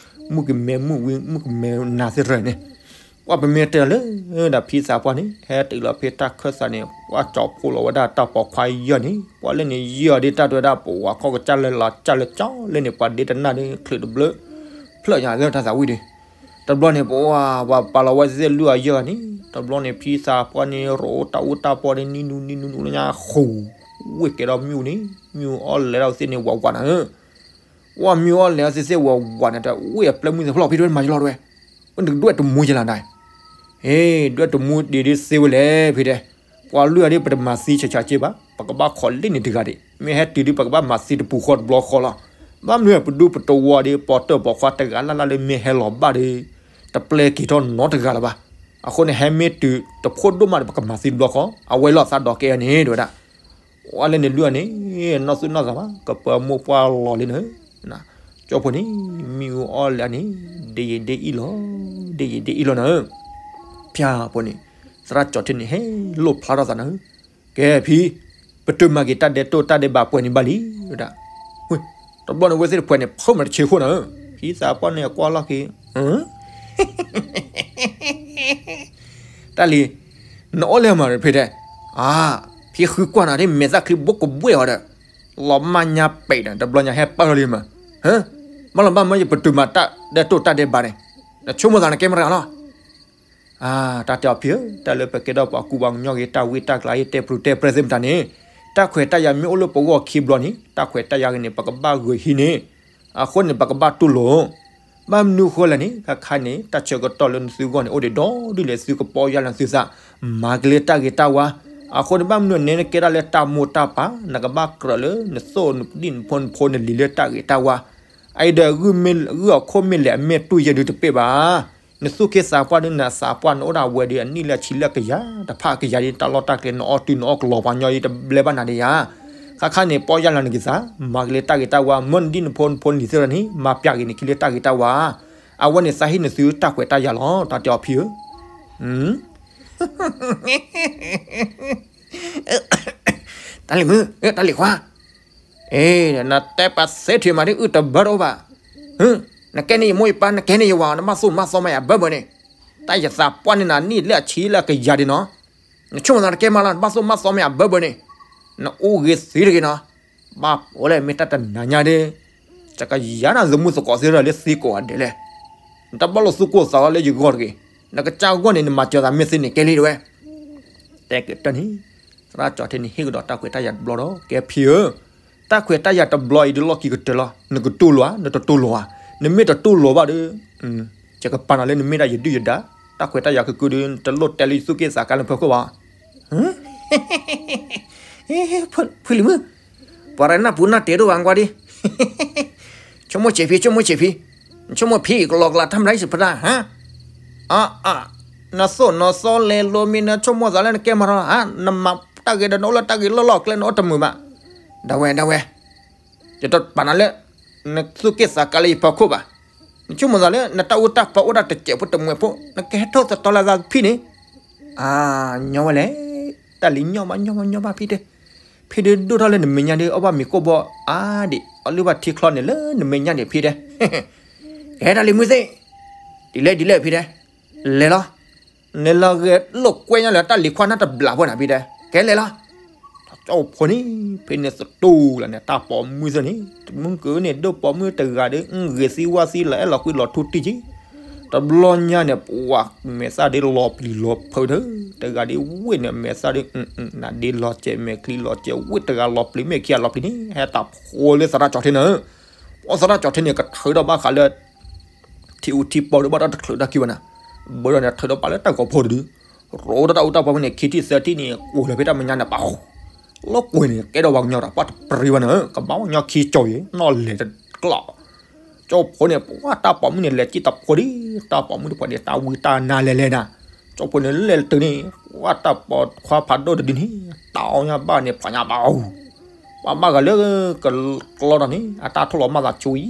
မုၣ်ကမဲမုၣ်ဝံ မုၣ်ကမဲနၤသ့ၣ်ရၢန့ၣ်, ပှၤပမ့ၢ်တဲလၢ ဒီးဖံသးပှၢ်န့ၣ် ဟဲတုၤလီၤဖဲတၢ်ခၢၣ်သးန့ၣ် ပှၤကၠီၤဖှိၣ်လီၤဝဲဒၣ်တၢ်ပိာ်ခွါယီၢ်န့ၣ် ပှၤလၢန့ၣ်ယီၢ်ဒ်တၢ်တဲဝဲဒၣ် ပဝၤခီၣ်ကစၢ်လၢလီၤကၢ်လၢကၠီလၢန့ၣ် ပှၤဒ့တနၢ်ဒ်ချုးတဘျၢ ဖျၢၣ်ညါလၢတၢ်သးဝံၣ်ဒီး, တဘျီန့ၣ် ပဝၤ ပှၤပာ်လီၤဝဲသ့ၣ်လွံၢ်အယီၢ်န့ၣ် တဘျီန့ၣ် ဖံသးပှၢ်န့ၣ် ရိးတၢ်အူတၢ်ပီန့ၣ် နံၤနူနံၤနူနူလၢညါဃူ ဝ့ၢ်ကဲဒီးမ့ၣ်အူန့ၣ် မ့ၣ်အူအီၣ်လဲၤဒီးသ့ၣ်န့ၣ် ဝးဝးနၤဧၢ ဝဲမ့ၢ်အီၣ်လဲၤအီၤသ့ၣ်သ့ၣ်ဝးဝးန့ၣ် တဝ့ၢ်အပျဲၢ်မုၢ်သ့ၣ်ဖျီၣ်ဖံးတဝဲမၤယလီၤတဝဲ, ဝဲနကဒွဲၣ်တမူယလီၤဒၣ်, ဟ့ ဒွဲၣ်တမူဒံးဒ်သ့ဝဲလဲၣ်ဖံတဲ, ပှၤလွံၢ်အီၤဒ်ပတမၤသံဆးဆးက့ဘၣ် ပကဘၣ်ခိးလ့ၣ်န့ၣ်တဂၤဒံး မ့ၢ်ဟဲတုၤဒ်ပကဘၣ်မၤသံတပူၤဃီတဘျီဃီလီၤ, ဘၣ်မနုၤပဒူပတဝီၤဒ်ပီတၢၢ်ပိာ်ခွါတဂၤလၢ်လၢ်လၢမ့ၢ်ဟဲလီၤဘၣ်ဒီး တပျဲက့ၤထီၣ်နီတဂၤလၢၤဘၣ်, အဃိန့ၣ် ဟဲမ့ၢ်တုၤတဖိဒိၣ်မးဒီး ပကမၤသံတဘျီဃီ အဝဲလီၤသးဒီးကဲအီၤန့ၣ် တဲဝဲဒၣ် ဝဲလၢန့ၣ်လွံၢ်အီၤန့ၣ် နီၢ်သူၣ်နီၢ်သးဘၣ် ကပၢမိၢ်ပှၢ်လီၤလံနၤ, ကၠီဖိန့ၣ် မ့ၣ်အူအီၣ်လဲၤန့ၣ် ဒ်ယံာ်ဒ်အံၣ်လီၤ, ဒ်ယံာ်ဒ်အံၣ်လီၤနၤ, ဖၠါဖိန့ၣ် သရၣ်ကၠီၤထံန့ၣ် ဟဲလိၣ်ဖျါထီၣ်သးနၤ, ကဲဖံ, ပတုၤမၤက့ၤတၢ်ဒဲးတိၢ်တၢ်ဒဲးဘးပှဲၤန့ၣ်ဘၣ်လံ, ဝဲဒၣ်, တဘျီန့ၣ်ဝဲသ့ၣ်တဖှဲးန့ၣ် ဖုးမးတဆ့ဃိနၤ, ဖံသးပှၢ်န့ၣ်အကွၢ်လီၢ်ခံ တၢ်လံၤ, နအိၣ်လဲၣ်မးဖံတဲ, အါ, ဖံဃုကွၢ်နၤဒ်မဲာ်သၣ်ချံဘိကဘှဲၣ်အီၤဒီး, လီၤမၢ်ညါပဲာ်ဒီး တဘျီညါဟဲပၢၢ်ထီၣ်လံမး, ဟၢ, ဘၣ်လီၤဘၣ်မၢယ ပတုၤမၤတၢ်ဒဲးတိၢ်တၢ်ဒဲးဘးန့ၣ်, နဆိကမိၣ်သးနကဲမတၤလီၤ, အါ, တၢ်တဲအီၤဖံဧၢ, တၢ်လၢပကဲထီၣ်ပှၤကူပှၤကညီဂ့ၤ တၢ်ဝံတၢ်ကျါအံၤ တဲပျုၤတဲပြဲသ့ၣ်မတၤန့ၣ်, တၢ်ခွဲးတၢ်ယာ်မ့ၢ်အိၣ်လၢပဂီၢ်ခံဘျီန့ၣ် တၢ်ခွဲးတၢ်ယာ်ဂ့ၤန့ၣ် ပကဘၣ်ဂုာ်ဟံးန့ၣ် အဃိန့ၣ် ပကဘၣ်တူၢ်လိာ်, ဘၣ်မနုၤဃိလဲၣ်န့ၣ် ခါခါန့ၣ် တၢ်ဆၢကတီၢ်လၢနသုဂီၢ်န့ၣ် အိၣ်ဒံးဒီဒူၣ်လဲၣ် သုကပီၢ်ယၢ်လီၤသုသး, မၤက့ၤလၢတၢ်ဂ့ၤတၢ်ဝါ, အဃိန့ၣ် ဘၣ်မနုၤန့ၣ် နကဲဒၣ်လၢတၢ်မိၢ်တၢ်ပၢ် နကဘၣ်ကြၢးလၢနသိၣ်နဒံၣ်နဖိနဖိနလံၤလၢတၢ်ဂ့ၤတၢ်ဝါ, အအံၤဒီး ဂုၢ်အခိၣ်မ့ၢ်လဲၣ် အမဲာ်တူၢ်ယဲၢ်ဒုတပ့ၢ်ဘၣ် နသူၣ်က့သးပှၢ်ဒ်နသးပှၢ် နအိၣ်ဒၣ်ဝဲဒီး အနံၣ်လၢအဆံလၢအကယၤ တဖၣ်အကယၤဒ် တၢ်လီၢ်တၢ်ကျဲ နအီၣ်တုၤနအီၣ်ကလီၤပှၤညီဒ် တဘျဲဘၣ်နၤဒံးဧါ. ခါခါန့ၣ် ပီၢ်ယၢ်လီၤနက့ၤသး မၤက့ၤလၢတၢ်ဂ့ၤတၢ်ဝါ မၢနဒံၣ်နဖိနဖိနလံၤသ့ၣ်တဖၣ်န့ၣ် မၤပျးက့ၤနခံလၢတၢ်ဂ့ၤတၢ်ဝါ. အဝဲန့ၣ်သးဟ့ၣ်နသုတၢ်ခွဲးတၢ်ယာ်လီၤ တၢ်တဲအီၤဖံဧၢ. တၢ်လံၤမုၣ် တၢ်လံၤခွါ အ့ နတဲပာ်သ့ထံၣ်မးဒ်အုၣ်တဘၢတအိၣ်ဘၣ်. နကဲန့ၢ်ယမိၢ်ယပၢ် နကဲန့ၢ်ယဝၤ နဘၣ်သူၣ်မၤသီမးယၤဘၢဘၢန့ၣ်. တၢ်ယသးပှၢ်န့ၢ်နၤနံၣ်လၢအဆံလၢအကယၤဒံးနီၤ. နဆိကမိၣ်သးနကဲမးလီၤ နဘၣ်သူၣ်မၤသီမးယၤဘၢဘၢန့ၣ်. နအိၣ်ဂ့ၤသ့တဂ့ၤနီၤ. ဘၣ်အိၣ်လဲၣ် မ့ၢ်တၢ်တနၤညါဒ် တကယၤနၤသမူသကိးသ့ၣ်တဖၣ်လၢသံကိးဂၤဒဲးလဲၣ်. နတဘၣ်လိာ်သူၣ်ကိၢ်သးလီၤလၢယဂီၢ်တဂ့ၤ. နကစၢ်ဂီၢ်န့ၣ် နမၤစၢၤသးမ့ၢ်သ့န့ၣ်ကဲလံတဝဲ. တဲကတၢၢ်န့ၣ် သရၣ်ကၠီၤထံန့ၣ် ဟ့ၣ်ကဒီးတၢ်ခွဲးတၢ်ယာ်တဘျီဒီး ကဲဖံဧၢ, တၢ်ခွဲးတၢ်ယာ်တဘျီအံၤဒ်လီၢ်ခံကတၢၢ်လီၤ. နကတူၢ်လိာ်ဧါ နတတူၢ်လိာ်ဧါ. နမ့ၢ်တတူၢ်လိာ်ဘၣ်ဒီး ယကပာ်နၤလၢနမ့ၢ်ဒၣ်ယဒုၣ်ယဒါ, တၢ်ခွဲးတၢ်ယာ်ကကုဒုး နတလိၣ်တဲလၢယသူၣ်က့သးကါလၢဖၢခိၣ်ဘၣ်. ဖုလံၤမုၣ်, ပှၤရဲၣ်နၢ်ပူၤနၢ်တဲာ်ဒိၣ်ဘၣ်ကွၢ်ဒံး, ဆိကမိၣ်ဆံးဖံ ဆိကမိၣ်ဆံးဖံ, နဆိကမိၣ်ဖံအံၤကလီကလးတၢ်မနုၤစံးဖသး, ဟါ, အါ, နသိၣ်နသီလဲၤလိၤမံၤ နဆိကမိၣ်သးလၢနကဲမၤထီၣ်ဧါ, နမၤတၢ်ဂ့ၤဒီးနအိၣ်လၢတၢ်ဂ့ၤလီၢ်လီၢ်ကျဲ နအိၣ်တမုာ်ဘၣ်. ဒၣ်ဝဲ ဒၣ်ဝဲ ယတပာ်နၤလၢ နသူၣ်က့သးကါလၢယဖီခိၣ်ဘၣ်. နဆိကမိၣ်သးလၢ နတၢ်အူတၢ်ပီအိၣ်ဒၣ်တစဲးဖိတမှဲးဖိ နကဟဲထီၣ်သတီၤလၢသးဖံန့ၣ်, အါ, ညီဝဲလဲၣ်, တၢ်လံၤညီဘၣ်ညီဘၣ်ညီဘၣ်ဖံတဲ, ဖံဒုးဒိၣ်ထီၣ်လၢနမဲာ်ညါဒီး အီၣ်ဘၣ်မ့ၤကိၢ်ဘီအါဒံး အီၣ်လုၢ်ဘၣ်ထံချီန့ၣ်လၢနမဲာ်ညါန့ၣ်ဖံတဲ, ကဲတၢ်လံၤမုၢ်သ့ၣ်, ဒ်လဲၣ်ဒ်လဲၣ်ဖံတဲ, လဲၤလီၤ နလီၤဂဲၤလိာ်ကွဲညါလၢတၢ်လံၤခွါနၢ်တဘျီဖိန့ၣ်ဖံတဲ, ကဲလဲၤလီၤ. ကၠီဖိန့ၣ် ဖဲန့ၣ်သတူၢ်လၢန့ၣ် တၢ်ပိာ်မုၣ်သ့ၣ်န့ၣ် တမုၢ်ကန့ၣ် ဒိၣ်ပိာ်မုၣ်တဂၤဒီး ဂ့ၤသံဝၣ်သံလီၤ အဲၣ်လီၤကွံလီၤထူတံၢ်က့, တဘျီညါန့ၣ် ပှၤမဲာ်သၣ်ဒ်လီၤပျံၤလီၤဖုးဒီး တဂၤဒ်ဝ့ၢ်န့ၣ် မဲာ်သၣ်ဒ် နဒ်လီၤစဲး မဲာ်ချံလီၤစဲး ဝ့ၢ်တဂၤလီၤပျံၤ မဲာ်ခံဂၤလီၤပျံၤန့ၣ် ဟဲတၢ်ဖိလၢသရၣ်ကၠီၤထံန့ၣ်, ပှၤသရၣ်ကၠီၤထံန့ၣ် ကထုးထီၣ်ဘၣ်ဃးလၢ ထံအူထံပီဒီးဘၣ်တၢ်တချုးတၢ်ခံဘၣ်နၤ, ဘၣ်ဒီးန့ၣ် ထုးထီၣ်ဘၣ်လၢတၢ်ဂီၤဖိတဒု, ရိတၢ်အူတၢ်ပီမ့ၢ်န့ၣ် ခံထံၣ်သၢထံၣ်န့ၣ် ကွံာ်လီၤဖဲတၢ်မဲာ်ညါန့ၣ် ပှၤ လီၤကွံာ်န့ၣ် ကဲဒီးပှၤကညီဒီး ပှၤတပြံဘၣ်နၤ, ကဘၣ်ပှၤကညီခံကၠီၤအံၤ နီၣ်လဲၤတကျီၢ်, ကၠီဖိန့ၣ် ပှၤတၢ်ပိာ်မုၣ်န့ၣ် လဲၤစံၣ်တၢ်ဖိဒံး တၢ်ပိာ်မုၣ်တပှၤန့ၣ် တၢ်ဝံတၢ်နါလဲၤလဲၤနၤ, ကၠီဖိန့ၣ် လဲၤတုၤန့ၣ် ပှၤတၢ်ပိာ်ခွါဖးဒိၣ်တဒုန့ၣ် တၢ်အီၣ်ညါဘၣ်န့ၣ် ဖးညါဘၣ်အူ ပှၤဘၣ်ဂၤလၢကကျီဒီးန့ၣ် အတၢ်ထိၣ်လီၤမၢ်သးဆိအံၤ,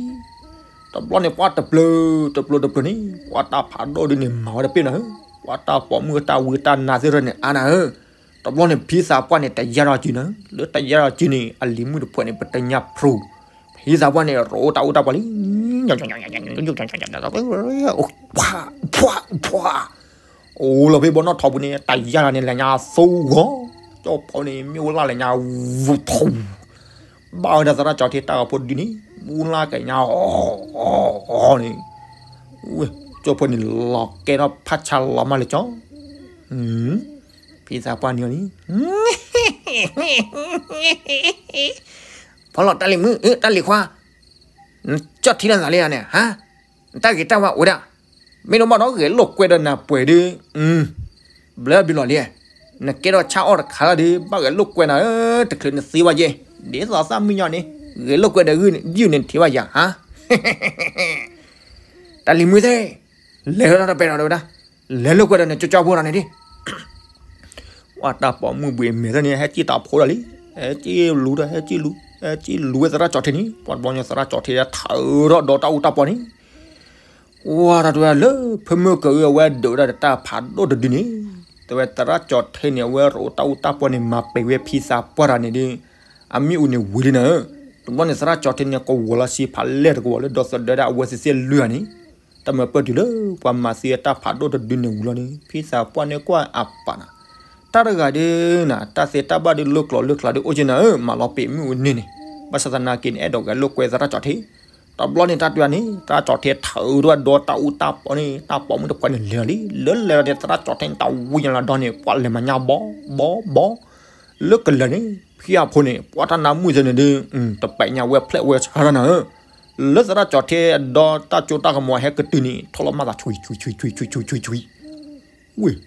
တဘျီန့ၣ် ပှၤတပျၢၤတပျၢၤတပျၢၤန့ၣ် ပှၤတၢ်ဖးဒိၣ်ဒုန့ၣ် မၤဝဲတပ့ၢ်နၤဧၢ, ပှၤတၢ်ပိာ်မုၣ်တၢ်ဝံတၢ်နါသ့ၣ်တဖၣ်န့ၣ်အါနၤဧၢ, တဘျီန့ၣ် ဖံသးပှၢ်န့ၣ် တယၢ်ထီၣ်စုနၤ, လၢတယၢ်ထီၣ်စုန့ၣ် အလံၤမုၣ်တဖုန့ၣ် ပတညၣ်ဖရူ, ဖံသးပှၢ်န့ၣ် ရိးတၢ်အူတၢ်ပှၢ်လံ ဖှ ဖှ ဖှ အိၣ်လီၤဖဲဘီနီၣ်ထီပူၤန့ၣ် တၢ်ယၢ်လီၤန့ၣ် လဲၤညါသူဂီၤ, ကၠီဖီန့ၣ် မ့ၣ်အူလၢ်လဲၤညါ ဝူထူ, ဘၣ်ဝဲဒၣ်သရၣ်ကၠီထ့တၢ်ဂီၤဖိဒုန့ၣ် မ့ၣ်အူလၢ်က့ၤညါအီၤန့ၣ်, ကၠီဖီန့ၣ် လီၤကဲထီၣ်ဖးဆါလီၤမၢ်လၢကၠီ, ဖံသးပှၢ်န့ၣ်လံ ဖီလီၤတၢ်လံၤမုၣ် တၢ်လံၤခွါ, နကၠီထ့လၢနသးလံဧါန့ၣ် ဟါ, နတၢ်ဂ့ၤတၢ်ဝါအိၣ်ဝဲဒၣ်, မ့ၢ်တဘၣ်ဒီးဂဲၤလိာ်ကွဲဒီးနၤပှဲၤဒု, ဘျၢဘျီလီၤလံ, နကဲထီၣ်ဆၣ်အီၣ်တခါလီၤဒု ဘၣ်ဂဲၤလိာ်ကွဲနၤဧၢ, တချုးနသ့ဘၣ်ယဲ, ဒ်သိးသၣ်မုၣ်ညီန့ၣ် ဂဲၤလိာ်ကွဲဒီးဂုၢ်န့ၣ် ဘၣ်န့ၣ်ထံၣ်ဘၣ်ယၤဟါ တၢ်လံၤမုၣ်သ့ၣ်, လဲၤထီၣ်တၢ်တပဲဒီးဝဲဒၣ်, လဲၤလိာ်ကွဲဒီးနကၠီကၠီဖိဒီးန့ၣ်ဒ် ပှၤတၢ်ပိာ်မုၣ်ဘှံးမဲာ်သ့ၣ်န့ၣ် ဟဲက့ၤတၢ်ဖိဒီးလံ, ဟဲက့ၤလူၤဒီး ဟဲက့ၤလူၤ, ဟဲက့ၤလူၤဝဲသရၣ်ကၠီထ့န့ၣ် ပှၤတဘျီန့ၣ် သရၣ်ကၠီထ့ထးအၢထီၣ်ဒီးတၢ်အူတၢ်ပီန့ၣ်, ဝါတၢ်တဝဲလၢဖၢမုၢ်ကၤအဝဲဒုးဝဲဒၣ်တၢ်ဖးဒိၣ်တဒုန့ၣ်, တဝဲသရၣ်ကၠီထ့န့ၣ် အဝဲရိးတၢ်အူတၢ်ပီန့ၣ် မၤပှဲၤဝဲဖံသးပှၢ်တၢ်န့ၣ်ဒီး, အမ့ၣ်အူန့ၣ်ဝံၤလံနၤဧၢ, တဘျီန့ၣ် သရၣ်ကၠီထ့န့ၣ် ကဝီၤလီၤဆံးဖးလဲၢ်တကဝီၤလၢဒီသဒၢဒၣ်အဝဲသ့ၣ်သ့ၣ်လွံၢ်ဂၤန့ၣ်, တၢ်မၤပၢၢ်တုၤလၢပှၤမၤသံအတၢ်ဖးဒိၣ်တဒုန့ၣ်ဝံၤလီၤန့ၣ် ဖံသးပှၢ်န့ၣ်ကွၢ်အပာ်နၤ, တၢ်တဂၤဒုနၤ တၢ်သ့တၢ်ဘၣ်ဒုလၢကျိၤလၢကျါဒုအိၣ်က့နၤဧၢ, မၤလီၤပံာ်မ့ၣ်အူန့ၣ်န့ၣ်, ဘၣ်ဆၣ်သနာ်က့န့ၣ် အဲၣ်ဒိးဂဲၤလိာ်ကွဲသရၣ်ကၠီထ့, တဘျီန့ၣ်တၢ်တဝဲန့ၣ် သရၣ်ကၠီထ့ထးအၢထီၣ်ဝဲဒီးတၢ်အူတၢ်ပီန့ၣ် တၢ်ပိာ်မုၣ်တဖုန့ၣ်လဲၤလီၤလံ, လၢလဲၤလီၤန့ၣ် သရၣ်ကၠီထ့န့ၣ် တၢ်ဝံၣ်ညါလီၤဒီးန့ၣ် ပှၤလဲၤမၤညါဘီ ဘီ ဘီ လၢကလၢၤန့ၣ် ဖံအဖိန့ၣ် ပှၤတၢ်နါမုၣ်သ့ၣ်န့ၣ်ဒု, တပဲာ်ညါဝဲဖျဲးဝဲဆါတၢ်နၤဧၢ, လၢသရၣ်ကၠီထ့ဒီးတၢ်ကၠိတၢ်ကမီၤဟဲကတုၤန့ၣ် ထိၣ်လီၤမၢ်သးဆွံ ဆွံ ဆွံ ဆွံ ဆွံ ဆွံ ဆွံ, ဝ့ၢ်,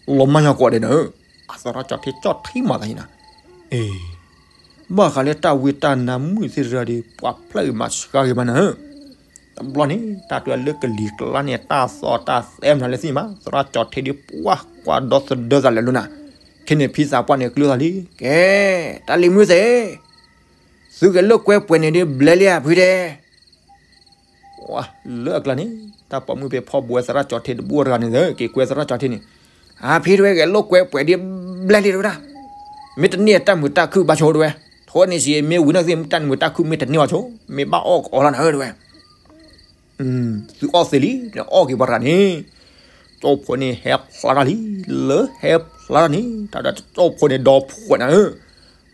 လီၤမၢ်ညါကိးဂၤဒဲးနၤဧၢ, အသရၣ်ကၠီထ့ကၠီထံမၤသးယံၤနၤ, အ့ ဘၣ်ဃးလၢတၢ်ဝံတၢ်နါမုၣ်သ့ၣ်တဖၣ်ဒီး ပှၤဖျဲးဂ့ၤမၤဆါဂ့ၤမးနၤဧၢ, တဘျီန့ၣ် တၢ်တဝဲလၢကလံၤကျါန့ၣ် တၢ်သီၣ်တၢ်သဲမနုၤလဲၣ်သ့ၣ်ညါဘၣ်, သရၣ်ကၠီထ့ဒီးပှၤကွၢ်ဒီသဒၢသးလဲၤလိာ်နၤ, ခဲန့ၣ်ဖံသးပှၢ်န့ၣ်ကျုသးလံ, ကဲ, တၢ်လံၤမုၣ်သ့ၣ်, သုဂဲၤလိာ်ကွဲပှဲၤန့ၣ်ဒုးဘျဲလံဧါဖုတဲ လၢအကျါန့ၣ် တၢ်ပိာ်မုၣ်ဖဲဖီၣ်ဘှဲသရၣ်ကၠီထ့တဘူၣ်တဂၤန့ၣ် က့ၤကွဲသရၣ်ကၠီထ့န့ၣ်, အဖံတဲဝဲဂဲၤလိာ်ကွဲပှဲၤဒုးဘျဲလံတဝဲဒၣ်, မ့ၢ်တန့ၢ်တၢ်မုာ်တၢ်ခုၣ်ဘၣ်ဆိတဝဲ, ထိန့ၣ်စံး မ့ၢ်ဝံၤနီၢ်သ့ၣ် တၢ်မုာ်တၢ်ခုၣ်မ့ၢ်တန့ၢ်ဘၣ်ဆိ, မ့ၢ်ဘၣ်အီၣ်ကအီလီၤနၤဧၢတဝဲ သုအီၣ်သ့လံ, နအီၣ်က့ၤပှၤတဂၤန့ၣ်, ကၠီဖိန့ၣ်ဟဲဖျါထီၣ်လံ, လၢဟဲဖျါထီၣ်န့ၣ် တၢ်ဒီးကၠီဖိန့ၣ်ဒီဖှဲးနၤဧၢ,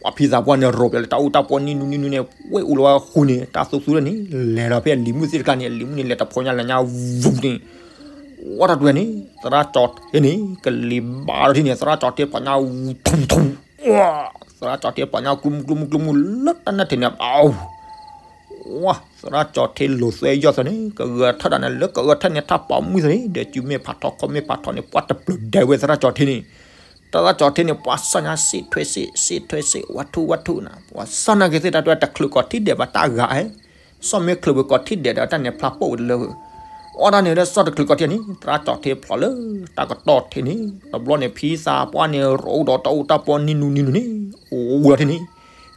ပှၤဖံသးပှၢ်န့ၣ် ရိးပၠးလၢတၢ်အူတၢ်ပီနံၤနူနံၤနူန့ၣ် ဝဲၢ်အူလီၤဝဲဃူန့ၣ် တၢ်သူသူလၢန့ၣ် လဲၤဒီးဖဲအလံၤမုၣ်သ့ၣ်တကျါန့ၣ် အလံၤမုၣ်န့ၣ် လဲၤတဖိညါလဲၤညါဝူၤန့ၣ်, ဝဲတၢ်တဝဲန့ၣ် သရၣ်ကၠီထ့န့ၣ် ကလံၤဘၣ်ဒီးထံၣ်န့ၣ် သရၣ်ကၠီထ့ပှၤညါဝူၤထူထူ, သရၣ်ကၠီထ့ပှၤညါကျူမူကျူမူကျူမူလၢတၢ်နၢ်ထံးန့ၣ် အဝူၤ ဝါ, သရၣ်ကၠီထ့လိာ်သွဲယီၢ်သးန့ၣ် ကဂဲၤထၢၣ်ဒၣ်န့ၣ် လၢကဂဲၤထၢၣ်န့ၣ် တၢ်ပိာ်မုၣ်သ့ၣ်န့ၣ် ဒီးစုမ့ၢ်ဖးထီခီမ့ၢ်ဖးထီန့ၣ် ပှၤတပျၢၤဒဲးဝဲသရၣ်ကၠီထ့န့ၣ်, သရၣ်ကၠီထ့န့ၣ် ပှၤစီၣ်ညါစ့ထွဲစ့ စ့ထွဲစ့ ဝါထူဝါထူနၤ, ပှၤစီၣ်နာ်က့ၤသ့ၣ်တၢ်တဝဲတချုးကီးထံၣ်ဒဲးဘၣ်တၢ်ဂၤဧဲ, စီၣ်မ့ၢ်ချုးဝဲကီးထံၣ်ဒဲးဒီးတၢ်န့ၣ်ဖျါပိာ်ဝဲတလၢဝဲ, အီၣ်တၢ်န့ၣ်လၢစီၣ်တချုးကီးထံၣ်န့ၣ် သရၣ်ကၠီထ့ဖျိးလၢတၢ်ကတီၢ်ထံးန့ၣ် တဘျီန့ၣ် ဖံသးပှၢ်န့ၣ် ရိးဒီးတၢ်အူတၢ်ပီနံၤနူနံၤနူန့ၣ် အိၣ်ဝဲလီၤထံးန့ၣ်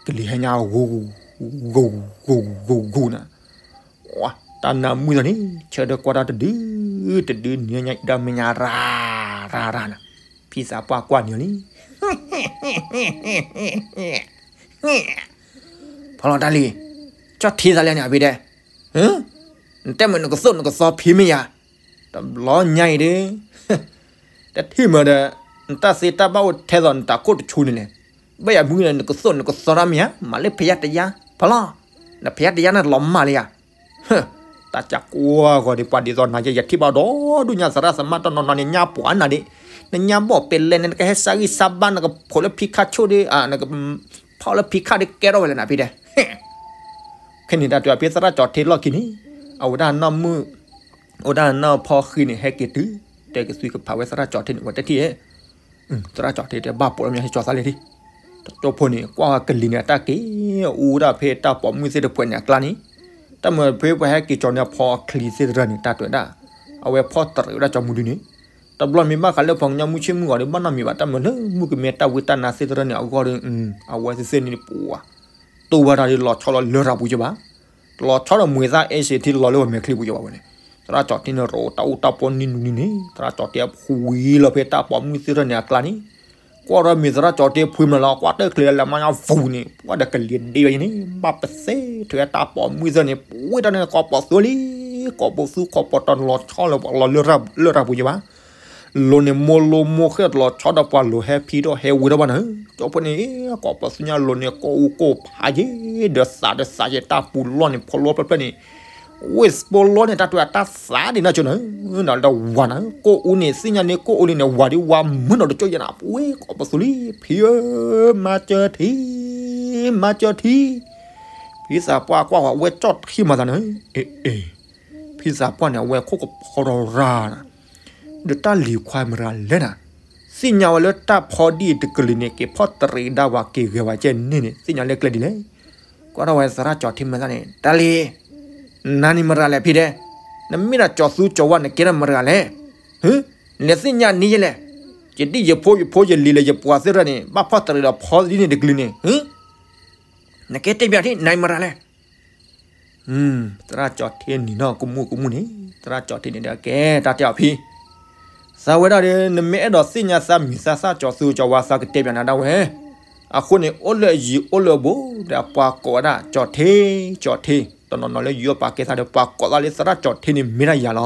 ကလံၤဟဲညါဂိၤ ဂိၤ ဂိၤ ဂိၤ ဂိၤ ဂိၤ ဂိၤနၤ, တၢ်နါမုၣ်သ့ၣ်န့ၣ် ဆၢထၢၣ်ကွၢ်တၢ်တဒု တဒု နံၤညါအံၤဒီးမဲာ်ညါရၤ ရၤ ရၤနၤ, ဖံသးပှၢ်ကွၢ်န့ၣ်လံ ဖီလီၤတၢ်လံၤ, ကၠီထံသးလဲၣ်န့ၣ် အဖံတဲ, နတဲမ့ၢ်နကသိၣ်နကသီဖံမ့ၢ်ယၤ, တဘျီညါအံၤဒီး တထံၣ်မးဒီး နတၢ်သ့တၢ်ဘၣ်အိၣ်ထဲသိးနတၢ်ခိၣ်တဆူန့ၣ်လဲၣ်, ဘၣ်ယၤမုၢ်န့ၣ် နကသိၣ်နကသီတၢ်မ့ၢ်ယၤ မၤလၢဖဲယါတယါ, ဖီလီၤ, နဖဲယါတယါန့ၣ်လီၤမၢ်လံယၤ တၢ်ကကွၢ်ဂီၤဒံးပှၤဒ်သိးနၤယဲ ယထံၣ်ဘၣ်ဒီးဒူၣ်ညါသရၣ်သမါတနီၤနီၤန့ၣ် ညါပှၤနၤဒံး, နညါဘီၣ်ပဲလဲၣ်န့ၣ် နကဟဲစၢ်ဂံၢ်စၢ်ဘါ နကဖိးလၢဖံခါဆိၣ်ဒီး နကဖီလၢဖံခါဒီးကဲထီၣ်ဝဲလဲၣ်နဖံတဲ, ခဲန့ၣ်တၢ်တဲဖဲသရၣ်ကၠီထ့လီၢ်ခံန့ၣ် အဝဲဒၣ်နီၢ်မုၣ် အိၣ်ဒၣ်နီၢ်ဖီဃံန့ၣ် ဟဲက့ၤတုၤ တဲကသွံကဖးဝဲသရၣ်ကၠီထ့န့ၣ် ဝဲတထံၣ်ဧဲ သရၣ်ကၠီထ့တဲဘၣ်ပိာ်လီၤမ့ၢ်ဟဲကၠီသးလဲၣ်ဒံး, တကၠိဖိန့ၣ် ကွၢ်ဝဲကလံၤန့ၣ် အတၢ်က့ၤအူဒၣ်ဖဲတၢ်ပိာ်မုၣ်သ့ၣ်တဖုန့ၣ်အကျါန့ၣ်, တၢ်မၤဖဲပှၤဟဲက့ၤကၠီန့ၣ်အဖီအချံသ့ၣ်တဖုန့ၣ် တၢ်တဲဒၣ် အဝဲဖီၣ်တရံးဝဲဒၣ်ကၠီမူဒုန့ၣ်, တဘျီမ့ၢ်ဘၣ်ဃးလၢပှၤကညီမုၢ်ဆ့ၣ်မုၢ်ဂီၤဒီး ဘၣ်နီတမံၤဘၣ် တၢ်မၤလၢမုၣ်ကမဲတၢ်ဝံတၢ်နါသ့ၣ်တဖုန့ၣ်အဂီၢ်ဒီး အဝဲသ့ၣ်သ့ၣ်န့ၣ်ပှၤ တိၢ်ဝဲဒၣ်ဒီးလီၤဆီလီၤလၢရၤပူၤကၠိဘၣ်, လီၤဆီဒီးမှံၤသၣ်အဲၣ်စ့ထံလီၤလၢပမဲာ်ချံပူၤကၠိဘၣ်ဝဲန့ၣ်, သရၣ်ကၠီၣ်ထံန့ၣ် ရိးတၢ်အူတၢ်ပီနံၤနံၤန့ၣ် သရၣ်ကၠီၣ်ထံဖှံလီၤဖဲတၢ်ပိာ်မုၣ်သ့ၣ်ထီၣ်န့ၣ်အကျါန့ၣ်, ကွၢ်ဒီးမ့ၢ်သရၣ်ကၠီၣ်ထံဖှံမးလီၤ ကွၢ်တၢ်ချ့လၢမါညါပူၤန့ၣ် ပှၤဒီးကလံၤဒ့ဝဲန့ၣ် ဘၣ်ပသ့ထွဲတၢ်ပိာ်မုၣ်သ့ၣ်န့ၣ် ပှ့ၤတၢ်န့ၣ် ကိးပသူလံ, ကိးပသူကိးပတီၢ်လီၤဆီလၢပှၤလီၤလၢရၤပူၤကၠိဘၣ် လိၤန့ၣ်မိၢ်လိမိၢ်ဃဲတလီၤဆီဒီးပှၤလိၤဟဲဖံးထီၣ်ဟဲဝံၤထီၣ်ဘၣ်န့ၣ်, ကၠီၣ်ဖိန့ၣ် ကိးပသူညါလိၤန့ၣ်ကိၢ်အူကိၢ်ဖးယဲဒီးသးဒီးသးယဲတၢ်ပူၤလီၢ်န့ၣ် ဖိလီၢ်ဖျၢၣ်ဖျၢၣ်န့ၣ်, ဝ့ၢ်စပိလီၢ်န့ၣ် တၢ်တွဲအတၢ်သးဒ်န့ၣ်ကၠိန့ၣ်, ဒီးဝၤန့ၣ် ကိၢ်အူန့ၣ် သ့ၣ်ညါန့ၣ်ကိၢ်အူလံန့ၣ် ဝၤဒ်ဝၤမုၢ်နီၢ်တကၠိယဲနၤ ပှ့ၤကိးပသူလံ ဖံဧၢ, မၤစၢၤထံ, မၤစၢၤထံ, ဖံသးပှၢ်ကွၢ်ဝဲကၠီၣ်ထံမၤသးန့ၣ်, အ့ အ့ ဖံသးပှၢ်န့ၣ် အဝဲခိၣ်ကဖီထီၣ်ရၤနၤ, ဒီးတၢ်လံၤခွါမရၤလဲၣ်နၤ, သ့ၣ်ညါဝဲလၢတၢ်ဖီဒံၣ်တကလုာ်န့ၣ် က့ၤဖီၣ်တရံးဒၣ်ဝဲက့ၤဂဲၤဝဲကဲန့ၣ်န့ၣ် သ့ၣ်ညါလၢကျဲဒ်လဲၣ်, ကွၢ်ထီၣ်ဝဲသရၣ်ကၠီၣ်ထံမၤသးန့ၣ် တၢ်လံၤ, နၤန့ၣ်မရၤလဲၣ်ဖံတဲ, နမ့ၢ်ဒၣ်ကၠီၣ်သူကၠီၣ်ဝါနကဲထီၣ်မရၤလဲၣ်, လဲၤသ့ၣ်ညါန့ၣ်ယဲလဲၣ်, ယဒ်ယဖိယဖိယလံၤလၢယပှၤသ့ၣ်တဖၣ်န့ၣ် ဘၣ်ဖီၣ်တရံးဒီးဖီဒံၣ်န့ၣ်တကလုာ်န့ၣ်, နကဲတဲပၠးထံၣ်နၤမရၤလဲၣ် သရၣ်ကၠီၣ်ထံနံၤနီၢ်ကမူၣ်ကမူၣ်န့ၣ် သရၣ်ကၠီၣ်ထံန့ၣ်ဒီးကဲတၢ်တဲအီၤဖံ, သးဝဲဒၣ်ဒီး နမ့ၢ်အဲၣ်ဒိးသ့ၣ်ညါသးမံၤသးသၣ်ကၠီၣ်သူကၠီၣ်ဝါသးကတဲပၠးနၤဒၣ်ဝဲ, အဃိန့ၣ် အိၣ်လၢအယံၤအိၣ်လၢအဘူး ဒီးပှၤကိးဝဲဒၣ်ကၠီၣ်ထံ, ကၠီၣ်ထံ, တနီၤနီၤလၢယိၤပာ်ကဲသးဒီးပှၤကိးသးလၢသရၣ်ကၠီၣ်ထံန့ၣ်မ့ၢ်ဒၣ်ယၤလီၤ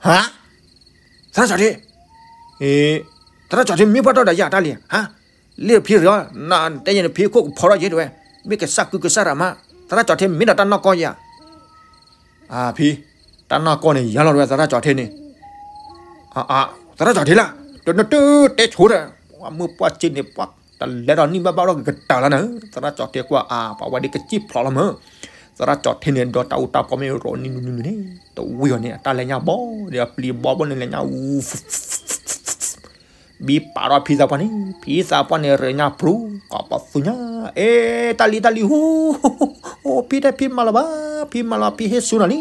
ဟါ, သရၣ်ကၠီၣ်ထံ, သရၣ်ကၠီၣ်ထံမ့ၢ်ပှၤတီဒီးယၤတၢ်လံ, ဟါ, လ့ၣ်ဖံရၢ, နတဲယဲန့ၣ်ဖံခိၣ်ကဖီထီၣ်ယဲတဝဲ, မ့ၢ်ကစၢ်ကုကစၢ်ရၤမး, သရၣ်ကၠီၣ်ထံမ့ၢ်ဒီးတၢ်နီၢ်ကီၢ်ယၤ, ဖံ, တၢ်နီၢ်ကီၢ်န့ၣ်ယၤလီၤတဝဲသရၣ်ကၠီၣ်ထံန့ၣ် သရၣ်ကၠီၣ်ထံလၢ, တနတုၤတဲဆိဒီး, ပှၤမုၢ်ပှၢ်စ့န့ၣ် ပှၤတလဲၤဒီးနံၣ်ဘၣ်ဘၣ်ဒီးကတၢၢ်လီၤန့ၣ်, သရၣ်ကၠီၣ်ထံကွၢ်အါ ပှၤဝဲဒ်ကစံၣ်ဖျိးလီၤမး, သရၣ်ကၠီၣ်ထံန့ၣ် ဒီးတၢ်အူတၢ်ပီမ့ၢ်ရိးနံၤနံၤနံၤန့ၣ်, တဝံၤအီၤန့ၣ် အတၢ်လဲၤညါဘီဒီးအပျံၤဘီဘီန့ၣ်လဲၤညါအူ ဘံပာ်ထီၣ်ဖံသးပှၢ်န့ၣ်, ဖံသးပှၢ်န့ၣ် ရၢညါပြူၤ ကိးပသူညါ, အဲ တၢ်လံၤတၢ်လံၤဟူ, အိ ဖံတဲဖံမၤလီၤဘၣ်, ဖံမၤလီၤ ဖံဟ့ၣ်ဆူနၤလံ,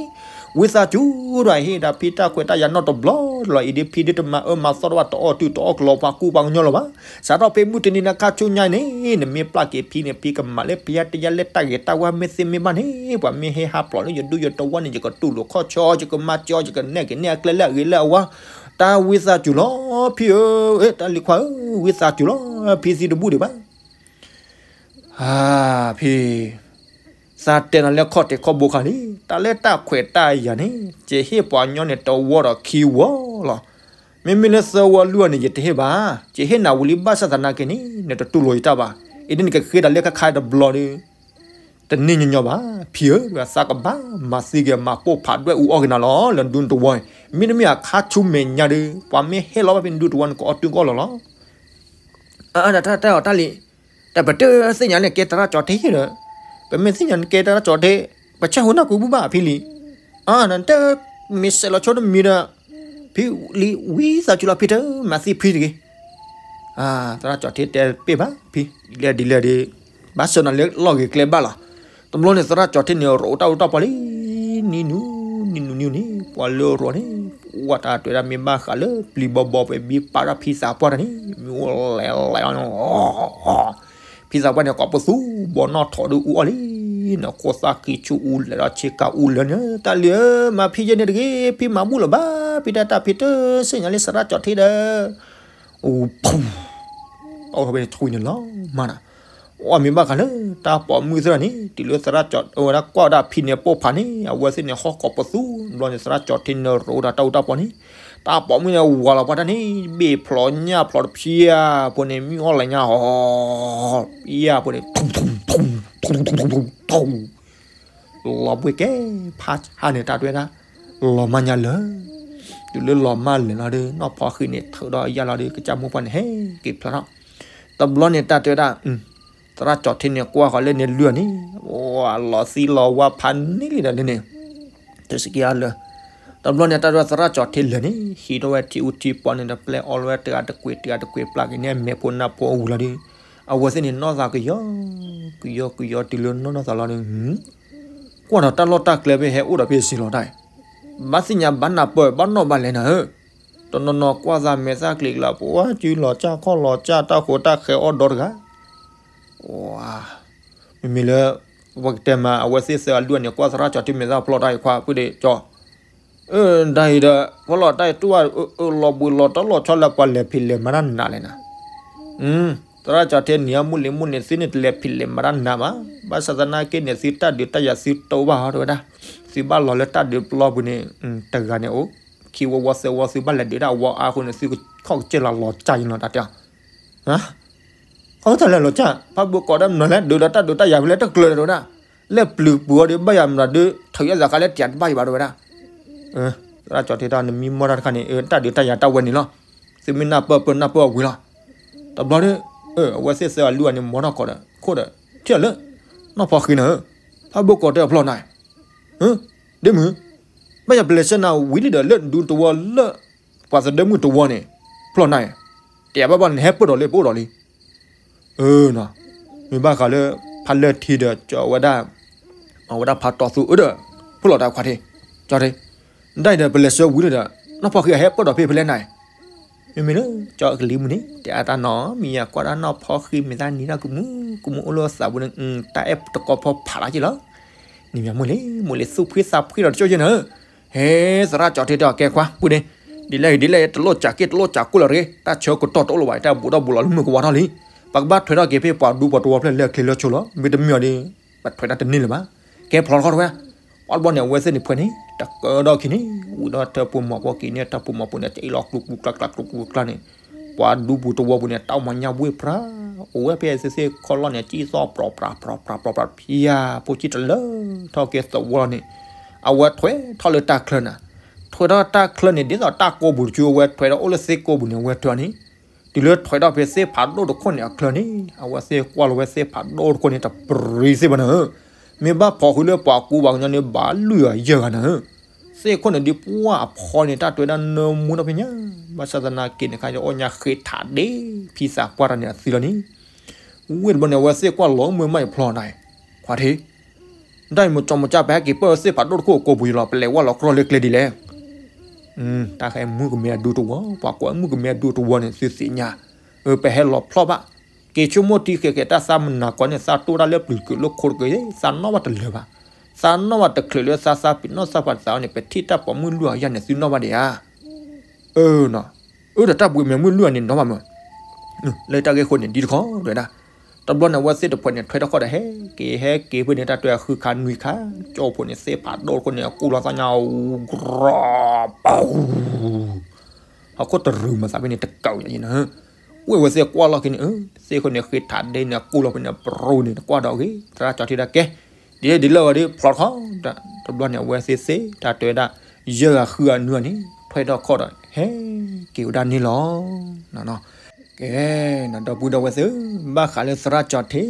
ဝံသးစူၤဒီးဟ့ၣ်ဒၣ်ဖံတၢ်ခွဲးတၢ်ယာ်နီတဘျီလီၤ, အံၤဒ်ဖံဒ်တမၤအၢမၤသီတဘၣ် တအီၣ်တုၤတအီၣ်ကလီၤပှၤကူပှၤကညီလီၤဘၣ်, စးထီၣ်ဖဲမုၢ်တနံၤန့ၣ်ခါဆူညါန့ၣ်, နမ့ၢ်ပျၢ်က့ၤဖံန့ၣ် ဖံကမၤလၢဖံယါတယါလၢတၢ်ဂ့ၤတၢ်ဝါမ့ၢ်သ့မ့ၢ်ဘၣ်န့ၣ်, ပှၤမ့ၢ်ဟ့ၣ်ဟးဖျိးလၢယဒူယတဝါန့ၣ် ယကတူၢ်လိာ်ခီၣ်ဆၢ ယကမၤစၢၤ ယကနဲၣ်က့ၤန့ၢ်အကျဲလၢအဂ့ၤလၢအဝါ, တၢ်ဝံသးစူၤလီၤ ဖံဧၢ, တၢ်လံၤခွါဧၢ, ဝံသးစူၤလီၤ ဖံသံတဘူၣ်ဒံးဘၣ် ဖံ, သးတဲနၤလၢခီၣ်ထံးခီၣ်ဘိခါလံ, တၢ်လၢတၢ်ခွဲးတၢ်ယာ်န့ၣ် ယဟ့ၣ်ပှၤကညီန့ၣ်တဝီဒီးခံဝီလီၤ. မ့မ့ၢ်လၢသၢဝီလွံၢ်ဝီန့ၣ် ယတဟ့ၣ်ဘၣ်, ယဟ့ၣ်နၤဝံၤလံဘၣ်ဆၣ်သနာ်က့န့ၣ် နတတူၢ်လိာ်ယတၢ်ဘၣ်. အံၤဒ်နကဃ့တၢ်လၢခါခါတဘျီဒီး တန့ၢ်ညီညီဘၣ်. ဖံဧၢ, သးကဘၣ်မၤသံက့ၤမၤပိၢ်ဖးဒွဲၣ်အူအီၣ်က့ၤနၤလီၤ လၢနဒူတဝီန့ၣ်. မ့တမ့ၢ်အခါဆူမဲာ်ညါဒီး ပှၤမ့ၢ်ဟဲလီၤဘၣ်ဖဲနဒူတဝီန့ၣ် ကအီၣ်တုၤကအီၣ်လီၤလီၤ. တၢ်အီၣ်တၢ်လံၤ, တၢ်ပတသ့ၣ်ညါန့ၣ်ကဲသရၣ်ကၠီၣ်ထံဒီး, ပမ့ၢ်သ့ၣ်ညါန့ၣ်ကဲသရၣ်ကၠီၣ်ထံ, ပဆၢဟူနၢ်ကူဘၣ်ဘၣ်ဖံလံ. အတၢ်မ့ၢ်စဲးလီၤဆိတမံၤဒီး, ဖံလံဝံသးစူၤလီၤဖံတမၤသံဖံတဂ့ၤ. သရၣ်ကၠီၣ်ထံတဲပ့ၢ်ဘၣ်ဖံ, ဒ်လဲၣ်ဒ်လဲၣ်ဒီး, ဘၣ်ဆၢနၤလၢလီၢ်ဂ့ၤကျဲဘၣ်လီၤ. တဘျီန့ၣ်သရၣ်ကၠီၣ်ထံန့ၣ် ရိးတၢ်အူတၢ်ပီလံ, နံၤနူၤ, နံၤနူၤနံၤန့ၣ် ပှၤလၢရိးန့ၣ်, ဝဲတၢ်တၢ်တဲဒၣ်မ့ၢ်ဘၣ်ဃးလၢပျံၤဘီဘီပှဲၤဘံပာ်ထီၣ်ဖံသးပှၢ်တၢ်န့ၣ်, မ့ၢ်အိၣ်လဲၤလဲၤ ဖံသးပှၢ်န့ၣ် ကိးပသူဘီနီၣ်ထိးဒီးအူအီၣ်လံ, နခိၣ်သၣ်ဃံဆူအူလဲၤဒီးဆ့ကၤအူလၢာ်န့ၣ်, တၢ်လံၤဧၢ, မၤဖံယဲန့ၣ်တဂ့ၤ, ဖံမၤဘူၣ်လၢၤဘၣ်, ဖံတၢ်တၢ်ဖံတသ့ၣ်ညါလၢသရၣ်ကၠီၣ်ထံဒီး ပဖဲန့ၣ်ထွံန့ၣ်လီၤမးနၤ, အီၣ်မ့ၢ်ဘၣ်ဃးလၢတၢ်ပိာ်မုၣ်သ့ၣ်တဖၣ်န့ၣ်, တုၤလၢသရၣ်ကၠီၣ်ဝဲဒၣ်ကွၢ်ဝဲဒၣ်ဖံန့ၣ်ပိၢ်ဖးန့ၣ်, အဝဲသ့ၣ်န့ၣ်ဟီၣ်ကိးပသူ, ဘျီန့ၣ်သရၣ်ကၠီၣ်ထံန့ၣ်ရိးဝဲဒၣ်တၢ်အူတၢ်ပီန့ၣ်, တၢ်ပိာ်မုၣ်န့ၣ်ဝးလီၤပှၤတၢ်န့ၣ်, ဘ့ၣ်ဖျိးညၣ်ဖျိးတဖျၢၣ်ဖိန့ၣ် မ့ၢ်အီၣ်လဲၤညါဟီၣ်, ဖျၢၣ်ဖိန့ၣ် ထူ လီၤဘှ့ၣ်ကဲ ဖးဆါန့ၣ် တၢ်တဲဝဲဒၣ်, လီၤမၢ်ညါလၢာ်, တုၤလၢလီၤမၢ်လၢာ်လီၤဒီး နီၢ်ဖီဃံန့ၣ်ထုးဒီးယၢ်လီၤဒီး ကစၢ်မိၢ်ပှၢ်န့ၣ်ဟဲက့ၤဖျါထီၣ်, တဘျီန့ၣ်တၢ်တဲဝဲဒၣ်, သရၣ်ကၠီၣ်ထံန့ၣ်ကွၢ်ဃီၤလၢန့ၣ်လွံၢ်အီၤန့ၣ်, လီၤသံလီၤဝါဖးန့ၢ်လံဒီးန့ၣ်, တစကံအါလၢာ်, တဘျီန့ၣ်တၢ်တဲဝဲသရၣ်ကၠီၣ်ထံလၢာ်န့ၣ် ဟံးထီၣ်ဝဲထံအူထံပီန့ၣ်ဒီး ပျဲအီၣ်လီၤဝဲတဂၤတကွံာ်တဂၤတကွံာ်ပျၢ်က့ၤန့ၢ်အမဲာ်ဖိနၢ်ဖိအဂီၢ်လီၤဒီး, အဝဲသ့ၣ်န့ၣ်နီၢ်သးကယီကယီကယီတုၤလၢနီၢ်နီၢ်သးလီၤဒီး ကွၢ်ဒီးတၢ်လီၢ်တၢ်ကျဲဖဲဟဲအိၣ်ဒီးဖဲစ့ၢ်လီၤတၢ်အံၤ, ဘၣ်သ့ၣ်ညါဘၣ်နၢ်ပၢၢ်ဘၣ်နီၣ်ဘၣ်လဲၤနၤဧၢ, တနီၤနီၤကွၢ်သးမဲာ်သၣ်ကျံၤကျါ ပှၤစုလီၤစၢ်ခီၣ်လီၤစၢ်တၢ်ဃိတၢ်ဃဲၤအီၣ်ဒီတဂၤ, ဝါ, မ့မ့ၢ်လၢ ပကတဲမး အဝဲသ့ၣ်သၢအလုၢ်အန့ၣ် ကွၢ်သရၣ်ကၠီထံမ့ၢ်သၣ်ဖျီၣ်တၢ်အံၤခွါ ပုၢ်ဒ့ကၠီ, အၢ ဒ်အံၤဒီး ဖျီၣ်တၢ်အံၤတူၢ်ဘၣ် အၢလီၤဘှံးလီၤတီလီၤဆီလၢပှၤလဲၤဖံးလဲၤမၤတၢ်နးလဲၣ်နၤ, သရၣ်ကၠီထံန့ၣ် အမုၢ်လံၤမုၢ်လံၤသ့န့ၣ် တလဲၤဖံးလဲၤမၤတၢ်နးဘၣ်, ဘၣ်ဆၣ်သနာ်က့န့ၣ် သုတၢ်ဒုးတၢ်ယၤသုတအိၣ်ဘၣ်ဟီတဲဝဲဒၣ်, သုဘၣ်လီၤလၢတၢ်ဒုးပျီပူၤန့ၣ် တဂၤန့ၣ်အိၣ်, ခံဝီဝီသၢဝီသုဘၣ်လဲၤဒုးဒၣ်အဝီအါအဃိန့ၣ် သုကခီၣ်ကစၢၢ်လီၤလီၤကၢ်ယံလီၤတၢ်တဲအီၤ ခီၣ်ကစၢၢ်လီၤလီၤကၢ် ဖးဘိကိးဒၣ်မနုၤလဲၣ် ဒုးဒီးတၢ်ဒုးတၢ်ယၤဖဲလဲၣ်တကျၢၤတဲဝဲဒၣ်, လဲၣ်ပျုၤပူၤအီၤဒီးဘၣ်ယၤမနုၤဒုး ထုးယဲၢ်သးခါလၢတယၤတဘၣ်ယံၤဘၣ်တဲဝဲဒၣ်, သရၣ်ကၠီထံတၢ်နမံမီၢ်တၢ်တခါန့ၣ် တၢ်ဒုးတၢ်ယၤတၢ်ဝဲန့ၣ်လီၤ, သုမ့ၢ်နၢ်ပၢၢ်ပၢၢ်နၢ်ပၢၢ်အဝံၤလီၤ, တဘျီဒီး အဝဲသ့ၣ်သၢအလုၢ်အန့ၣ် မီထီၣ်ကီးဒီး ခိၣ်ဒီး ထံၣ်လၢ နီၢ်ဖီဃံနၤဧၢ, ဖးဘိကိးတဲအဖျီၣ်နၤ ဒ့မုၣ်, ဘၣ်ယၤပလဲၤဆှၢနၤဝံၤလံဒီး လၢဒူတဝီလၢ ပှၤသဒၢမုၣ်တဝီန့ၣ် ဖျီၣ်နၤ, တယၤဘၣ်ဘၣ်န့ၣ် ဟဲပၢၢ်ဒီးလံ ပအိၣ်ဒီးလံ, အၢ မ့ၢ်ဘၣ်ဃးလၢ ဖးလၢထံဒီးကၠီဝဲဒၣ်, အဝဲဒၣ်ဖးတီသူအၢဒီး ဖျီၣ်တၢ်ခွါထံ, ကၠီထံ, ဒ်အံၤဒီးပလဲၤဆှၢဝံၤလံဒီး နီၢ်ဖီဃံအဟဲပၢၢ်ဒီးဖဲဖဲလဲၣ်နၤ မ့မ့ၢ်လၢ ကၠီအကလံၤမုၢ်န့ၣ် တဲအတၢ်နီၢ်မံၤယၤကွၢ်ဒၣ်နီၢ်ဖီဃံမ့ၢ်သၣ်နံၤဒၣ်ကမူ ကမူအိၣ်လၢသးပူၤန့ၣ် တၢ်အဲၣ်တကီဖီဖးလၢက့လီၤ, နံၤမ့ၢ်မုၢ်လံ မုၢ်လံသူၣ်ဖှံသးဖှံဒီးတကၠိယဲနၤဧၢ, ဟဲ သရၣ်ကၠီထံတဲအီၤကဲခွါ ပုၢ်န့ၣ်, ဒ်လဲၣ်ဒ်လဲၣ် တလိၣ်ကးက့ၢ်တလိၣ်ကးကိၢ်လၢၤတဂ့ၤ တၢ်ဆၢကတီၢ်တအိၣ်လၢၤဘၣ် တၢ်ဘူးထီၣ်ဘူးလီၤလၢမုၢ်ကဝါထီၣ်လံ, ပကဘၣ်ထွဲထီၣ်က့ၤဖဲပှၤဒူပှၤတဝီဖျၢၣ်လၢအချ့လၢဆိလီၤ မ့တမ့ၢ်အီၤဒီး ပထွဲတၢ်တန့ၢ်လၢၤဘၣ်, ကဲဖျီထီၣ်တခီတဝဲ ပှၤတဘျီန့ၣ် အဝဲသ့ၣ်န့ၣ်ဖှဲးန့ၣ် တကၢထီၣ်ခံန့ၣ် ဝံၤဒီးထၢပူၤမီၤပူၤက့ၤန့ၣ် ထၢပူၤမီၤပူၤန့ၣ် ကၠံလီၤကျူကျူကျါကျါကျူကျူကျါန့ၣ်, ပှၤဒူပူၤတဝီပူၤန့ၣ် တၢ်မၤညၣ်ဝ့ၢ်ပြၤ, အိၣ်ဝဲဖဲသ့ၣ်သ့ၣ်ခီၣ်လီၢ်န့ၣ် ကၠံသီၣ်ပြီၤပြၤပြီၤပြီၤပြီၤပြီၤ ဖံယၤဖိကၠံတလၢထီၣ်က့ၤသဝီလီၤန့ၣ်, အဝဲထွဲထီၣ်လၢတၢ်ချၢနၤ, ထွဲထီၣ်တၢ်ချၢန့ၣ် ဒ်သိးတၢ်ကိးပူၤတကၠိအဝဲထွဲထီၣ်အိၣ်လၢသ့ၣ်ကိးပူၤန့ၣ် အဝဲထွဲန့ၣ် တုၤလၢထွဲထီၣ်ဖဲသ့ၣ်ဖးဒိၣ်တခိၣ်န့ၣ်အချၢန့ၣ် အဝဲသ့ၣ်ကွၢ်လီၤဝဲသ့ၣ်ဖးဒိၣ်တခိၣ်န့ၣ် တပြံသ့ၣ်ဘၣ်နၤဧၢ, မ့ၢ်ဘၣ်ဖီၣ်ဃုာ်လၢပှၤကူပှၤကညီန့ၣ် ဘၣ်လွံၢ်ဂၤယဲၢ်ဂၤနၤဧၢ, သ့ၣ်ခိၣ်န့ၣ်ဒ်ပှၢ်အဖီန့ၣ် တၢ်တဲဝဲဒၣ်နၢမူထီၣ်ဖဲညါ, ဘၣ်ဆၣ်သနာ်က့န့ၣ် ခါယအိၣ်ညါဃ့ထးဒ့ ဖံသးပှၢ်တၢ်န့ၣ်အသံလီၤန့ၣ်, ဝ့ၢ်တဘျီန့ၣ် အဝဲသ့ၣ်ကွၢ်လီၤမုၢ်မးယဖျီၣ်နၤ, ခွါထံ ဒ်အံၤမ့ၢ်ကၠီမ့ၢ်ကၠၢ် ပဟဲက့ၤပၢၢ်သ့ၣ်ဖးဒိၣ်တခိၣ်အကိာ်ပူၤယလီၤ ပလဲၤဝဲလီၤကြီလၢကျဲဒ်လဲၣ်, တၢ်ဟဲမုၢ်ကမဲအဒူတဝီ ပှၤကွၢ်မုၢ်ကမဲအဒူတဝီန့ၣ် သုသ့ၣ်ညါ, ပဟဲလီၤဖျီၣ်ဘၣ်, က့ၤဆိကမိၣ်ထံဃဲးဃဲး တၢ်သးမုာ်နၤကီးန့ၣ် သးတိၢ်တၢ်လၢပျုၤတကုာ်လၢခိတကုာ် သးနီၣ်ဘၣ်တလၢာ်ဘၣ်, သးနီၣ်ဘၣ်တချုးလၢသးသးပ့ၤနီၣ်သးပှၢ်သးအီၤန့ၣ် ပထံၣ်တၢ်ပိာ်မုၣ်လွံၢ်ဂၤယဲၢ်န့ၣ် သုနီၣ်ဘၣ်ဒံးဧါ အၢ အၢဒီးတၢ်ဘှံးမဲာ်မုၢ်လွံၢ်ဂၤန့ၣ်နီၣ်ဘၣ်မး, လၢတၢ်ဂ့ၢ်ခိၣ်န့ၣ် ဒ်တခီတဲဝဲဒၣ်, တဘျီန့ၣ် အဝဲသ့ၣ်တဖှဲးန့ၣ် ထွဲထီၣ်ခီၣ်ဒီး ဟဲက့ၤဟဲက့ၤဖဲန့ၣ် တၢ်တဲအဃုခါနွံခါ, ကၠီဖိန့ၣ် သ့ၣ်ဖးဒိၣ်တခိၣ်န့ၣ် အကူၣ်လီၤသးညါ ဂရီ ပူၤ ဟီၣ်ခိၣ်တရူးမၤသးဖဲန့ၣ် တကးယဲနၤ, ဝ့ၢ်ဝဲသ့ၣ်ကွၢ်လီၤက့ၤန့ၣ် သ့ၣ်ခိၣ်န့ၣ် ဃ့ထးဒ့န့ၣ် အကူၣ်လီၤဖဲန့ၣ် ပရူၤန့ၣ် တကွၢ်ဒီးဂ့ၤ သရၣ်ကၠီထံတၢ်ကဲ, ဒ်လဲၣ်ဒ်လဲၣ်ဂီၤဒီး ဖျီၣ်တခီ, တဘျီန့ၣ် အဝဲသ့ၣ်သ့ၣ် တၢ်တဲဝဲဒၣ် ယဲၢ်ဂၤဃုဂၤနွံဂၤန့ၣ် ထွဲထီၣ်ခီၣ်ဒီး ဟဲက့ၤဝဲဒၣ်န့ၣ်လီၤ. ကဲ, နဒီပုၢ်ဒီဝဲၢ်သ့ၣ်, ဘၣ်ဃးလၢသရၣ်ကၠီထံ,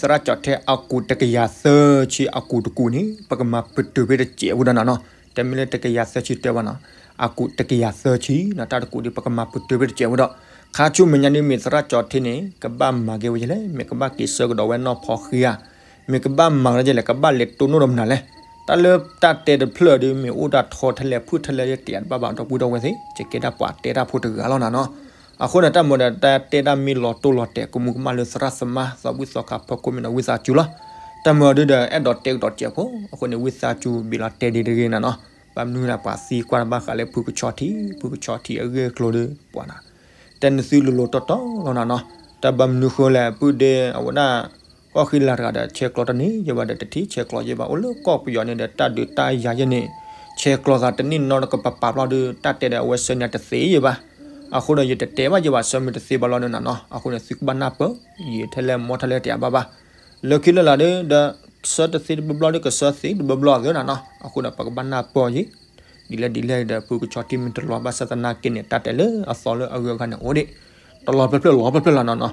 သရၣ်ကၠီထံအကူးတကယၤသၢဆံအကူးတကူးန့ၣ် ပကမၤပတုာ်ဖဲတစဲးဖိဒီးနၤနီၤ, တမ့ၢ်လၢတကယၤသၢဆံတဲဘၣ်နီၤ, အကူးတကယၤသၢဆံနီၤ, တၢ်တကူးဒီး ပကမၤပတုာ်ဖဲတစဲးဖိဒီး ခါဆူမဲာ်ညါဒ်မ့ၢ်သရၣ်ကၠီထံန့ၣ် ကဘၣ်မၤက့ၤဝဲလဲၣ်, မ့ၢ်ကဘၣ်က့ၤဆၢကဒီးဝဲနီၢ်ဖီဃံဧါ, မ့ၢ်ကဘၣ်မၤကဒီးလဲၣ်, ကဘၣ်လဲၤတိၢ်နီၣ်ဒီးမနုၤလဲၣ်. တၢ်လၢတၢ်တဲတဖျၢၣ်ဒီး မ့ၢ်အိၣ်ဒၣ်ထီထဲလဲၣ်ဖုၣ်ထဲလဲၣ် တယၤတဘၣ်ဘၣ် ဒီပုၢ်ဒီဝဲၢ်သ့ၣ်, ယကဲဒၣ်ပှၤတဲတၢ်ဖိတဂၤလီၤနၤနီၤ. အဃိန့ၣ် တၢ်မၤဒီးတၢ်တဲဒၣ်မ့ၢ်လီၤတိၢ်လီၤတဲာ် ကမူကမၣ်လၢသရၣ်သမါ သီဘူၣ်သီခါဖီခိၣ်မ့ၢ်ဒီး ဝံသးစူၤလီၤ. တၢ်မၤဒုဒီး အဲၣ်ဒိးတဲကဒီးစဲးဖိ, အဃိန့ၣ် ဝံသးစူၤဘၣ်လီၤတဲဒ်တဂ့ၤနၤနီၤ. ဘၣ်မနုၤဒၣ်ပှၤသံကွၢ်ဘၣ်ဃးလၢဖုကဆီထံ, ဖုကဆီထံအဂ့ၢ်အကျိၤဒီး ပှၤနၤ တဲနသုလိၤလိၤတီတီလီၤနၤနီၤ. တၢ်ဘၣ်မနုၤဃိလဲၣ် ပုၢ်ဒ့အဝဲဒၣ် ကီၢ်ဃံလၤတဂၤဒီး ဆဲးကျိးတန့ၢ်ယဲဘၣ်ဒီး တထံၣ်ဆဲးကျိးယဲဘၣ်, အိၣ်လၢကီၢ်ပယီၤန့ၣ်ဒီး တၢ်ဒုးတၢ်ယၤယဲန့ၣ် ဆဲးကျိးသးတန့ၢ်နီတကပၤပာ်ဘျီဒီး တၢ်တဲဒီးအဝဲဆၢန့ၣ်တသ့ယဲဘၣ်. အဃိဒီး ယတတဲဘၣ်ယဲဘၣ် ဆၢမ့ၢ်တသ့ဘၣ်လီၤန့ၣ်နၤနီၤ. အဃိန့ၣ် သုကဘၣ်နၢ်ပၢၢ်, ယထဲလဲၣ်မီထဲလဲၣ်တယၤဘၣ်ဘၣ်. လၢခံလၢလာ်ဒီး ဆၢတသ့တဘျီဘျီဒီး ကဆၢသ့တဘျီဘျီအသိးနၤနီၤ. အဃိဒီး ပကဘၣ်နၢ်ပၢၢ်ယဲ ဒ်လဲၣ်ဒ်လဲၣ်ဒီး ဖုကဆီထံမ့ၢ်တလီၤဘၣ်ဆၣ်သနာ်က့န့ၣ် တၢ်တဲလၢအသီလၢအဂုၤအဂၤန့ၣ်အိၣ်ဒံး တလီၤဖျၢၣ်ဖျၢၣ်လီၤဖျၢၣ်ဖျၢၣ်လီၤနၤနီၤ.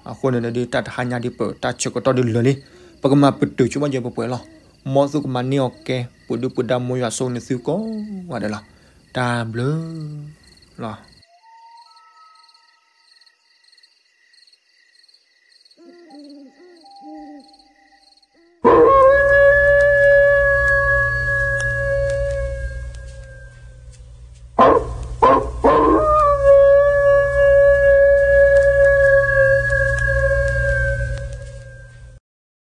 အဃိန့ၣ်ဒီး တၢ်တဟါညါဒ်ပၢၢ် တၢ်ဆၢကတီၢ်ဒ်လၢာ်လံ, ပကမၤပတုာ်ဆိဘၣ်ယဲပှဲၤပှဲၤလီၤ. မ်သုကမၤန့ၢ်အီၤကဲ ပှၤဒုၣ်ပှၤဒါ မ်ယွၤဆိၣ်ဂ့ၤန့ၢ်သုကိးဂၤဒဲးလီၤ. တၢ်ဘျုးလီၤ.